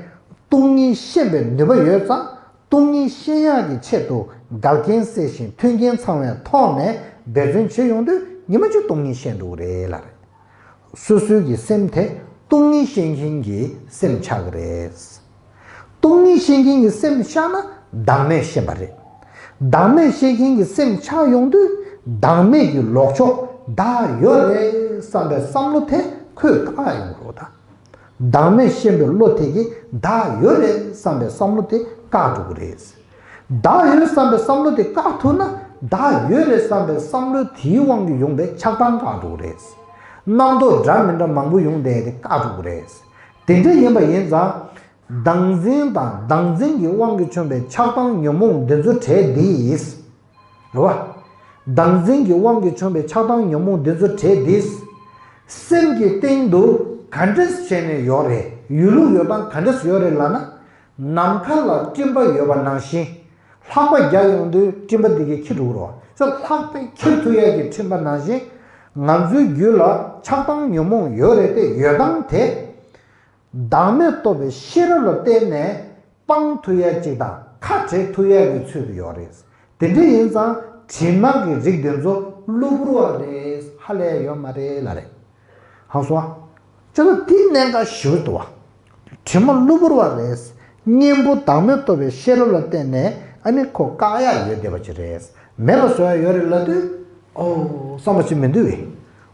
སྟོང་ཉིད་ཤེས་པའི་ནུས་པ་ཡོད་ཙང་། སྟོང་ཉིད་ཤེས་ཡག་གི་ཆེད་དུ་འགལ་རྐྱེན་སེལ་ཞིང་མཐུན་རྐྱེན་ཚང་བའི་ཐོག་ནས་འབད་བརྩོན་བྱེད་ཡོང་དུས། ཉི་མ་གཅིག་སྟོང་ཉིད་ཤེས་འགྲོ་གི་རེད་ལབ་རེད། སོ་སོའི་གི་སེམས་དེ་སྟོང་ཉིད་ཤེས་མཁན་གྱི་སེམས་ཆགས་ཀྱི་རེད། སྟོང་ཉིད་ཤེས་མཁན་གྱི་སེམས་ཆགས་ན་བདག་མེད་ཤེས་པ་རེད། བདག་མེད་ཤེས་མཁན་གྱི་སེམས་ཆགས་ཡོང་དུས། བདག་མེད་ཀྱི་ལོག་ཕྱོགས་བདག་ཡོད་རེད་བསམ་པའི་བསམ་བློ་དེ་ཁོས་བཀག་ཡོང་གི་རེད་ད། བདག་མེད་ཤེས་པའི་བློ་དེ་གིས་བདག་ཡོད་རེད་བསམ་པའི་བསམ་བློ་དེ་བཀག་འགྲོ་གི་རེད། བདག་ཡོད་བསམ་པའི་བསམ་བློ་དེ་བཀག་ཐུབ་ན། བདག་ཡོད་རེད་བསམ་པའི་བསམ་བློ་དེའི་དབང་གིས་ཡོང་པའི་ཆགས་སྡང་བཀག་འགྲོ་གི་རེད། རྣམ་རྟོག་འདྲ་མི་འདྲ་མང་པོ་ཡོང་བསྡད་དེ་བཀག་འགྲོ་གི་རེད། དེ་འདྲ་ཡིན་པ་ཡིན་ཙང་། བདག་འཛིན་དང་བདག་འཛིན་གྱི་དབང་གིས་བྱུང་བའི་ཆགས་སྡང་ཉོན་མོངས་འདི་ཚོ་བྲལ་དེ་ཡིས། རེད་པ། བདག་འཛིན་གྱི་དབང་གིས་བྱུང་བའི་ཆགས་སྡང་ཉོན་མོངས་འདི་ཚོ་བྲལ་དེས། སེམས་ཀྱི་སྟེང་དུ་ག་འདྲས་བྱས་ནས་ཡོད་རེད། ཡོད་ལུགས་ཡོད་སྟངས་ག་འདྲས་ཡོད་རེད་ལབ་ན། ནམ་མཁའ་ལ་སྤྲིན་པ་ཡོད་པ་ནང་བཞིན། ལྷགས་པ་རྒྱག་ཡོང་དུས་སྤྲིན་པ་འདི་གས་འཁྱེར་འགྲོ་གི་རེད་པ། ལྷགས་པས་འཁྱེར་ཐུབ་ཡག་གི་སྤྲིན་པ་ནང་བཞིན། ང་ཚོའི་རྒྱུད་ལ་ཆགས་སྡང་ཉོན་མོངས་ཡོད་རེད་དེ། ཡོད་སྟངས་དེ། བདག་མེད་རྟོགས་པའི་ཤེས་རབ་ལ་བརྟེན་ནས་སྤང་ཐུབ་ཡ་གཅིག་དང་ཁ་བྲལ་ཐུབ་ཡ་གི་ཚུལ་དུ་ཡོད་རེད། དེ་འདྲ་ཡིན་ཙང་དྲི་མ་གི་རིགས་དེ་ཚོ་གློ་བུར་བ་རེད། ཧ་ལས་ཡོད་མ་རེད་ལབ་རེད། ཧང་སོང་ཨ། ཅེས་པ་དེ་གནད་འགག་ཞེ་པོ་འདུག་པ། དྲི་མ་གློ་བུར་བ་རེད། གཉེན་པོ་བདག་མེད་རྟོགས་པའི་ཤེས་རབ་ལ་བརྟེན་ནས་ཨ་ནི་ཁོ་བཀག་ཡ་ཡོད་བསྡད་པ་ཅིག་རེད། མེད་པ་བཟོ་ཡ་ཡོད་རེད་ལབ་དུས། ཨོ། བསམ་པ་ཅིག་མི་འདུག་པས།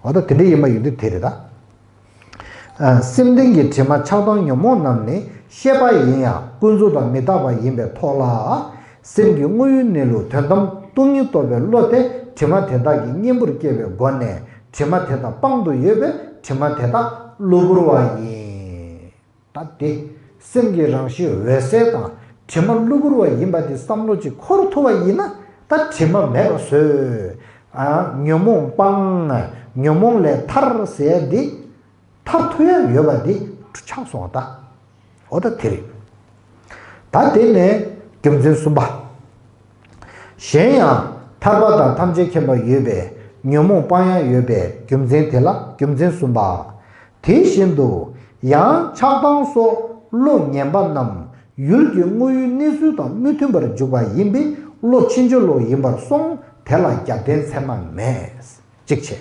འོ་ད་དེ་འདྲ་ཡིན་པ་ཡིན་དུས་དེ་རེད་ད། སེམས་རྟེན་གྱི་དྲི་མ་ཆགས་སྡང་ཉོན་མོངས་རྣམས་ནི་ཤེས་པ་ཡིན་ཡང་ཀུན་རྫོབ་དང་མི་རྟག་པ་ཡིན་པའི་ཐོག་ལ། སེམས་ཀྱི་དངོས་ཡུལ་གནས་ལུགས་དོན་དམ་སྟོང་ཉིད་རྟོགས་པའི་བློ་དེ་དྲི་མ་དེ་དག་གི་གཉེན་པོར་སྐྱེས་པའི་སྒོ་ནས་དྲི་མ་དེ་དག་སྤང་དུ་ཡོད་པས་དྲི་མ་དེ་དག་གློ་བུར་བ་ཡིན། ད་དེ་སེམས་ཀྱི་རང་བཞིན་འོད་གསལ་དང་དྲི་མ་གློ་བུར་བ་ཡིན་པ་དེ་བསམ་བློ་ཅིག་འཁོར་ཐུབ་པ་ཡིན་ན། ད་དྲི་མ་མེད་པ་བཟོས། ཨ། ཉོན་མོངས་སྤང་། ཉོན་མོངས་ལས་ཐར་ཟེར་ཡ་འདི་ཐར་ཐུབ་ཡ་ཡོད་པ་འདི་ཆགས་སོང་བ་ད། འོ་ད་དེ་རེད། ད་དེ་ནས་རྒྱུ་མཚན་གསུམ་པ། གཞན་ཡང་ཐར་པ་དང་ཐམས་ཅད་མཁྱེན་པ་ཡོད་པས་ཉོན་མོངས་སྤང་ཡ་ཡོད་པའི་རྒྱུ་མཚན་དེ་ལ་རྒྱུ་མཚན་གསུམ་པ། དེ་བཞིན་དུ་ཡང་ཆགས་སྡང་སོགས་བློ་ངན་པ་རྣམས་ ཡུལ་གྱི་དངོས་ཡོད་གནས་ཚུལ་དང་མི་མཐུན་པར་འཇུག་པ་ཡིན་པས་བློ་ཕྱིན་ཅི་ལོག་ཡིན་པར་སོང་། དེ་ལ་རྒྱབ་རྟེན་ཚད་མ་མེད། གཅིག་བྱས།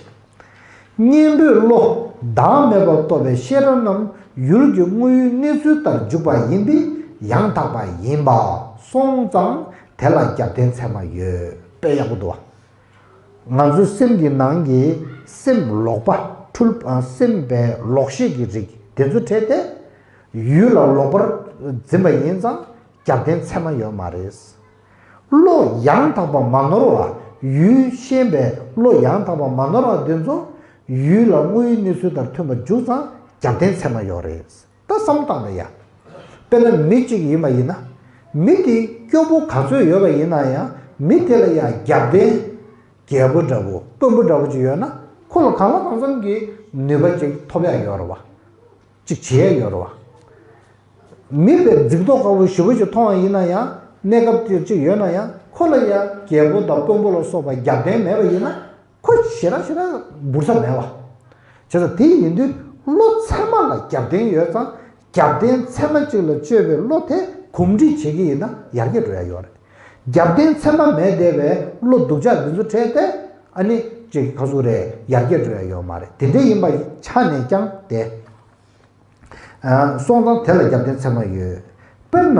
གཉེན་པོས་བློ་བདག་མེད་པར་རྟོགས་པའི་ཤེས་རབ་རྣམས་ཡུལ་གྱི་དངོས་ཡོད་གནས་ཚུལ་ལྟར་འཇུག་པ་ཡིན་པས་ཡང་དག་པ་ཡིན་པ་སོང་ཙང་དེ་ལ་རྒྱབ་རྟེན་ཚད་མ་ཡོད། དཔེ་ཡག་པོ་འདུག་བ། ང་ཚོའི་སེམས་ཀྱི་ནང་གི་སེམས་ལོག་པ་འཁྲུལ། ཨ། སེམས་པའི་ལོག་ཤེས་ཀྱི་རིགས་དེ་ཚོ་བྲལ་ཏེ། ཡུལ་ལ་ལོག་པར་འཛིན་པ་ཡིན་ཙང་རྒྱབ་རྟེན་ཚད་མ་ཡོད་མ་རེད། བློ་ཡང་དག་པ་མ་ནོར་བ། ཡུལ་ཤེས་པའི་བློ་ཡང་དག་པ་མ་ནོར་བ་དེ་ཚོ་ཡུལ་ལ་དངོས་ཡོད་གནས་ཚུལ་དང་མཐུན་པར་འཇུག་ཙང་རྒྱབ་རྟེན་ཚད་མ་ཡོད་རེད། ད་བསམ་བློ་བཏང་ན་ཡ། དཔེར་ན་མི་གཅིག་ཡིན་པ་ཡིན་ན། མི་དེ་སྐྱོ་པོ་ག་ཚོད་ཡོད་པ་ཡིན་ན་ཡང་མི་དེ་ལ་ཡ་རྒྱབ་རྟེན། རྒྱལ་པོ་འདྲ་པོ་དཔོན་པོ་འདྲ་པོ་ཅིག་ཡོད་ན་ཁོ་ལ་གང་ལ་གང་འཚམ་གྱི་ནུས་པ་ཅིག་ཐོབ་ཡ་ཡོད་རེད་བ། ཅིག་བྱེད་ཡ་ཡོད་རེད་བ། མི་དཔེ་རྫིག་མདོག་ཁ་པོ་ཞེ་པོ་ཅིག་མཐོང་བ་ཡིན་ན་ཡང་གནས་སྐབས་དེ་ཅིག་ཡོད་ན་ཡང་ཁོ་ལ་ཡ་རྒྱལ་པོ་དང་དཔོན་པོ་ལ་སོགས་པ་རྒྱབ་རྟེན་མེད་པ་ཡིན་ན། ཁོ་ཞེ་དྲག་ཞེ་དྲག་འབུར་ས་མེད་བ། བྱས་ཙང་དེ་ཡིན་དུས་བློ་ཚད་མ་ལ་རྒྱབ་རྟེན་ཡོད་ཙང་རྒྱབ་རྟེན་ཚད་མ་གཅིག་ལ་དཔྱོད་པའི་བློ་དེ་གོམས་འདྲིས་བྱེད་ཀྱི་ཡིན་ན་ཡར་རྒྱས་འགྲོ་ཡ་ཡོད་རེད། རྒྱབ་རྟེན་ཚད་མ་མེད་བསྡད་པའི་བློ་སྡུག་ཅག་འདི་ཚོ་བྲལ་ཏེ་ཨ་ནི་ཅིག་ཁ་སུ་རེད་ཡར་རྒྱས་འགྲོ་ཡ་ཡོད་མ་རེད། དེ་འདྲ་ཡིན་པ་ཆ་ནས་ཀྱང་དེ། སོང་ཙང་དེ་ལ་རྒྱབ་རྟེན་ཚད་མ་ཡོད། དཔེར་ན།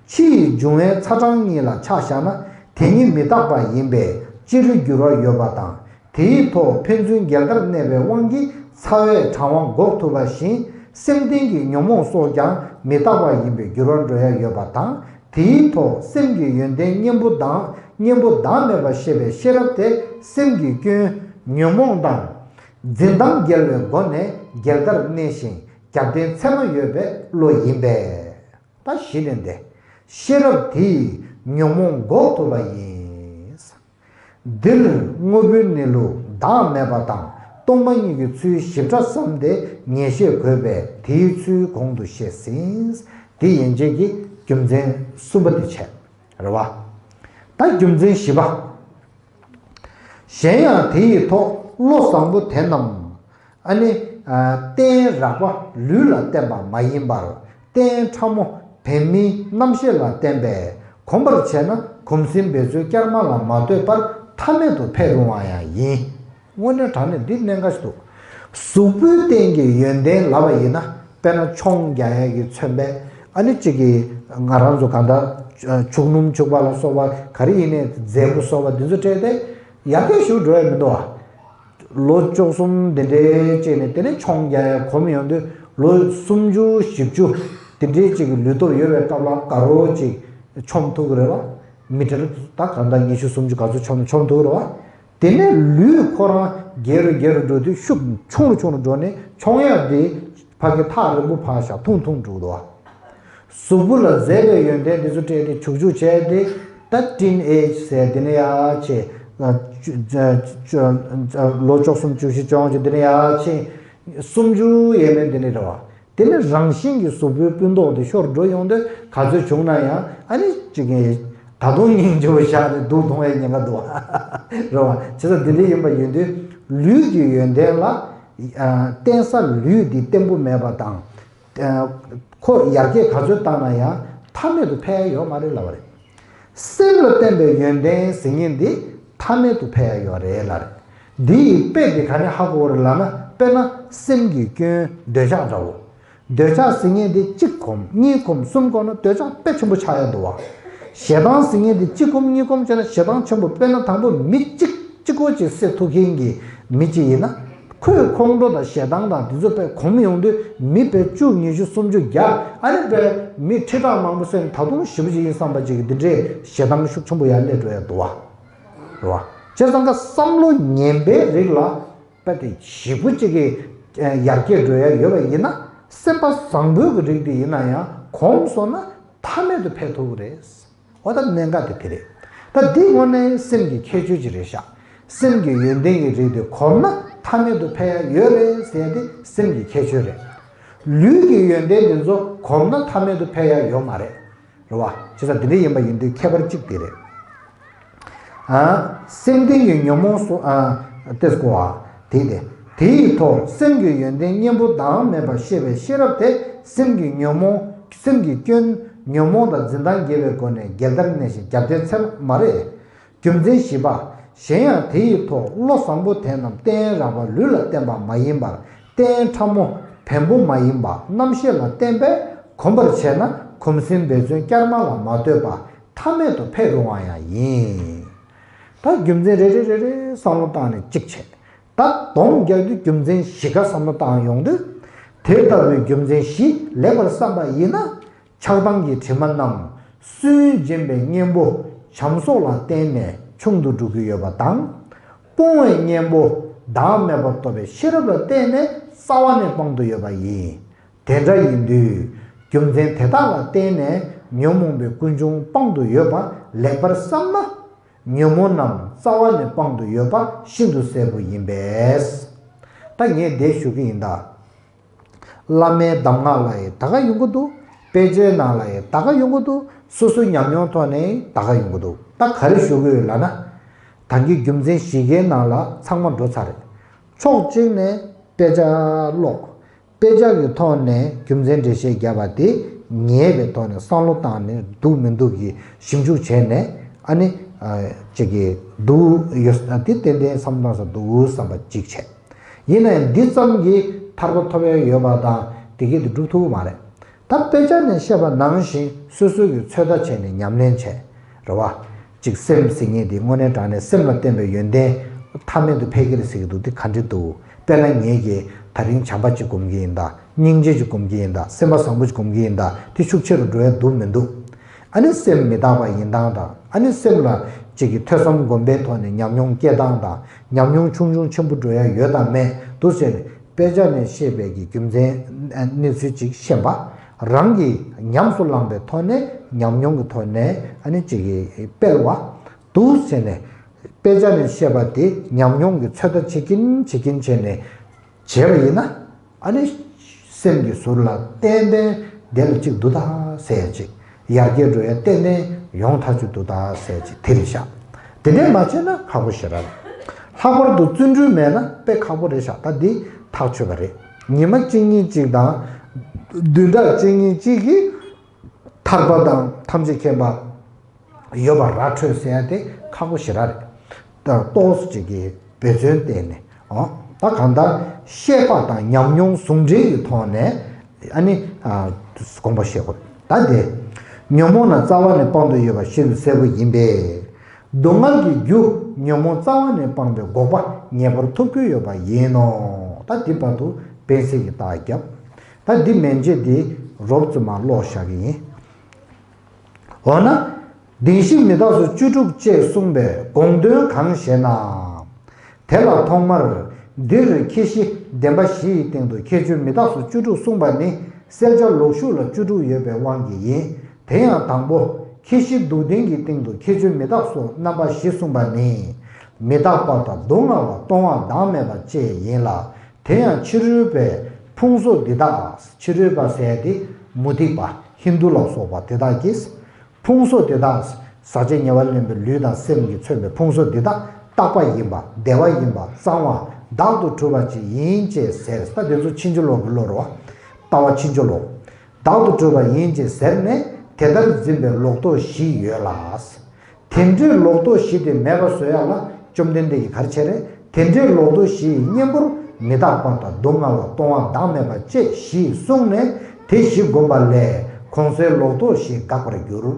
ཕྱི་ཡི་འབྱུང་བའི་ཚ་གྲང་གཉིས་ལ་ཆ་བཞག་ན་དེ་གཉིས་མི་རྟག་པ་ཡིན་པས་སྤྱི་རུ་འགྱུར་བ་ཡོད་པ་དང་དེའི་ཐོག་ཕན་ཚུན་འགལ་ཟླར་གནས་པའི་དབང་གིས་ཚ་བས་གྲང་བ་འགོག་ཐུབ་པ་བཞིན་སེམས་རྟེན་གྱི་ཉོན་མོངས་སོགས་ཀྱང་མི་རྟག་པ་ཡིན་པས་འགྱུར་བར་འགྲོ་ཡ་ཡོད་པ་དང་དེའི་ཐོག་སེམས་ཀྱི་ཡོན་ཏན་གཉེན་པོ་དང་གཉེན་པོ་བདག་མེད་པར་ཤེས་པའི་ཤེས་རབ་དེ་སེམས་ཀྱི་སྐྱོན་ཉོན་མོངས་དང་། འཛིན་སྟངས་འགལ་བའི་སྒོ་ནས་འགལ་ཟླར་གནས་ཤིང་རྒྱབ་རྟེན་ཚད་མ་ཡོད་པའི་བློ་ཡིན་པས། ད་གཞི་ནས་འདི། ཤེས་རབ་དེས་ཉོན་མོངས་འགོག་ཐུབ་པ་ཡིན། འདིར་དངོས་པོའི་གནས་ལུགས་བདག་མེད་པ་དང་སྟོང་པ་ཉིད་ཀྱི་ཚུལ་ཞིབ་ཕྲ་བསམས་ཏེ་ངེས་ཤེས་དགོས་པས་དེའི་ཚུལ་གོང་དུ་བཤད་ཟིན། འདི་ཡན་ཆད་ཀྱི་རྒྱུ་མཚན་གསུམ་པ་འདི་བྱས། རེད་བ། ད་རྒྱུ་མཚན་བཞི་པ། གཞན་ཡང་དེ་ཡི་ཐོག་བློ་བཟང་པོ་དེ་རྣམས་ཨ་ནི། རྟེན་རགས་པ་ལུས་ལ་བརྟེན་པ་མ་ཡིན་པར་རྟེན་ཕྲ་མོ་བེམ་མིན་རྣམ་ཤེས་ལ་བརྟེན་པས་གོམས་པར་བྱས་ན་གོམས་ཟིན་འབད་ཚུལ་བསྐྱར་མ་ལ་མ་ལྟོས་པར་ཐ་མལ་དུ་འཕེལ་རུང་བ་ཡང་ཡིན། དངོས་གནས་དྲང་གནས་འདི་གནད་འགག་ཞིག་འདུག་གཟུགས་པོའི་སྟེང་གི་ཡོན་ཏན་ལབ་པ་ཡིན་ན། དཔེར་ན་མཆོང་རྒྱག་ཡས་ཀྱི་མཚོན་པས་ཨ་ནི་གཅིག་གིས་ང་རང་ཚོ་གང་ལྟར་ཕྱུགས་སྣུམ་ཕྱུག་པ་ལ་སོགས་པ་ག་རེ་ཡིན་ནའི་མཛེས་པོ་སོགས་པ་འདི་ཚོ་སྤྲད་དེ་ཡར་རྒྱས་ཞུ་འགྲོ་ཡ་མི་འདུག་ཨ། ལོ་བཅུ་གསུམ་འདི་འདྲའི་གཅིག་ནས་དེ་ནས་མཆོང་རྒྱག་ཡས་གོམས་ཡོང་དུས་ལོ་སུམ་ཅུ་བཞི་བཅུ་འདི་འདྲའི་གཅིག་གི་ལུས་སྟོབས་ཡོད་པའི་སྐབས་ལ་དགའ་རོགས་གཅིག་མཆོང་ཐུབ་ཀྱི་རེད་བ། མི་ཊར་ད་གང་ལྟར་ཉི་ཤུ་སུམ་ཅུ་ག་ཚོད་མཆོང་ན་མཆོང་ཐུབ་ཀྱི་རེད་བ། དེ་ནས་ལུས་ཁོ་རང་རྒྱས་རུ་རྒྱས་རུ་འགྲོ་དུས་ཤུགས་ཆུང་རུ་ཆུང་རུ་འགྲོ་ནས་མཆོང་ཡག་དེ་ཕ་གི་ཐག་རིང་པོ་ཕར་བཞག་ཐུང་ཐུང་འགྲོ་གི་འདུག་བ། གཟུགས་པོ་ལ་མཛེས་པའི་ཡོན་ཏན་དེ་ཚོ་སྤྲད་དེ་བྱུག་བྱུག་བྱས་ཏེ་ད་ཊིན་ཨེཇ་ཟེར་དེ་ནས་ཡར་ཕྱིན། ལོ་བཅུ་གསུམ་བཅུ་བཞི་བཅོ་ལྔ་བཅུ་དེ་ནས་ཡར་ཕྱིན། སུམ་ཅུ་ཡས་མས་དེ་ནས་རེད་བ། དེ་ནས་རང་བཞིན་གྱིས་གཟུགས་པོའི་སྤུ་མདོག་དེ་ཤོར་འགྲོ་ཡོང་དུས་ག་ཚོད་བྱུང་ན་ཡང་ཨ་ནི་ཅིག་གིས་ད་དུང་སྙིང་རྗེ་པོ་བཞག་ནས་སྡུག་གཏོང་བའི་ཉེན་ཁ་འདུག་རེད་བ། བྱས་ཙང་འདི་འདྲ་ཡིན་པ་ཡིན་དུས་ལུས་ཀྱི་ཡོན་ཏན་ལ་བརྟེན་ས་ལུས་འདི་བརྟན་པོ་མེད་པ་དང་ཁོ་ཡར་རྒྱས་ག་ཚོད་བཏང་ན་ཡང་ཐ་མལ་དུ་འཕེལ་ཡ་ཡོད་མ་རེད་ལབ་པ་རེད། སེམས་ལ་བརྟེན་པའི་ཡོན་ཏན་ཟེར་མཁན་འདི་ཐ་མལ་དུ་འཕེལ་ཡ་ཡོད་རེད་ལབ་རེད། འདི་ཡི་དཔེ་འདི་ག་ནས་ཧ་གོ་བ་རེད་ལབ་ན་དཔེར་ན་སེམས་ཀྱི་སྐྱོན་འདོད་ཆགས་འདྲ་བོ། འདོད་ཆགས་ཟེར་མཁན་འདི་གཅིག་གོམས་གཉིས་གོམས་གསུམ་གོམས་ན་འདོད་ཆགས་དཔེ་ཆེན་པོ་ཆགས་ཡ་འདུག་བ། ཞེ་སྡང་ཟེར་མཁན་འདི་གཅིག་གོམས་གཉིས་གོམས་བྱས་ན་ཞེ་སྡང་ཆེན་པོ། དཔེར་ན་དང་པོ་མི་གཅིག་གཅིག་པོ་གཅིག་བསད་ཐུབ་མཁན་གྱི་མི་གཅིག་ཡིན་ན། ཁོས་ཁོང་ཁྲོ་དང་ཞེ་སྡང་དང་འདི་ཚོ་དཔེ་གོམས་ཡོང་དུས་མི་དཔེ་བཅུ་ཉི་ཤུ་སུམ་ཅུ་བརྒྱ་ཨ་ནི་དཔེ་མི་ཁྲི་ཕྲག་མང་པོ་བསད་ན་ད་དུང་ཞེ་པོ་ཅིག་ཡིན་བསམ་པ་ཅིག་གི་འདི་འདྲའི་ཞེ་སྡང་ཤུགས་ཆེན་པོ་ཡར་སླེབས་འགྲོ་ཡ་འདུག་བ། རེད་བ། བྱས་ཙང་ཀ་བསམ་བློ་ངན་པའི་རིགས་ལ་དཔེ་དེ་ཞེ་པོ་ཅིག་གི་ཡར་རྒྱས་འགྲོ་ཡ་ཡོད་པ་ཡིན་ན་སེམས་པ་བཟང་པོའི་གི་རིགས་དེ་ཡིན་ན་ཡང་གོམས་སོང་ན་ཐ་མལ་དུ་འཕེལ་ཐུབ་ཀྱི་རེད། འོ་ད་གནད་འགག་དེ་དེ་རེད། ད་འདི་དངོས་གནས་སེམས་ཀྱི་ཁྱད་ཆོས་ཅིག་རེད་ཤག་སེམས་ཀྱི་ཡོན་ཏན་གྱི་རིགས་དེ་གོམས་ན་ཐ་མལ་དུ་འཕེལ་ཡ་ཡོད་རེད་ཟེར་དེ་སེམས་ཀྱི་ཁྱད་ཆོས་རེད། ལུས་ཀྱི་ཡོན་ཏན་དེ་ཚོ་གོམས་ན་ཐ་མལ་དུ་འཕེལ་ཡ་ཡོད་མ་རེད། རེད་བ། བྱས་ཙང་དེ་འདྲ་ཡིན་པ་ཡིན་དུས་ཁྱད་པར་གཅིག་དེ་རེད། ཨ། སེམས་རྟེན་གྱི་ཉོན་མོངས་སོགས། ཨ། ཏེས་གོ་བ། དེ་སྟེ། དེ་ཡི་ཐོག་སེམས་ཀྱི་ཡོན་ཏན་གཉེན་པོ་བདག་མེད་པར་ཤེས་པའི་ཤེས་རབ་དེ་སེམས་ཀྱི་ཉོན་མོངས་སེམས་ཀྱི་སྐྱོན་ ཉོན་མོངས་དང་འཛིན་སྟངས་འགལ་བའི་སྒོ་ནས་འགལ་ཟླར་གནས་ཤིང་རྒྱབ་རྟེན་འཚེར་མ་རེད། རྒྱུ་མཚན་བཞི་པ། གཞན་ཡང་དེ་ཡི་ཐོག་བློ་བཟང་པོ་དེ་རྣམས་རྟེན་རང་དབང་ལུས་ལ་བརྟེན་པ་མ་ཡིན་པར་རྟེན་ཕྲ་མོ་བེམ་པོ་མ་ཡིན་པ་རྣམ་ཤེས་ལ་བརྟེན་པས་གོམས་པར་བྱས་ན་གོམས་ཟིན་འབད་བརྩོན་བསྐྱར་མ་ལ་མ་ལྟོས་པ་མཐའ་མེད་དུ་འཕེལ་རུང་བ་ཡང་ཡིན། ད་རྒྱུ་མཚན་རེ་རེ་རེ་རེ་བསམ་བློ་བཏང་ནས་གཅིག་བྱས། ད་དོན་རྒྱག་དུས་རྒྱུ་མཚན་བཞི་ཀ་བསམ་བློ་བཏང་ཡོང་དུས། དེ་ལྟ་བུའི་རྒྱུ་མཚན་བཞི་ལེགས་པར་བསམ་པ་ཡིན་ན། ཆགས་སྡང་གི་དྲི་མ་རྣམས་སུན་འབྱིན་པའི་གཉེན་པོ་བྱམས་སོགས་ལ་བརྟེན་ནས་ཆུང་དུ་འགྲོ་གི་ཡོད་པ་དང་། སྤོང་བའི་གཉེན་པོ་བདག་མེད་པར་རྟོགས་པའི་ཤེས་རབ་ལ་བརྟེན་ནས་རྩ་བ་ནས་སྤང་དུ་ཡོད་པ་ཡིན། དེ་འདྲ་ཡིན་དུས། རྒྱུ་མཚན་དེ་དག་ལ་བརྟེན་ནས་ཉོན་མོངས་པའི་ཀུན་འབྱུང་སྤང་དུ་ཡོད་པ་ལེགས་པར་བསམ་ན། ཉོན་མོངས་རྣམས་རྩ་བ་ནས་སྤང་དུ་ཡོད་པ་ཤིན་ཏུ་གསལ་པོ་ཡིན་པས། ད་ངས་འདི་ཞུ་གི་ཡིན་ད། བླ་མའི་གདམས་ངག་ལ་ཡི་ད་ག་ཡོང་གི་འདུག་དཔེ་ཆའི་ནང་ལ་ཡི་ད་ག་ཡོང་གི་འདུག་སོ་སོའི་ཉམས་མྱོང་ཐོག་ནས་ད་ག་ཡོང་གི་འདུག་ད་ག་རེ་ཞུ་གི་ཡོད་ལབ་ན། ད་གིན་རྒྱུ་མཚན་བཞི་ཀའི་ནང་ལ་ཚང་མ་འགྲོ་ཚར་རེད། ཕྱོགས་གཅིག་ནས་དཔེ་ཆ་ཀློག་དཔེ་ཆ་གི་ཐོག་ནས་རྒྱུ་མཚན་འགྲེལ་བཤད་བརྒྱབ་པ་དེ་ངེས་པའི་ཐོག་ནས་བསམ་བློ་བཏང་ནས་འདུག་མི་འདུག་གི་ཞིབ་འཇུག་བྱས་ནས། ཨ་ནི་ཅིག་གི་འདུག་ཡོད་དེ་ཏན་ཏན་བསམ་བློ་བཏང་ས་འདུག་བསམ་པ་གཅིག་བྱས། ཡིན་ན་ཡང་འདི་ཙམ་གྱིས་ཐར་པ་ཐོབ་ཡ་ཡོད་པ་དང་དེ་གས་དེ་འགྲུབ་ཐུབ་ཀྱི་མ་རེད། ད་དཔེ་ཆ་ནས་བཤད་པ་ནང་བཞིན་སོ་སོ་གི་ཚོད་ལྟ་བྱས་ནས་ཉམས་ལེན་བྱས། རེད་བ། ཅིག་སེམས་ཟེར་མཁན་དེ་དངོས་གནས་དྲང་གནས་སེམས་ལ་བརྟེན་པའི་ཡོན་ཏན་མཐའ་མེད་དུ་འཕེལ་གྱི་རེད་ཟེར་གྱི་འདུག་དེ་ག་འདྲ་འདུག་དཔེར་ན་ངེད་ཀྱིས་ད་རིང་བྱམས་པ་ཅིག་སྒོམ་གྱི་ཡིན་ད། སྙིང་རྗེ་ཅིག་སྒོམ་གྱི་ཡིན་ད། སེམས་པ་བཟང་པོ་ཅིག་སྒོམ་གྱི་ཡིན་ད། དེ་ཤུགས་ཆེ་རུ་འགྲོ་ཡ་འདུག་མི་འདུག་ཨ་ནི་སེམས་མི་རྟག་པ་ཡིན་སྟངས་དང་། ཨ་ནི་སེམས་ལ་ཅིག་གི་ཐོས་བསམ་སྒོམ་པའི་ཐོག་ནས་ཉམས་མྱོང་སྐྱེ་སྟངས་དང་། ཉམས་མྱོང་ཆུང་ཆུང་ཆེན་པོ་འགྲོ་ཡ་ཡོད་དང་མེད་འདུག་ཟེར་ནས། དཔེ་ཆ་ནས་བཤད་པའི་གི་རྒྱུ་མཚན་གནས་ཚུལ་ཅིག་ཤེས་པ། རང་གིས་ཉམས་སུ་བླངས་པའི་ཐོག་ནས་ཉམས་མྱོང་གི་ཐོག་ནས་ཨ་ནི་ཅིག་གི་སྤེལ་བ་འདུག་ཟེར་ནས། དཔེ་ཆ་ནས་བཤད་པ་དེ་ཉམས་མྱོང་གི་ཚོད་ལྟ་བྱེད་ཀྱིན་བྱེད་ཀྱིན་བྱས་ནས་བྱས་པ་ཡིན་ན། ཨ་ནི་སེམས་ཀྱི་ཟུར་ལ་ཏན་ཏན་དེ་ལ་ཅིག་འདུག་ད་ཟེར་ཅིག་ཡར་རྒྱས་འགྲོ་ཡ་ཏན་ཏན་ཡོང་ཐག་ཆོད་འདུག་ད་ཟེར་ཅིག་དེ་རེད་ཤག་དེ་འདྲས་མ་བྱས་ན་ཁག་པོ་ཞེ་དྲག་རེད། ལྷག་པར་དུ་བརྩོན་འགྲུས་མེད་ན་དཔེ་ཁག་པོ་རེད་ཤག་ད་འདི་ཐག་ཆོད་པ་རེད། ཉི་མ་གཅིག་གཉིས་གཅིག་དང་། བདུན་ཕྲག་གཅིག་གཉིས་གཅིག་གིས་ཐར་པ་དང་ཐམས་ཅད་མཁྱེན་པ་ཡོད་པ་ར་འཕྲོད་ཟེར་ཡ་དེ་ཁག་པོ་ཞེ་དྲག་རེད། ད་ཏོག་ཙམ་ཅིག་གིས་འབད་བརྩོན་བསྟེན་ནས། ཨོ། ད་གང་ལྟར་ཤེས་པ་དང་ཉམས་མྱོང་ཟུང་འབྲེལ་གྱི་ཐོག་ནས་ཨ་ནི་ཨ་དགོངས་པ་བཞེས་དགོས། ད་དེ་ཉོན་མོངས་རྣམས་རྩ་བ་ནས་སྤང་དུ་ཡོད་པ་ཤིན་ཏུ་གསལ་པོ་ཡིན་པས། སྡུག་བསྔལ་གྱི་རྒྱུ་ཉོན་མོངས་རྩ་བ་ནས་སྤངས་པའི་འགོག་པ་ངེས་པར་ཐོབ་དགོས་ཡོད་པ་ཡིན་ནོ། ད་འདི་བར་དུ་སྤེན་སྲིད་ཀྱི་རྟགས་བརྒྱབ། ད་འདི་མན་ཆད་འདི་རོབ་ཙམ་མ་ཀློག་བཞག་གི་ཡིན། འོ་ན། བདེན་བཞི་མི་རྟག་སོགས་བཅུ་དྲུག་ཅེས་གསུངས་པའི་དགོངས་དོན་གང་ཞེ་ན། དེ་ལ་ཐོག་མར་འདིར་ཁྱད་གཞི་བདེན་པ་བཞི་ཡི་སྟེང་དུ་ཁྱད་ཆོས་མི་རྟག་སོགས་བཅུ་དྲུག་གསུངས་པ་ནི་གསལ་ཆ་ལོག་ཤུགས་ལ་བཅུ་དྲུག་ཡོད་པའི་དབང་གིས་ཡིན། དེ་ཡང་དང་པོ་ཁྱད་གཞི་སྡུག་བདེན་གྱི་སྟེང་དུ་ཁྱད་ཆོས་མི་རྟག་སོགས་རྣམ་པ་བཞི་གསུངས་པ་ནི། མི་རྟག་པ་དང་སྡུག་བསྔལ་བ་སྟོང་པ་བདག་མེད་པ་བཅས་ཡིན་ལ། དེ་ཡང་ཕྱི་རོལ་པའི་ཕུང་སོགས་འདི་དག་ཕྱི་རོལ་པ་ཟེར་ཡ་དེ་མུ་སྟེགས་པ་ཧིན་དུ་ལ་སོགས་པ་དེ་དག་གིས། ཕུང་སོགས་དེ་དག་ཟག་བཅས་ཉེ་བར་ལེན་པའི་ལུས་དང་སེམས་ཀྱིས་མཚོན་པའི་ཕུང་སོགས་འདི་དག་རྟག་པ་ཡིན་པ། བདེ་བ་ཡིན་པ། གཙང་བ། བདག་ཏུ་གྲུབ་པ་ཅིག་ཡིན་ཅེས་ཟེར། ད་དེ་ཚོ་ཕྱིན་ཅི་ལོག་གི་བློ་རེད་བ། ལྟ་བ་ཕྱིན་ཅི་ལོག་བདག་ཏུ་གྲུབ་པ་ཡིན་ཅེས་ཟེར་ནས་དེ་ལྟར་འཛིན་པའི་ལོག་རྟོག་བཞི་ཡོད་ལ། དེ་འདྲའི་ལོག་རྟོག་བཞི་དེ་མེད་པ་བཟོ་ཡག་ལ་བཅོམ་ལྡན་འདས་ཀྱིས་ག་རེ་བྱས་རེད། དེ་འདྲའི་ལོག་རྟོག་བཞི་ཡི་གཉེན་པོར་མི་རྟག་པ་དང་སྡུག་བསྔལ་བ་སྟོང་པ་བདག་མེད་པ་བཅས་བཞི་གསུངས་ནས་དེ་བཞི་བསྒོམས་པ་ལས་གོང་གསལ་ལོག་རྟོག་བཞི་འགག་པར་འགྱུར།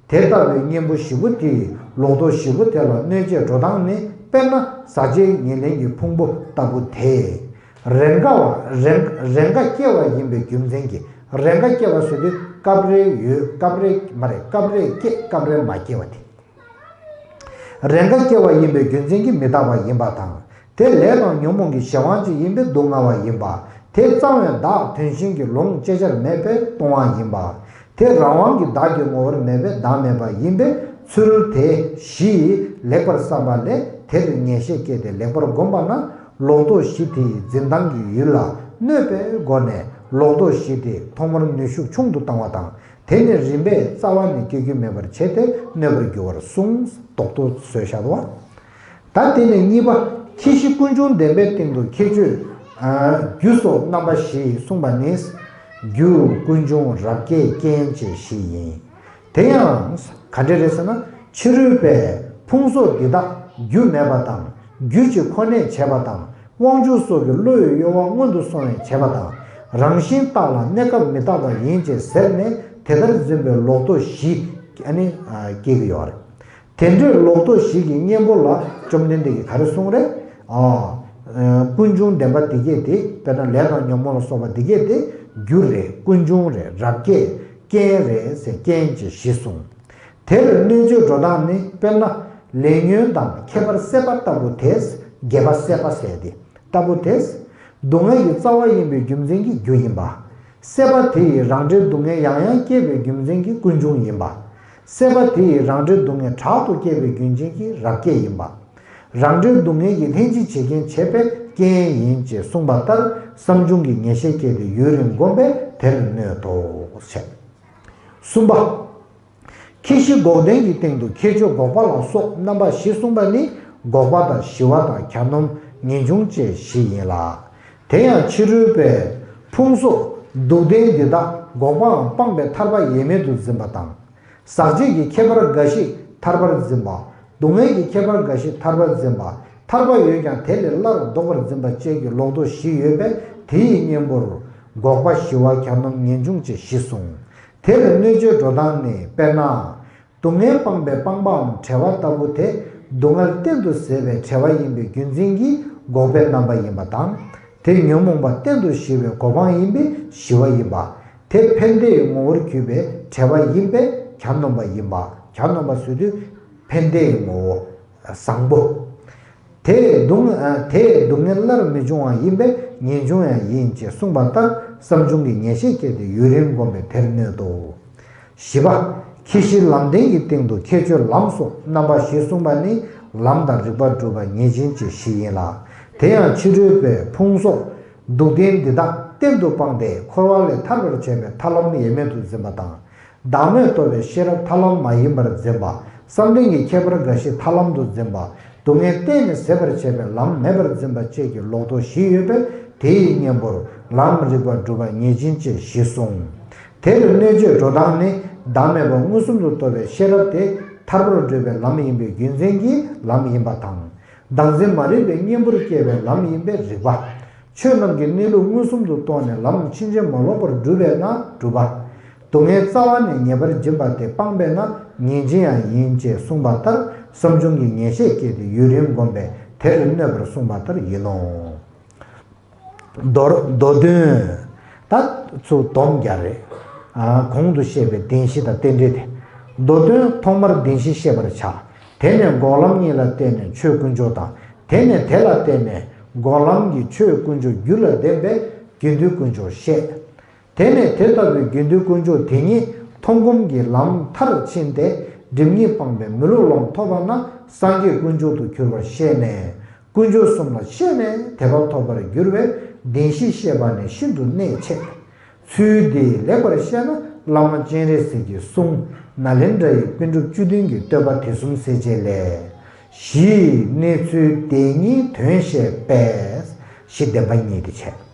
དེ་ལྟ་བུའི་གཉེན་པོ་བཞི་པོ་དེས་ལོག་རྟོག་བཞི་པོ་དེ་ལ་གནོད་བྱེད་འགྲོ་སྟངས་ནི་དཔེར་ན་ཟག་བཅས་ཉེར་ལེན་གྱི་ཕུང་པོ་ལྟ་བུ་དེ། རེས་འགའ་བ་རེས་རེས་འགའ་སྐྱེ་བ་ཡིན་པའི་རྒྱུ་མཚན་གྱིས། རེས་འགའ་སྐྱེ་བ་ཟེར་དུས་སྐབས་རེ་ཡོད། སྐབས་རེ་མ་རེད། སྐབས་རེ་སྐྱེ། སྐབས་རེ་མ་སྐྱེ་བ་དེ། རེས་འགའ་སྐྱེ་བ་ཡིན་པའི་རྒྱུ་མཚན་གྱིས་མི་རྟག་པ་ཡིན་པ་དང་། དེ་ལས་དང་ཉོན་མོངས་ཀྱི་གཞན་དབང་ཅིག་ཡིན་པས་སྡུག་བསྔལ་བ་ཡིན་པ། དེ་གཙང་བའི་བདག་དོན་གཞན་གྱི་ལོངས་སྤྱད་བྱར་མེད་པས་སྟོང་པ་ཡིན་པ། དེ་རང་དབང་གི་བདག་གི་ངོ་བོར་མེད་པས་བདག་མེད་པ་ཡིན་པས་ཚུལ་དེ་བཞི་ཡིས་ལེགས་པར་བསམ་པ་ལས་དེར་ངེས་ཤེས་སྐྱེས་ཏེ་ལེགས་པར་བསྒོམས་པ་ན་ལོག་རྟོག་བཞི་དེ་ཡི་འཛིན་སྟངས་ཀྱི་ཡུལ་ལ་གནོད་པའི་སྒོ་ནས་ལོག་རྟོག་བཞི་དེ་ཐོག་མར་ནུས་ཤུགས་ཆུང་དུ་བཏང་བ་དང་། དེ་ནི་རིམ་པས་རྩ་བ་ནས་སྐྱེ་རྒྱུ་མེད་པར་བྱས་ཏེ་གནོད་པར་འགྱུར་བར་གསུངས། རྡོག་རྡོག་བཟོས་བཞག་འདུག་བ། ད་དེ་ནས་གཉིས་པ་ཁྱད་གཞི་ཀུན་འབྱུང་བདེན་པའི་སྟེང་དུ་ཁྱད་ཆོས་རྒྱུ་སོགས་རྣམ་པ་བཞི་གསུངས་པ་ནི། རྒྱུ་ཀུན་འབྱུང་རབ་བསྐྱེད་རྐྱེན་བཅས་བཞི་ཡིན། དེ་ཡང་ག་འདྲ་རེད་ཟེར་ན། ཕྱི་རོལ་པས་ཕུང་སོགས་འདི་དག་རྒྱུ་མེད་པ་དང་རྒྱུ་གཅིག་ཁོ་ནས་བྱས་པ་དང་། དབང་ཕྱུག་སོགས་ཀྱི་བློ་ཡི་གཡོ་བ་མངོན་དུ་སོང་བས་བྱས་པ་དང་། རང་བཞིན་རྟག་ལ་གནས་སྐབས་མི་རྟག་པ་ཡིན་ཅེས་ཟེར་ནས་དེ་ལྟར་འཛིན་པའི་ལོག་རྟོག་བཞི་ཨ་ནི་སྐྱེ་གི་ཡོད་རེད། དེ་འདྲའི་ལོག་རྟོག་བཞི་གི་གཉེན་པོ་ལ་བཅོམ་ལྡན་འདས་ཀྱིས་ག་རེ་གསུངས་རེད། ཨ། ཀུན་འབྱུང་བདེན་པ་འདི་སྐད་དེ། དཔེར་ན་ལས་དང་ཉོན་མོངས་ལ་སོགས་པ་འདི་སྐད་དེ་རྒྱུ་རེད། ཀུན་འབྱུང་རེད། རབ་བསྐྱེད་རྐྱེན་རེད་ཟེར། རྐྱེན་ཅེས་བཞི་གསུངས། དེར་གནོད་བྱེད་འགྲོ་སྟངས་ནི། དཔེར་ན་ལས་ཉོན་དང་ཁྱད་པར་སད་པ་ལྟ་བུ་དེ། རྒྱས་པ་སད་པ་ཟེར་དེ་ལྟ་བུ་དེ། སྡུག་བསྔལ་གྱི་རྩ་བ་ཡིན་པའི་རྒྱུ་མཚན་གྱིས་རྒྱུ་ཡིན་པ། སད་པ་དེ་ཡིས་རང་འབྲས་སྡུག་བསྔལ་ཡང་ཡང་སྐྱེད་པའི་རྒྱུ་མཚན་གྱིས་ཀུན་འབྱུང་ཡིན་པ། སད་པ་དེ་ཡིས་རང་འབྲས་སྡུག་བསྔལ་དྲག་ཏུ་སྐྱེད་པའི་རྒྱུ་མཚན་གྱིས་རབ་བསྐྱེད་ཡིན་པ། རང་འབྲས་སྡུག་བསྔལ་གྱི་ལྷན་ཅིག་བྱེད་རྐྱེན་བྱེད་པས་རྐྱེན་ཡིན་ཅེས་གསུངས་པ་ལྟར། བསམ་བྱུང་གི་ངེས་ཤེས་སྐྱེས་ཏེ་ཡུན་རིང་བསྒོམས་པས་དེར་གནོད་དོ། ཞེས། གསུམ་པ། ཁྱད་གཞི་འགོག་བདེན་གྱི་སྟེང་དུ་ཁྱད་ཆོས་འགོག་པ་ལ་སོགས་རྣམ་པ་བཞི་གསུངས་པ་ནི། འགོག་པ་དང་ཞི་བ་དང་གྱ་ནོམ་ངེས་འབྱུང་བཅས་བཞི་ཡིན་ལ། དེ་ཡང་ཕྱི་རོལ་པས་ཕུང་སོགས་སྡུག་བདེན་འདི་དག་འགོག་པའམ་སྤངས་པའི་ཐར་པ་ཡེ་མེད་དུ་འཛིན་པ་དང་། ཟག་བཅས་ཀྱི་ཁྱད་པར་འགའ་ཞིག་ཐར་པར་འཛིན་པ། སྡུག་བསྔལ་གྱི་ཁྱད་པར་འགའ་ཞིག་ཐར་པར་འཛིན་པ། ཐར་པ་ཡོད་ཀྱང་དེ་ལས་སླར་ལྡོག་པར་འཛིན་པ་བཅས་ཀྱི་ལོག་རྟོག་བཞི་ཡོད་པས། དེ་ཡི་གཉེན་པོར་འགོག་པ་ཞི་བ་གྱ་ནོམ་ངེས་འབྱུང་བཅས་བཞི་གསུངས། དེར་གནོད་བྱེད་འགྲོ་སྟངས་ནི། དཔེར་ན། སྡུག་བསྔལ་སྤངས་པའི་སྤངས་པའམ་བྲལ་བ་ལྟ་བུ་དེ། སྡུག་བསྔལ་གཏན་དུ་ཟད་པའི་བྲལ་བ་ཡིན་པའི་རྒྱུ་མཚན་གྱིས་འགོག་པའི་རྣམ་པ་ཡིན་པ་དང་། དེ་ཉོན་མོངས་པ་གཏན་དུ་ཞི་བའི་གོ་འཕང་ཡིན་པས་ཞི་བ་ཡིན་པ། དེ་ཕན་བདེའི་ངོ་བོར་གྱུར་པའི་བྲལ་བ་ཡིན་པས་གྱ་ནོམ་པ་ཡིན་པ། གྱ་ནོམ་པ་ཟེར་དུས་ཕན་བདེའི་ངོ་བོ་བཟང་པོ། དེས་སྡུག་དེས་སྡུག་བསྔལ་སླར་མི་འབྱུང་བ་ཡིན་པས་ངེས་འབྱུང་ཡང་ཡིན་ཅེས་གསུངས་པ་ལྟར། བསམ་བྱུང་གི་ངེས་ཤེས་སྐྱེས་ཏེ་ཡུན་རིང་བསྒོམས་པས་དེར་གནོད་དོ། བཞི་པ། ཁྱད་གཞི་ལམ་བདེན་གྱི་སྟེང་དུ་ཁྱད་ཆོས་ལམ་སོགས་རྣམ་པ་བཞི་གསུངས་པ་ནི། ལམ་དང་རིགས་པ་སྒྲུབ་པ་ངེས་ཅན་བཅས་བཞི་ཡིན་ལ། དེ་ཡང་ཕྱི་རོལ་པས་ཕུང་སོགས་སྡུག་བདེན་འདི་དག་གཏན་དུ་སྤངས་ཏེ་འཁོར་བ་ལས་ཐར་བར་བྱེད་པའི་ཐར་ལམ་ཡེ་མེད་དུ་འཛིན་པ་དང་། བདག་མེད་རྟོགས་པའི་ཤེས་རབ་ཐར་ལམ་མ་ཡིན་པར་འཛིན་པ། བསམ་གཏན་གྱི་ཁྱད་པར་འགའ་ཞིག་ཐར་ལམ་དུ་འཛིན་པ། སྡུག་བསྔལ་གཏན་ནས་ཟད་པར་བྱེད་པའི་ལམ་མེད་པར་འཛིན་པ་བཅས་ཀྱི་ལོག་རྟོག་བཞི་ཡོད་པས། དེ་ཡི་གཉེན་པོར་ལམ་རིགས་པ་སྒྲུབ་པ་ངེས་ཅན་བཅས་བཞི་གསུངས། དེར་གནོད་བྱེད་འགྲོ་སྟངས་ནི། བདག་མེད་པ་མངོན་སུམ་དུ་རྟོགས་པའི་ཤེས་རབ་དེ་ཐར་པར་བགྲོད་པའི་ལམ་ཡིན་པའི་རྒྱུ་མཚན་གྱིས་ལམ་ཡིན་པ་དང་། བདག་འཛིན་མ་རིག་པའི་གཉེན་པོར་སྐྱེས་པའི་ལམ་ཡིན་པས་རིགས་པ། ཆོས་རྣམས་ཀྱི་གནས་ལུགས་མངོན་སུམ་དུ་རྟོགས་ནས་ལམ་ཕྱིན་ཅི་མ་ལོག་པར་བསྒྲུབས་པས་ན་གྲུབ་པ། སྡུག་བསྔལ་རྩ་བ་ནས་ངེས་པར་འབྱིན་པ་དེ་སྤངས་པས་ན་ངེས་ཅན་ཡང་ཡིན་ཅེས་གསུངས་པ་ལྟར། བསམ་བྱུང་གི་ངེས་ཤེས་སྐྱེས་ཏེ་ཡུན་རིང་བསྒོམས་པས་དེར་གནོད་པར་གསུངས་པ་ལྟར་ཡིན་ནོ། མདོར་མདོ་དོན། ད་ཚུར་སྡོམ་རྒྱག་རེད། ཨ། གོང་དུ་བཤད་པའི་བདེན་བཞི་དང་རྟེན་འབྲེལ་དེ། མདོ་དོན་ཐོག་མར་བདེན་བཞི་བཤད་པར་བྱ། དེ་ནས་འགོག་ལམ་གཉིས་ལ་བརྟེན་ནས་ཆོས་དཀོན་མཆོག་དང་། དེ་ནས་དེ་ལ་བརྟེན་ནས་འགོག་ལམ་གྱི་ཆོས་དཀོན་མཆོག་རྒྱུད་ལ་ལྡན་པའི་དགེ་འདུན་དཀོན་མཆོག་བཤད། དེ་ནས་དེ་ལྟ་བུའི་དགེ་འདུན་དཀོན་མཆོག་དེ་ཉིད་མཐོང་སྒོམ་གྱི་ལམ་མཐར་ཕྱིན་ཏེ། སྒྲིབ་གཉིས་སྤངས་པའི་མི་སློབ་ལམ་ཐོབ་པ་ན་སངས་རྒྱས་དཀོན་མཆོག་ཏུ་གྱུར་པར་ཤེས་ནས། དཀོན་མཆོག་གསུམ་ལ་ཤེས་ནས་དད་པ་ཐོབ་པར་འགྱུར་བས། བདེན་བཞི་བཤད་པ་ནི་ཤིན་ཏུ་གནད་ཆེ། ཚུལ་འདི་ལེགས་པར་བཤད་ན་བླ་མ་སྤྱན་རས་གཟིགས་ཀྱི་གསུང་ནཱ་ལེནྡྲ་ཡི་པཎ་གྲུབ་བཅུ་བདུན་གྱི་བསྟོད་པ་དེ་གསུམ་གསལ་བྱེད་ལས། གཞི་གནས་ཚུལ་དེ་ཉིད་དོན་བཤད་པས། གཞི་བདེན་པ་གཉིས་དེ་བྱས།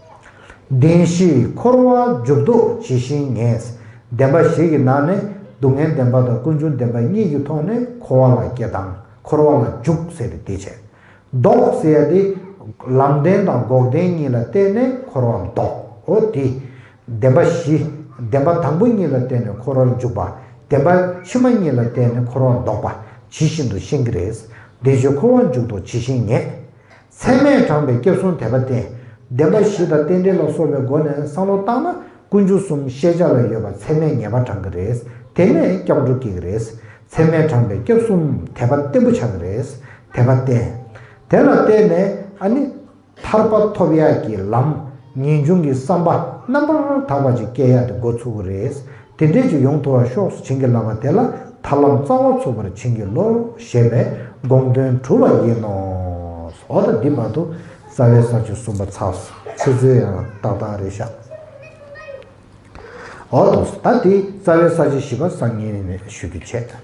བདེན་བཞི་འཁོར་བ་འཇུག་ལྡོག་ཇི་བཞིན་ངེས། བདེན་པ་བཞི་གི་ནང་ནས་སྡུག་བསྔལ་བདེན་པ་དང་ཀུན་འབྱུང་བདེན་པ་གཉིས་ཀྱི་ཐོག་ནས་འཁོར་བ་ལ་སྐྱེ་སྟངས། འཁོར་བ་ལ་འཇུག་ཟེར་དེ་བྱས། ལྡོག་ཟེར་ཡ་དེ་ལམ་བདེན་དང་འགོག་བདེན་གཉིས་ལ་བརྟེན་ནས་འཁོར་བ་ལྡོག་འོ་དེ། བདེན་པ་བཞི། བདེན་པ་དང་པོ་གཉིས་ལ་བརྟེན་ནས་འཁོར་བར་འཇུག་པ། བདེན་པ་ཕྱི་མ་གཉིས་ལ་བརྟེན་ནས་འཁོར་བ་ལྡོག་པ་ཇི་བཞིན་དུ་ཤེས་ཀྱི་རེད། བདེན་བཞི་འཁོར་བ་འཇུག་ལྡོག་ཇི་བཞིན་ངེས། ཚད་མས་དྲངས་པའི་སྐྱབས་གསུམ་དད་པ་བརྟེན། བདེན་པ་བཞི་དང་རྟེན་འབྲེལ་ལ་སོགས་པའི་སྒོ་ནས་བསམ་བློ་བཏང་ན་དཀོན་མཆོག་གསུམ་ཤེས་བྱ་ལ་ཡོད་པ་ཚད་མས་ངེས་པ་དྲངས་ཀྱི་རེད། དེ་ནས་སྐྱབས་འགྲོ་སྐྱེ་གི་རེད། ཚད་མས་དྲངས་པའི་སྐྱབས་གསུམ་དད་པ་བརྟན་པོ་ཆགས་ཀྱི་རེད། དད་པ་བརྟན། དེ་ལ་བརྟེན་ནས་ཨ་ནི། ཐར་པ་ཐོབ་ཡག་གི་ལམ། ངེས་འབྱུང་གི་བསམ་པ་རྣམ་པར་དག་པ་ཅིག་སྐྱེ་ཡག་དེ་འགོ་ཚུགས་ཀྱི་རེད། དེ་འདྲས་ཅིག་ཡོང་ཐུབ་པར་ཤོག་ཟེར་བྱིན་གྱིས་བརླབས་པ་དེ་ལ་ཐར་ལམ་རྩ་བ་ཚུགས་པར་བྱིན་གྱིས་རློབས་ཞེས་པའི་དགོངས་དོན་གྲུབ་པ་ཡིན་ནོ། འོ་ད་འདི་མ་གཏོགས་རྩ་བའི་ས་བཅད་གསུམ་པ་ཚར་སོང་། ཆུ་ཚོད་ཡང་ཏག་ཏག་རེད་ཤག་འོ་འདུག་ད་དེ་རྩ་བའི་ས་བཅད་བཞི་པ་སང་ཉིན་ནས་ཞུ་རྒྱུ་བྱས།